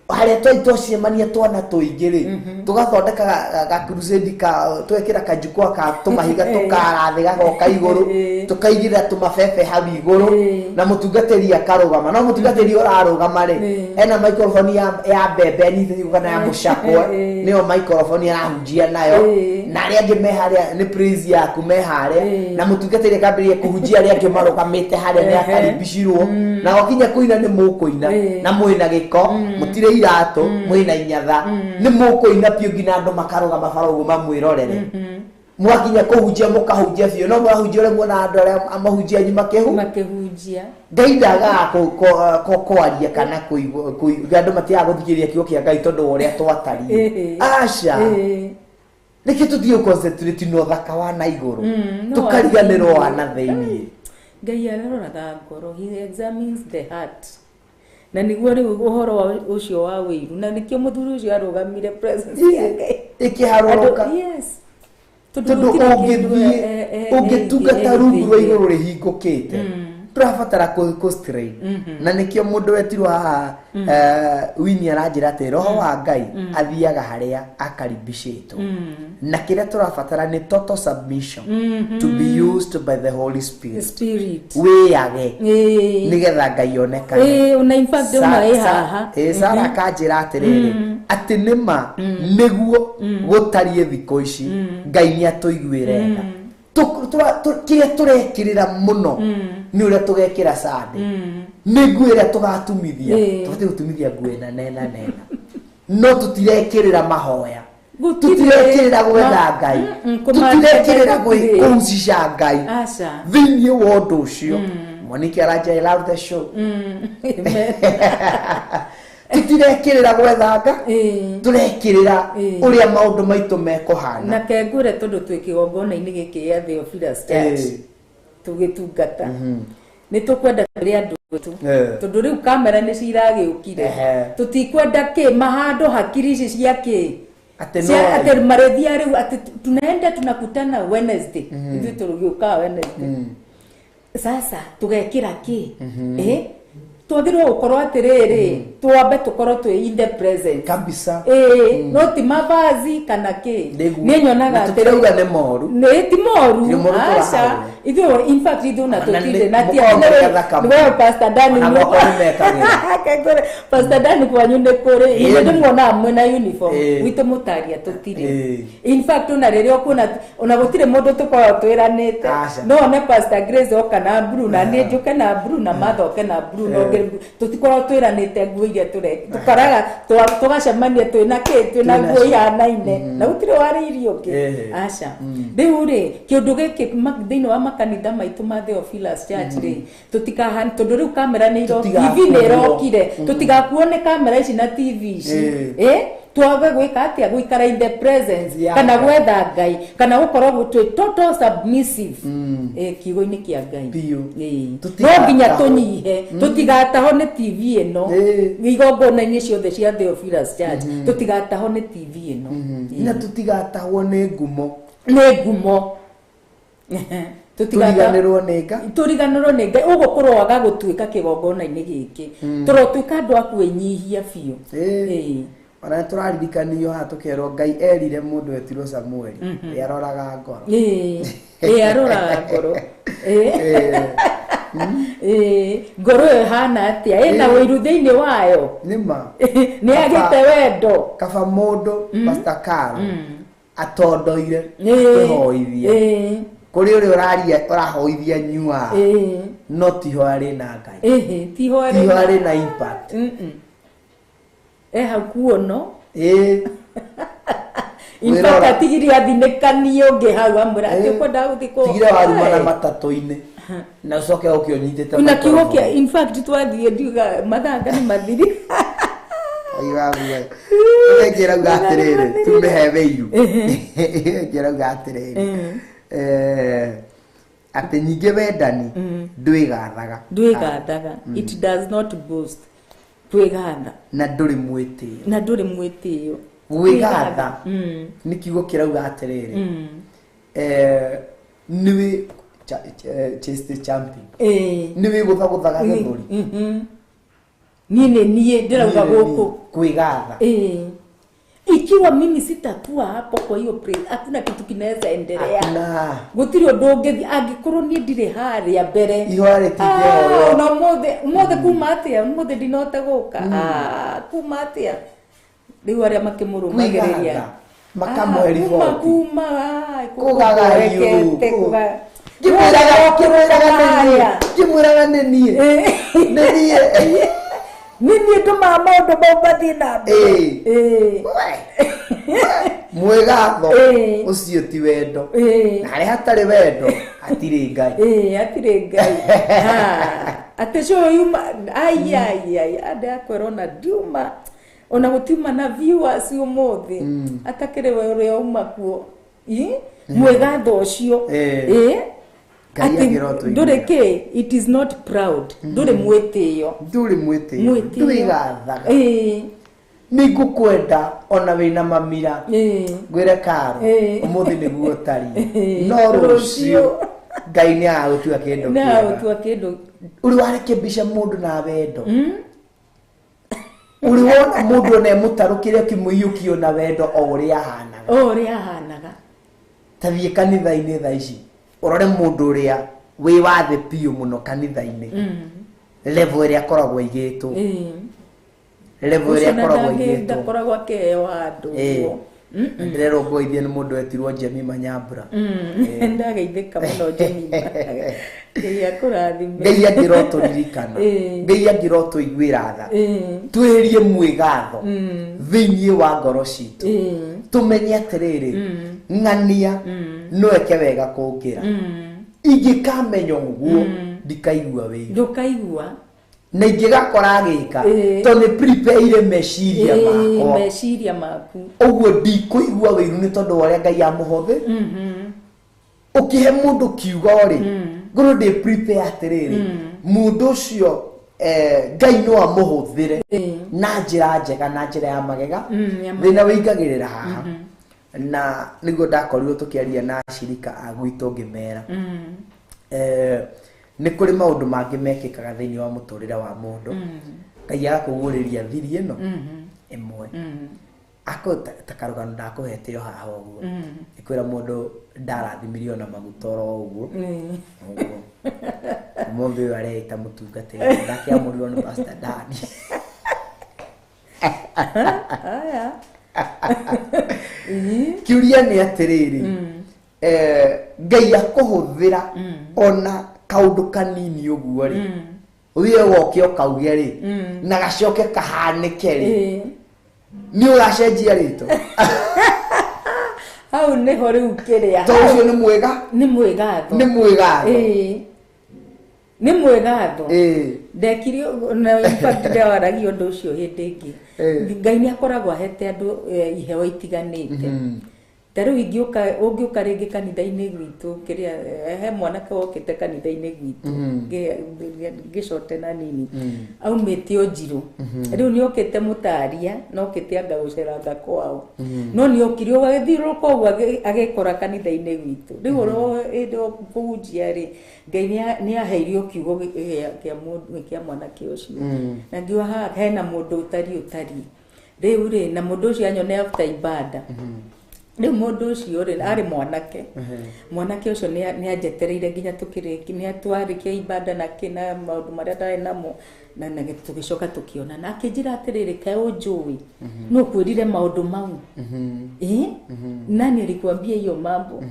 harĩa twai twacemania twana tũingĩ rĩ tũgathondeka ga crusade ka twekĩra kajukwaa ka tũmahiga tũkara thĩ gagoka igũrũ tũkaigĩrĩra tũmabebe hau igũrũ na mũtungatĩri akarũgama. No mũtungatĩri ũrarũgama rĩ ena microphone ya mbembe anyitĩte kana ya mũcakwe nĩyo microphone arahunjia nayo na arĩa angĩ me harĩa nĩ praise yaku me harĩa na mũtungatĩri akambĩrĩria kũhunjia arĩa angĩ marũgamĩte harĩa nĩ akaribicirwo na wakinya kũina nĩ mũkũina na mwĩna gĩko mũtirĩ iratũ mwĩna inyatha nĩ mũkũina biũ nginya andũ makarũgama bara ũguo mamwĩrorere. Mwakinya kũhunjia mũkahunjia biũ no mũrahunjia ũrĩa muona andũ arĩa mahunjia anyu makĩhunjia. Ngai ndagaga kwaria kana andũ matiagaga gũthikĩrĩria kiugo kĩa Ngai tondũ wa ũrĩa twatariĩ. Aca, nĩkĩ tũtige concentrate na ũthaka wa na igũrũ tũkariganĩrwo wa na thĩinĩ. Ngai aroraga ngoro, he examines the heart. Na nĩguo rĩu ũhoro ũcio wa wĩiru na nĩkĩo mũthuri ũcio arũgamire presence ya Ngai ĩkĩharũrũka. Yes, tondũ ũngĩthiĩ ũngĩtungata rungu rwa igũrũ rĩhingũkĩte tũrabatara kũ strain. Na nĩkĩo mũndũ wetirwo haha Winnie aranjĩra atĩ roho wa Ngai athiaga harĩa akaribicĩtwo na kĩrĩa tũrabatara nĩ total submission to be used by the Holy Spirit. Wĩyage nĩgetha Ngai onekane. Na in fact ndĩma ĩ haha. Sara akanjĩra atĩrĩrĩ atĩ nĩma nĩguo gũtariĩ thikũ ici Ngai nĩ atũiguĩre tha. Kĩrĩa tũrekĩrĩra mũno nĩ ũrĩa tũgekĩra Sunday nĩ nguo ĩrĩa tũgatumithia. Tũbatiĩ gũtumithia nguo ĩna nena nena no tũtirekĩrĩra mahoya, tũtirekĩrĩra gwetha Ngai, tũtirekĩrĩra kũhucica Ngai thĩinĩ wa ũndũ ũcio. Mwaniki aranja I love the show. Tũtirekĩrĩra gwetha Ngai, tũrekĩrĩra ũrĩa maũndũ maitũ mekũhana. Na kengũre tondũ twĩ kĩgongona-inĩ gĩkĩ gĩa Theophilus Church tũgĩtungata nĩ tũkwenda kũrĩ andũ aitũ tondũ rĩu kamera nĩ ciragĩũkire tũtikwenda kĩ mahando hakiri ici cia kĩ atĩ marĩthia rĩu atĩ tunaenda tunakutana Wednesday ithuĩ tũgĩũkaga Wednesday. Sasa tũgekĩra kĩ twagĩrĩirwo gũkorwo atĩrĩrĩ twambe tũkorwo twĩ in the presence kabisa. No ti mavazi kana kĩ. Niĩ nyonaga atĩrĩrĩ tũtirauga nĩ moru, nĩ ti moru, aca. Ithuĩ in fact ithuĩ na Ona tũtirĩ na ti mũkongerera we Pastor Dani Ona gwakwa nĩmekagĩra. Pastor Dani kwanyu nĩ kũrĩ inyuĩ ndĩmuonaga mwĩna uniform Ĩĩ. gwitũ mũtaria tũtirĩ. Ĩĩ. In fact ona rĩrĩa ũkuona ona gũtirĩ mũndũ tũkoragwo twĩranĩte. Aca. No one Pastor Grace oka na blue na niĩ njũke na blue na Martha oke na blue na ũngĩ blue. Tũtikoragwo twĩranĩte nguo iria tũkoraga tũgacemania twĩna kĩ twĩna Twĩna nguo ihanaine na gũtirĩ warĩirie ũngĩ. Ĩĩ. Aca. Rĩu rĩ kĩũndũ gĩkĩ thĩinĩ wa makanitha maitũ ma Theophilus Church rĩ tũtikahana tondũ rĩu kamera nĩ TV nĩ ĩrokire tũtigakuo nĩ kamera ici na TV ici. Ĩĩ. Twage gwĩka atĩa gũikara in the presence Ya kana Ngai. gwetha Ngai kana gũkorwo twĩ total submissive kiugo-inĩ kĩa Ngai. Biũ. Ĩĩ. Tũtigatahwo. No nginya tũnyihe tũtigatahwo nĩ TV ĩno Ĩĩ. igongona-inĩ ciothe cia Theophilus Church tũtigatahwo nĩ TV ĩno. Na tũtigatahwo nĩ ngumo. Nĩ ngumo. Tũriganĩrwo nĩ Ngai. Tũriganĩrwo nĩ Ngai. Ũguo kũroaga gũtuĩka kĩgongona-inĩ gĩkĩ. Tũrotuĩka andũ a kwĩnyihia biũ. Ĩĩ. Ona nĩtũraririkanio haha tũkerwo Ngai erire mũndũ wetirwo Samueli ĩ aroraga ngoro. Ĩĩ. Ĩĩ aroraga ngoro. Ĩĩ. Ĩĩ. Ngoro ĩyo ĩhana atĩa? Ĩna ũiru thĩinĩ wayo. Nĩma. Nĩ agĩte wendo. Kaba mũndũ Pastor Carol atondoire Ĩĩ. akĩhoithia. Ĩĩ. Kũrĩ ũrĩa ũraria ũrahoithia nyua. Ĩĩ. No tiho arĩ na Ngai. Ĩhĩ, tiho arĩ Tiho na- arĩ na impact. Hau kuono. Ĩĩ. In Wĩrora. fact atigire athinĩkanio ũngĩ hau amwĩra atĩ ũkwenda gũthiĩ kũ- Tigire waruma na matatũ-inĩ. Na ũcoke ũke ũnyitĩte na kiugo kĩa microphone. in fact twathiĩ ndiuga mathanga nĩ mathiri. Ĩngĩ ĩrauga atĩrĩrĩ, tumĩhe wĩiru. Ĩngĩ ĩrauga atĩrĩrĩ, atĩ nyingĩ wendani ndwĩgathaga. Ndwĩgathaga. It does not boast. Kwĩgatha. Na ndũrĩ mwĩtĩo. Na ndũrĩ mwĩtĩo. Gwĩgatha nĩ kiugo kĩrauga atĩrĩrĩ, nĩ chest champion. Nĩ wĩgũthagũthaga gĩthũri. Niĩ nĩ niĩ ndĩrauga gũkũ. Kwĩgatha. Ikiwa mimi sitakuwa hapo kwa hiyo praise, hakuna kitu kinaweza endelea. Hakuna. Gũtirĩ ũndũ ũngĩthiĩ angĩkorwo niĩ ndirĩ harĩa mbere. Ihoya rĩtingĩhoywo. Ona ũmũthĩ kuma atĩa? Ũmũthĩ ndinahota gũka. Kuma atĩa? Rĩu arĩa makĩmũrũmagĩrĩria. Kwĩgatha. Makamũhe riboti. Kuma, Kũgagario. kũrekete, Ngĩmwĩraga nĩ niĩ. Nĩ niĩ. Nĩ niĩ ndũmaga maũndũ mau mathiĩ na mbere. Ĩĩ. Mwĩgatho ũcio ti wendo. Na harĩa hatarĩ wendo hatirĩ Ngai. Ĩĩ, hatirĩ Ngai. Atĩ cũũ yuma, ai, ai, ai, andũ akwĩra ona ndiuma, ona gũtiuma na viewers ũmũthĩ. Atakĩrĩ we ũrĩa uma kuo. Mwĩgatho ũcio. Ĩĩ. Ngai Atĩ angĩrotũiguĩra. ndũrĩ kĩ, it is not proud. Ndũrĩ mwĩtĩo. Ndũrĩ mwĩtĩo. Mwĩtĩo. Ndwĩgathaga. Ĩĩ. Nĩ ngũkwenda ona wĩna mamira. Ngwĩre Karo, ũmũthĩ nĩguo ũtariĩ. No rũciũ Ngai nĩ agagũtua kĩndũ Nĩ kĩega. agagũtua kĩndũ. Ũrĩ warekebisha mũndũ na wendo. Ũrĩ wona mũndũ ona emũtarũkĩre ũkĩmũiyũkio na wendo o ũrĩa ahanaga. O ũrĩa ahanaga. Ta thiĩ kanitha-inĩ thaa ici, ũrore mũndũ ũrĩa wĩ wa thĩ biũ mũno kanitha-inĩ. Level ĩrĩa akoragwo aigĩtwo. Level ĩrĩa Ũcio na akoragwo aigĩtwo. ndakoragwo akĩheo handũ ũguo. Ndĩrerwo ngoithie nĩ mũndũ wetirwo Jemima Nyambura. Ndageithĩka mũno Jemima. Ngai akũrathime. Ngai angĩrotũririkana. Ngai angĩrotũiguĩra tha. Twĩherie mwĩgatho thĩinĩ wa ngoro citũ. Tũmenye atĩrĩrĩ, ng'ania no eke wega kũngĩra. Ingĩkamenya ũguo ndikaigua wĩiru. Ndũkaigua. Na ingĩgakora agĩka, tondũ nĩ prepare meciria makwa. Meciria maku. Ũguo ndikũigua wĩiru nĩ tondũ wa ũrĩa Ngai amũhothe. Ũkĩhe mũndũ kiugo rĩ, ngorwo ndĩ prepare atĩrĩrĩ, mũndũ ũcio Ngai no amũhũthĩre na njĩra njega na njĩra ya magega. Thĩna wĩingagĩrĩra haha. Na nĩguo ndakorirwo tũkĩaria na ashirika a gwitũ ngĩmera. Nĩ kũrĩ maũndũ mangĩ mekĩkaga thĩinĩ wa mũtũrĩre wa mũndũ. Ngai agakũguũrĩria thiri ĩno ĩmwe. Ako ta karũgano ndakũhete o haha ũguo. Ĩkwĩra mũndũ Ndarathimirio na maguta oro ũguo. Ũguo. Ũmũthĩ ũyũ areĩta mũtungatĩri ndakĩamũrirwo nĩ Pastor Dan. Aya. Kĩũria nĩ atĩrĩrĩ, Ngai akũhũthĩra ona kaũndũ kanini ũguo rĩ, ũthiĩ woke ũkauge rĩ, na gacoke kahanĩke rĩ, nĩ ũracenjia rĩtwa. Hau nĩho rĩu kĩrĩa. Tondũ ũcio nĩ mwega. Nĩ mwĩgatho. Nĩ mwĩgatho. Nĩ mwĩgatho. Ndekire na in fact ndawaragia ũndũ ũcio hĩndĩ ĩngĩ. Ngai nĩ akoragwo ahete andũ iheo itiganĩte. Ta rĩu ũngĩũka rĩngĩ kanitha-inĩ gwitũ kĩrĩa he mwanake wokĩte kanitha-inĩ gwitũ ngĩcote na nini aumĩte Ũnjirũ. Rĩu nĩ okĩte mũtaria na okĩte anga gũceranga kwao. No nĩ okire ũgagĩthiũrũrũka ũguo agĩkora kanitha-inĩ gwitũ. Rĩu oro hĩndĩ kũhunjia rĩ, Ngai nĩ aheirio kiugo kĩa mwanake ũcio. Na ngiuga haha hena mũndũ ũtariĩ. Rĩu rĩ, na mũndũ ũcio anyone after ibada. Rĩu mũndũ ũcio rĩ, arĩ mwanake. Mwanake ũcio nĩ anjetereire nginya tũkĩrĩkia, nĩ twarĩkia ibada na kĩ na maũndũ marĩa ndarĩ namo, na tũgĩcoka tũkĩonana. Akĩnjĩra atĩrĩrĩ, kaĩ ũnjũĩ? Nũ ũkwĩrire maũndũ mau? Nani alikwambia hiyo mambo?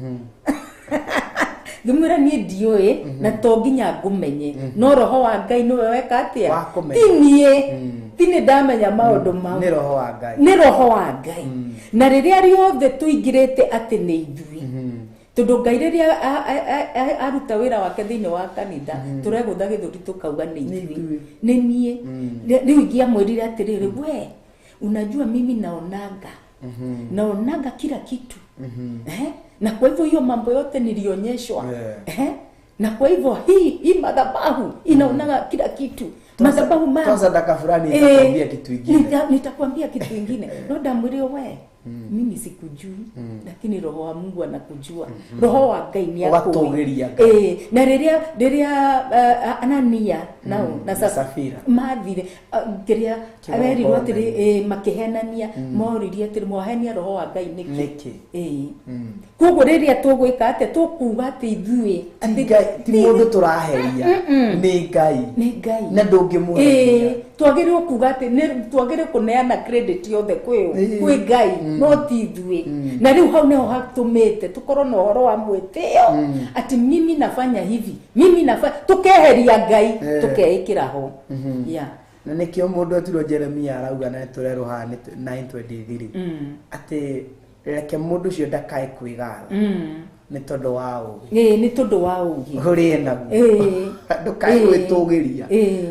Ngĩmwĩra niĩ ndiũĩ na to nginya ngũmenye, no roho wa Ngai nĩwe weka atĩa? Ti niĩ, ti nĩ ndamenya maũndũ mau. Nĩ roho wa Ngai. Nĩ roho wa Ngai. Na rĩrĩa rĩothe tũingĩrĩte atĩ nĩ ithuĩ, tondũ Ngai rĩrĩa aruta wĩra wake thĩinĩ wa kanitha, tũregũtha gĩthũri tũkauga nĩ ithuĩ, nĩ niĩ. Rĩu ingĩamwĩrire atĩrĩrĩ, we unajua mimi naonanga, naonanga kila kitu. Na kwa hivyo hiyo mambo yote nilionyeshwa. Na kwa hivyo hii madhabahu inaonaga kila kitu. Madhabahu ma sadaka fulani nitakwambia kitu kingine. Nitakwambia kitu kingine. No ndamwĩre we, mimi sikujui, lakini roho wa Mungu anakujua. Roho wa Ngai ni akũĩ. Na rĩrĩa Anania nao na Safira mathire kĩrĩa aberirwo atĩrĩ, makĩhenania, moririe atĩrĩ, mwahenia roho wa Ngai nĩkĩ? Koguo rĩrĩa tũgwĩka atĩa, tũkuga atĩ ithuĩ ti mũndũ tũraheria, nĩ Ngai. Nĩ Ngai. Na ndũngĩmũheria. Twagĩrĩirwo kuga atĩ twagĩrĩirwo kũneana credit yothe kwĩ Ngai, no ti ithuĩ. Na rĩu hau nĩho hatũmĩte tũkorwo na ũhoro wa mwĩtĩo atĩ mimi nafanya hivi, mimi nafanya, tũkeheria Ngai, tũkeĩkĩra ho. Yeah. Na nĩkĩo mũndũ etirwo Jeremia arauga na tũrerwo haha 9:23 atĩ reke mũndũ ũcio ndakae kwĩgatha nĩ tondũ wa ũũgĩ. Nĩ tondũ wa ũũgĩ ũrĩ naguo. Ndũkae gwĩtũgĩria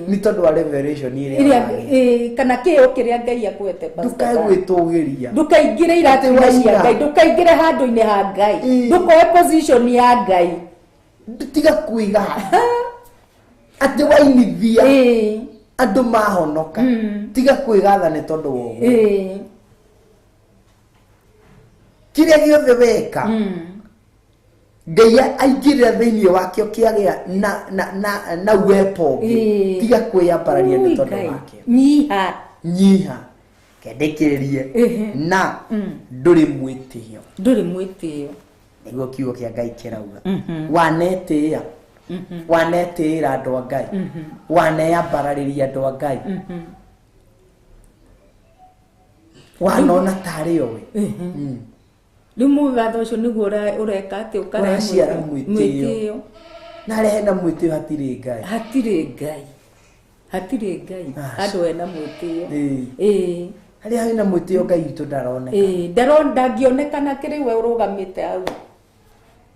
nĩ tondũ wa revelation ĩrĩa kana kĩo kĩrĩa Ngai akwete. Ndũkae gwĩtũgĩria, ndũkaingĩre irathimo cia Ngai, ndũkaingĩre handũ-inĩ ha Ngai, ndũkoe position ya Ngai. Tiga kwĩgatha atĩ wainithia andũ mahonoka, tiga kwĩgatha nĩ tondũ wa ũguo. Kĩrĩa gĩothe weka, Ngai aingĩrĩra thĩinĩ wakĩo kĩagĩa na uwepo ũngĩ, tiga kwĩyambararia nĩ tondũ wakĩo. Nyiha. Nyiha. Kendĩkĩrĩrie na ndũrĩ mwĩtĩo. Ndũrĩ mwĩtĩo. Nĩguo kiugo kĩa Ngai kĩrauga. Wanetĩĩa, wanetĩĩra andũ a Ngai, waneyambararĩria andũ a Ngai, wanona tarĩ o we. Rĩu mũgatho ũcio nĩguo ũreka atĩ ũraciara mwĩtĩo. Na harĩa hena mwĩtĩo hatirĩ Ngai. Hatirĩ Ngai. Hatirĩ Ngai. Andũ hena mwĩtĩo. Harĩa hena mwĩtĩo Ngai witũ ndaroneka. Ndangĩonekana kĩrĩ we ũrũgamĩte hau.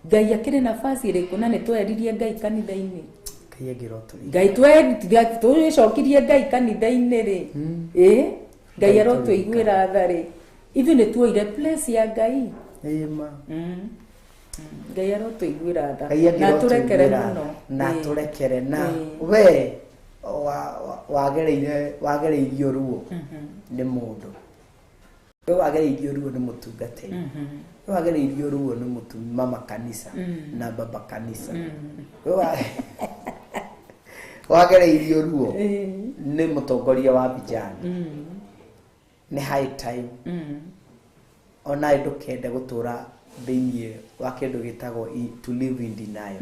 Ngai akĩrĩ nafasi ĩrĩkũ? Na nĩ tweririe Ngai kanitha-inĩ. Ngai twĩcokirie Ngai kanitha-inĩ rĩ. Ngai arotũiguĩra tha rĩ. Ithuĩ nĩ tuoire place ya Ngai. Ngai arotũiguĩra tha. Na tũrekere mũno. Na tũrekere na we wagereirio ruo nĩ mũndũ. We wagereirio ruo nĩ mũtungatĩri. We wagereirio ruo nĩ mama kanisa na baba kanisa. We wagereirio ruo nĩ mũtongoria wa vijana. Nĩ high time. Ona ndũkende gũtũra Thĩinĩ wa kĩndũ gĩtagwo to live in denial.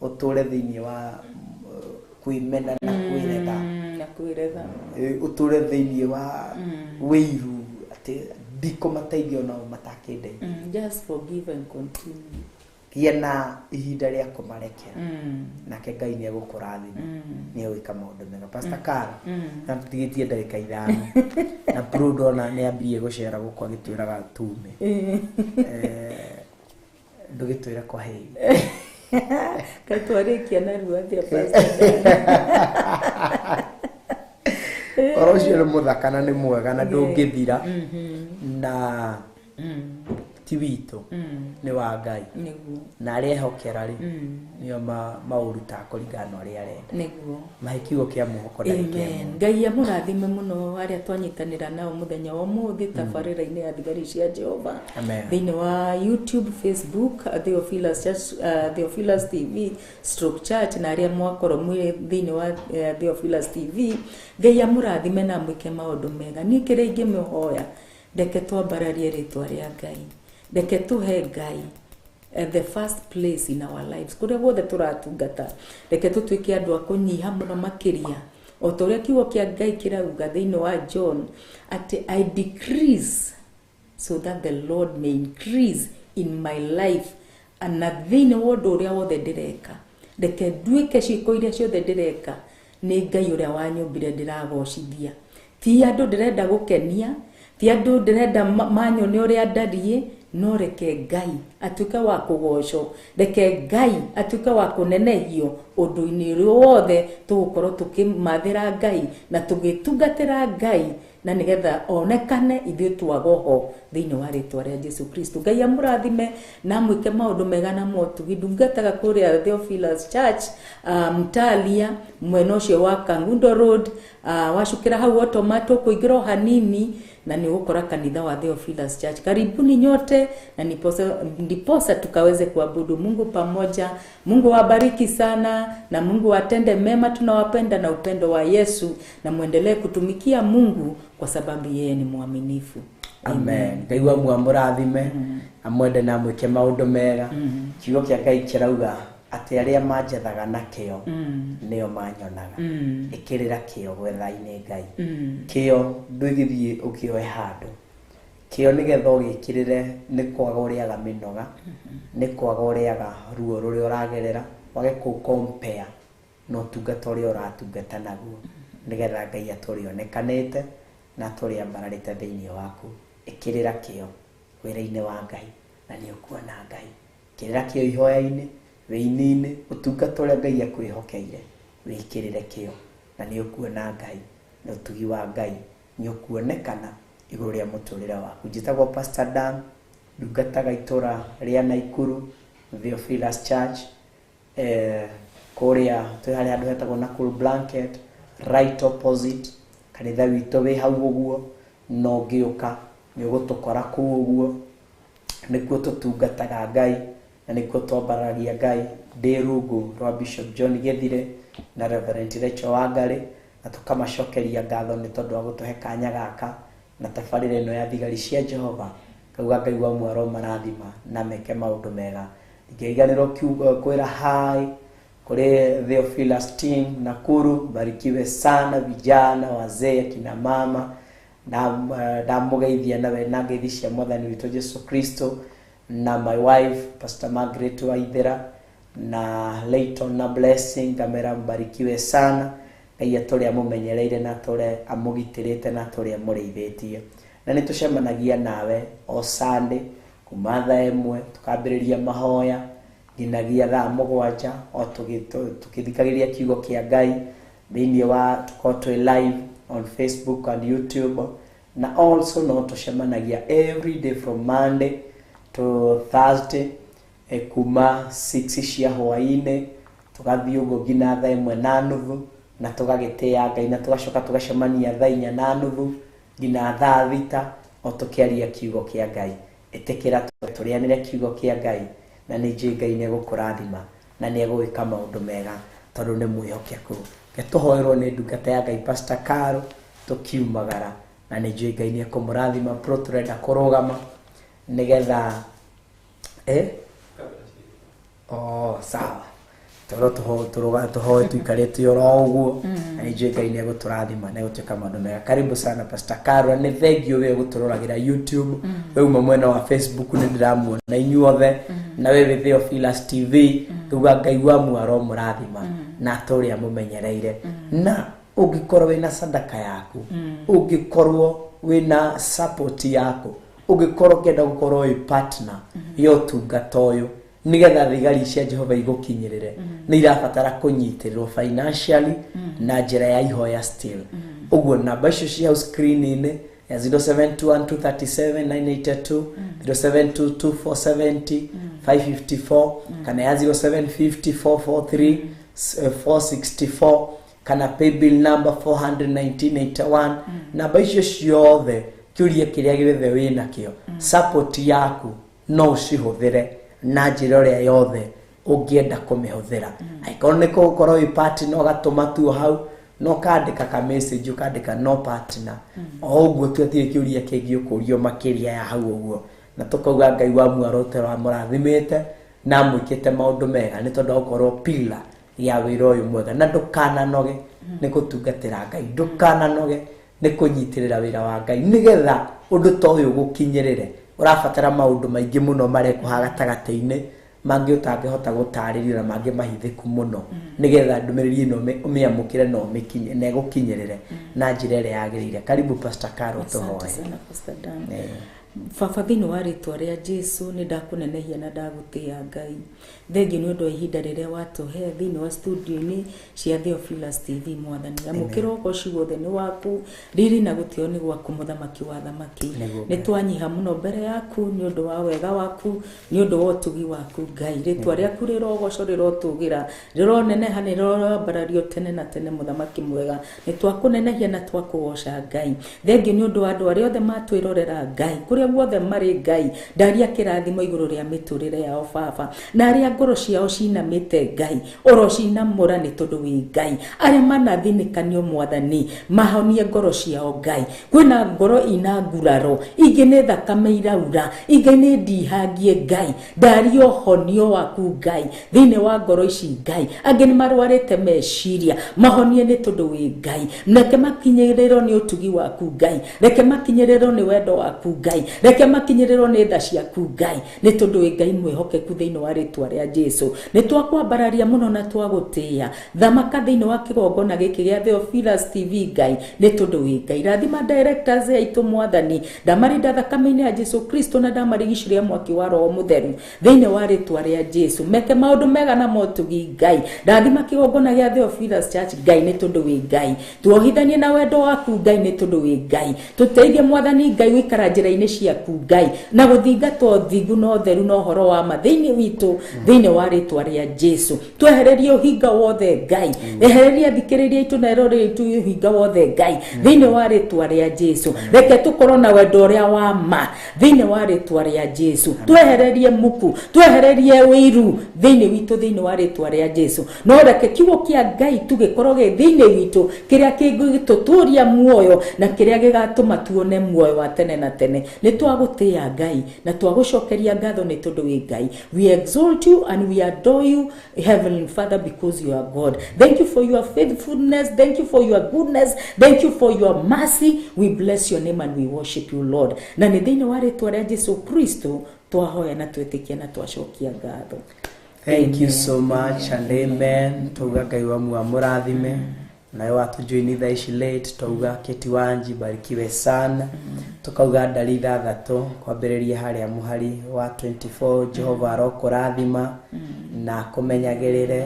Ũtũre thĩinĩ wa kwĩmena na kwĩrega. Na kwĩrega. Ũtũre thĩinĩ wa wĩiru atĩ ndikũmateithia onao matakĩndeithia. Just forgive and continue. Gĩa na ihinda rĩa kũmarekera. Nake Ngai nĩ egũkũrathima. Nĩ egwĩka maũndũ mega. Pastor Carol, na tũtigĩtie ndagĩka 5 na bro ndona nĩ ambirie gũcera gũkũ agĩtwĩraga tume. Ndũgĩtwĩre kwa heri. Kaĩ twarĩkia narua atĩa, Pastor? Ũhoro ũcio nĩ mũthaka na nĩ mwega na ndũngĩthira na ti witũ, nĩ wa Ngai. Na arĩa ehokera rĩ, nĩo maũrutaga kũringana na ũrĩa arenda. Mahe kiugo kĩa mwĩhoko ndagĩka Amen. ĩmwe. Ngai amũrathime mũno arĩa twanyitanĩra nao mũthenya wa ũmũthĩ tabarĩra-inĩ ya Thigari cia Jehova. Amen. Thĩinĩ wa YouTube, Facebook, Theophilus Church, Theophilus TV stroke church, na arĩa mwakorwo mwĩ thĩinĩ wa Theophilus TV, Ngai amũrathime na amwĩke maũndũ mega. Niĩ kĩrĩa ingĩmũhoya, reke twambararie rĩtwa rĩa Ngai, reke tũhe Ngai the first place in our lives kũrĩa guothe tũratungata. Reke tũtuĩke andũ a kũnyiha mũno makĩria, o ta ũrĩa kiugo kĩa Ngai kĩrauga thĩinĩ wa John atĩ "I decrease so that the Lord may increase in my life." Na thĩinĩ wa ũndũ ũrĩa wothe ndĩreka, reke nduĩke ciĩko iria ciothe ndĩreka nĩ Ngai ũrĩa wanyũmbire ndĩragocithia, ti andũ ndĩrenda gũkenia, ti andũ ndĩrenda manyone ũrĩa ndariĩ, no reke Ngai atuĩke wa kũgocwo, reke Ngai atuĩke wa kũnenehio ũndũ-inĩ ũrĩa wothe tũgũkorwo tũkĩmathĩra Ngai na tũgĩtungatĩra Ngai, na nĩgetha onekane ithuĩ twagoho thĩinĩ wa rĩtwa rĩa Jesu Kristo. Ngai amũrathime na amwĩke maũndũ mega na motugi. Ndungataga kũrĩa Theophilus Church, Mtalia, mwena ũcio wa Kangundo Road, wacukĩra hau automato kũingĩra o hanini na nĩ ũgũkora kanitha wa Theophilus Church. Karibuni nyote na ndiposa tukaweze kuabudu Mungu pamoja. Mungu wabariki sana na Mungu atende mema. Tunawapenda na upendo wa Yesu, na muendelee kutumikia Mungu kwa sababu yeye ni mwaminifu. Amen. Ngai wa amũrathime, amwende na amwĩke maũndũ mega. Kiugo kĩa Ngai kĩrauga atĩ arĩa manjethaga na kĩo nĩo manyonaga. Ĩkĩrĩra kĩo gwetha-inĩ Ngai. Kĩo ndũgĩthiĩ ũkĩoe handũ. Kĩo nĩgetha ũgĩkĩrĩre nĩ kwaga ũrĩaga mĩnoga, nĩ kwaga ũrĩaga ruo rũrĩa ũragerera, wage kũ compare na ũtungata ũrĩa ũratungata naguo, nĩgetha Ngai atũre onekanĩte na atũre ambararĩte thĩinĩ waku. Ĩkĩrĩra kĩo wĩra-inĩ wa Ngai na nĩ ũkuona Ngai. Ĩkĩrĩra kĩo ihoya-inĩ, wĩini-inĩ, ũtungata ũrĩa Ngai akwĩhokeire, wĩkĩrĩre kĩo na nĩ ũkuona Ngai, na ũtugi wa Ngai nĩ ũkuonekana igũrũ rĩa mũtũrĩre waku. Njĩtagwo Pastor Dan, ndungataga itũra rĩa Naikuru, Theophilus Church, kũrĩa twĩ harĩa handũ hetagwo Nakuru Blanket, right opposite kanitha witũ wĩ hau ũguo. No ũngĩũka nĩ ũgũtũkora kũu ũguo, nĩkuo tũtungataga Ngai na nĩkuo twambaragia Ngai. Ndĩ rungu rwa Bishop John Gĩthire na Reverend Rachel Wangari, na tũkamacokeria ngatho nĩ tondũ wa gũtũhe kanya gaka na tabarĩra ĩno ya Thigari cia Jehova. Kauga Ngai wa mwaro marathima na meke maũndũ mega. Ndingĩriganĩrwo kwĩra hi kũrĩ Theophilus team Nakuru, barikiwe sana vijana, wazee, akina mama, na ndamũgeithia nawe na ngeithi cia Mwathani witũ Jesu Kristo, na my wife Pastor Margaret Waithera na Layton na Blessing, ngamera mbarikiwe sana. Ngai atũre amũmenyereire na atũre amũgitĩrĩte na atũre amũrĩithĩtie. Na nĩ tũcemanagia nawe o Sunday kuma thaa 1 tũkambĩrĩria mahoya nginyagia thaa 7, o tũgĩthikagĩrĩria kiugo kĩa Ngai thĩinĩ wa tũkorwo twĩ live on Facebook and YouTube, na also no tũcemanagia every day from Monday to Thursday, kuma 6 cia hwaĩ-inĩ tũgathiĩ ũguo nginya thaa 1:30, na tũgagĩtĩĩa Ngai, na tũgacoka tũgacemania thaa 4:30 nginya thaa 6, o tũkĩaria kiugo kĩa Ngai. Ĩtĩkĩra tũrĩanĩre kiugo kĩa Ngai, na nĩ njũĩ Ngai nĩ egũkũrathima na nĩ egũgĩka maũndũ mega tondũ nĩ mwĩhokeku. Reke tũhoerwo nĩ ndungata ya Ngai Pastor Caro tũkiumagara, na nĩ njũĩ Ngai nĩ ekũmũrathima. Pro tũrenda kũrũgama nĩgetha Oh, sawa. Toro tuhoe tuikarĩte oro ũguo na nĩ njũĩ Ngai nĩegũtũrathima na egũtuĩka maũndũ mega. Karibu sana Pastor Caro, nĩ thengiũ we gũtũroragĩra YouTube, we uma mwena wa Facebook nĩ ndĩramuona inyuothe, na we wĩ Theophilus TV, tuga Ngai wa muaro mũrathima na tũrĩa mũmenyereire. Na ũngĩkorwo wĩna sadaka yaku, ũngĩkorwo wĩna support yaku, ũngĩkorwo ũkĩenda gũkorwo wĩ partner ya ũtungata ũyũ nigetha thigari cia Jehova igũkinyĩrĩre, nĩ irabatara kũnyitĩrĩrwo financially na njĩra ya ihoya still. Ũguo namba icio ci hau screen-inĩ ya 0721237982, 0722470554 kana ya 0750443 464 kana paybill number 41981. Namba icio ciothe kĩũria kĩrĩa gĩothe wĩnakĩo, support yaku no ũcihũthĩre na njĩra ĩrĩa yothe ũngĩenda kũmĩhũthĩra. Angĩkorwo nĩ gũkorwo wĩ partner ũgatũma tu hau, no kandĩka ka message ũkandĩka no partner, o ũguo tu hatirĩ kĩũria kĩngĩ ũkũrio makĩria ya hau ũguo. Na tũkauga Ngai wa muoroto wa mũrathimĩte na amwĩkĩte maũndũ mega nĩ tondũ wa gũkorwo pillar ya wĩra ũyũ mwega. Na ndũkananoge nĩ gũtungatĩra Ngai, ndũkananoge nĩ kũnyitĩrĩra wĩra wa Ngai, nĩgetha ũndũ ta ũyũ ũgũkinyĩrĩre. Ũrabatara maũndũ maingĩ mũno marekwo haha gatagatĩ-inĩ, mangĩ ũtangĩhota gũtarĩria na mangĩ mahithĩku mũno, nĩgetha ndũmĩrĩri ĩno ũmĩamũkĩre na ũmĩkinye na ĩgũkinyĩrĩre na njĩra ĩrĩa yagĩrĩire. Karibu Pastor Caro, tũhoe. Asante sana Pastor Dan. Baba, thĩinĩ wa rĩtwa rĩa Jesu nĩ ndakũnenehia na ndagũtĩĩa Ngai. Thengiũ nĩ ũndũ wa ihinda rĩrĩa watũhe thĩinĩ wa studio-inĩ cia Theophilus TV. Mwathani, amũkĩra ũgoci wothe nĩ waku, riri na gũtĩo nĩ gwaku, mũthamaki wa thamaki. Nĩ twanyiha mũno mbere yaku nĩ ũndũ wa wega waku, nĩ ũndũ wa ũtugi waku Ngai. Rĩtwa rĩaku rĩrogocwo, rĩrotũgĩra, rĩroneneha, rĩroambarario tene na tene, mũthamaki mwega. Nĩ twakũnenehia na twakũgoca Ngai. Thengiũ nĩ ũndũ wa andũ arĩa othe matwĩrorera Ngai, kũrĩa guothe marĩ Ngai, ndaria kĩrathimo igũrũ rĩa mĩtũrĩre yao Baba, na arĩa ngoro ciao cinamĩte Ngai oro cinamũra nĩ tondũ wĩ Ngai, arĩa manathinĩkanio Mwathani mahonie ngoro ciao Ngai. Kwĩna ngoro ina nguraro, ingĩ nĩ thakame iraura, ingĩ nĩ ndihangie Ngai, ndaria ũhonio waku Ngai thĩinĩ wa ngoro ici Ngai. Angĩ nĩ marwarĩte meciria, mahonie nĩ tondũ wĩ Ngai. Reke makinyĩrĩrwo nĩ ũtugi waku Ngai, reke makinyĩrĩrwo nĩ wendo waku Ngai, reke makinyĩrĩrwo nĩ tha ciaku Ngai, nĩ tondũ wĩ Ngai mwĩhokeku thĩinĩ wa rĩtwa rĩa Jesu. Nĩ twakwambararia mũno na twagũtĩĩa. Thamaka thĩinĩ wa kĩgongona gĩkĩ gĩa Theophilus TV Ngai, nĩ tondũ wĩ Ngai. Rathima directors aitũ Mwathani, ndamarinda thakame-inĩ ya Jesu Kristo na ndamarigicĩria mwaki wa Roho Mũtheru thĩinĩ wa rĩtwa rĩa Jesu. Meke maũndũ mega na motugi Ngai. Rathima kĩgongona gĩa Theophilus Church Ngai, nĩ tondũ wĩ Ngai. Tuohithanie na wendo waku Ngai, nĩ tondũ wĩ Ngai. Tũteithie Mwathani Ngai gũikara njĩra-inĩ ciaku Ngai, na gũthingata ũthingu na ũtheru na ũhoro wa ma thĩinĩ witũ, thĩinĩ wa rĩtwa rĩa Jesu. Twehererie ũhinga wothe Ngai, ehereria thikĩrĩria itũ na eroreri itũ ũhinga wothe Ngai thĩinĩ wa rĩtwa rĩa Jesu. Reke tũkorwo na wendo ũrĩa wa ma thĩinĩ wa rĩtwa rĩa Jesu. Twehererie muku, twehererie ũiru thĩinĩ witũ thĩinĩ wa rĩtwa rĩa Jesu. No reke kiugo kĩa Ngai tu gĩkorwo gĩ thĩinĩ witũ, kĩrĩa kĩngĩtũtũria muoyo na kĩrĩa gĩgatũma tuone muoyo wa tene na tene. Nĩ twagũtĩĩa Ngai na twagũcokeria ngatho nĩ tondũ wĩ Ngai. We exalt you and we adore you, Heavenly Father, because you are God. Thank you for your faithfulness. Thank you for your goodness. Thank you for your mercy. We bless your name and we worship you, Lord. Na nĩ thĩinĩ wa rĩtwa rĩa Jesu Kristo twahoya na twĩtĩkia na twacokia ngatho. Thank you so much and amen. Tuga Ngai wa mũrathime. Nawe watujoini thaa ici late, twauga Keti Wanji barikiwe sana. Tukauga ndari ithathatũ kwambĩrĩria harĩa mũhari wa 24, Jehova arokũrathima na akũmenyagĩrĩre,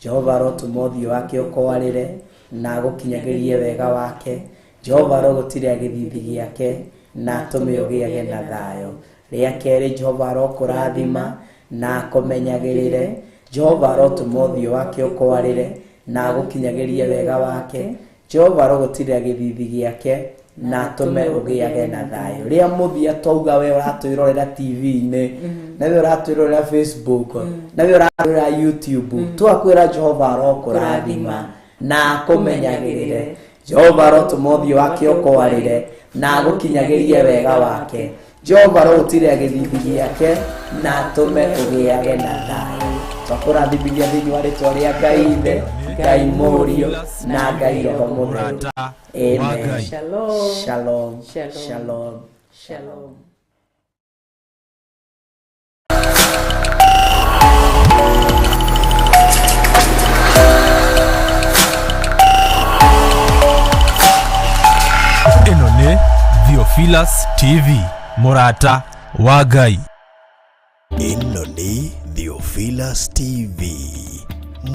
Jehova arotũma ũthiũ wake ũkwarĩre na agũkinyagĩrie wega wake, Jehova arogũtirĩra gĩthithi gĩake na atũme ũgĩage na thayũ. Rĩa kerĩ, Jehova arokũrathima na akũmenyagĩrĩre, Jehova arotũma ũthiũ wake ũkwarĩre na agũkinyagĩrie wega wake, Jehova arogũtirĩra gĩthithi gĩake na atũme ũgĩage na thayũ. Rĩa mũthia twauga we ũratwĩrorera TV-inĩ, na we ũratwĩrorera Facebook, na we ũratwĩrorera YouTube, twakwĩra Jehova arokũrathima na akũmenyagĩrĩre, Jehova arotũma ũthiũ wake ũkwarĩre na agũkinyagĩrie wega wake, Jehova arogũtirĩra gĩthithi gĩake na atũme ũgĩage na thayũ. Twakũrathimithia thĩinĩ wa rĩtwa rĩa Ngai Ithe, Ngai Mũriũ na Ngai Roho Mũtheru. Mũrata wa Amen. Ngai. Shalom. Shalom. Shalom. Shalom. Shalom. Ĩno nĩ Theophilus TV, mũrata wa Ngai. Ĩno nĩ Theophilus TV.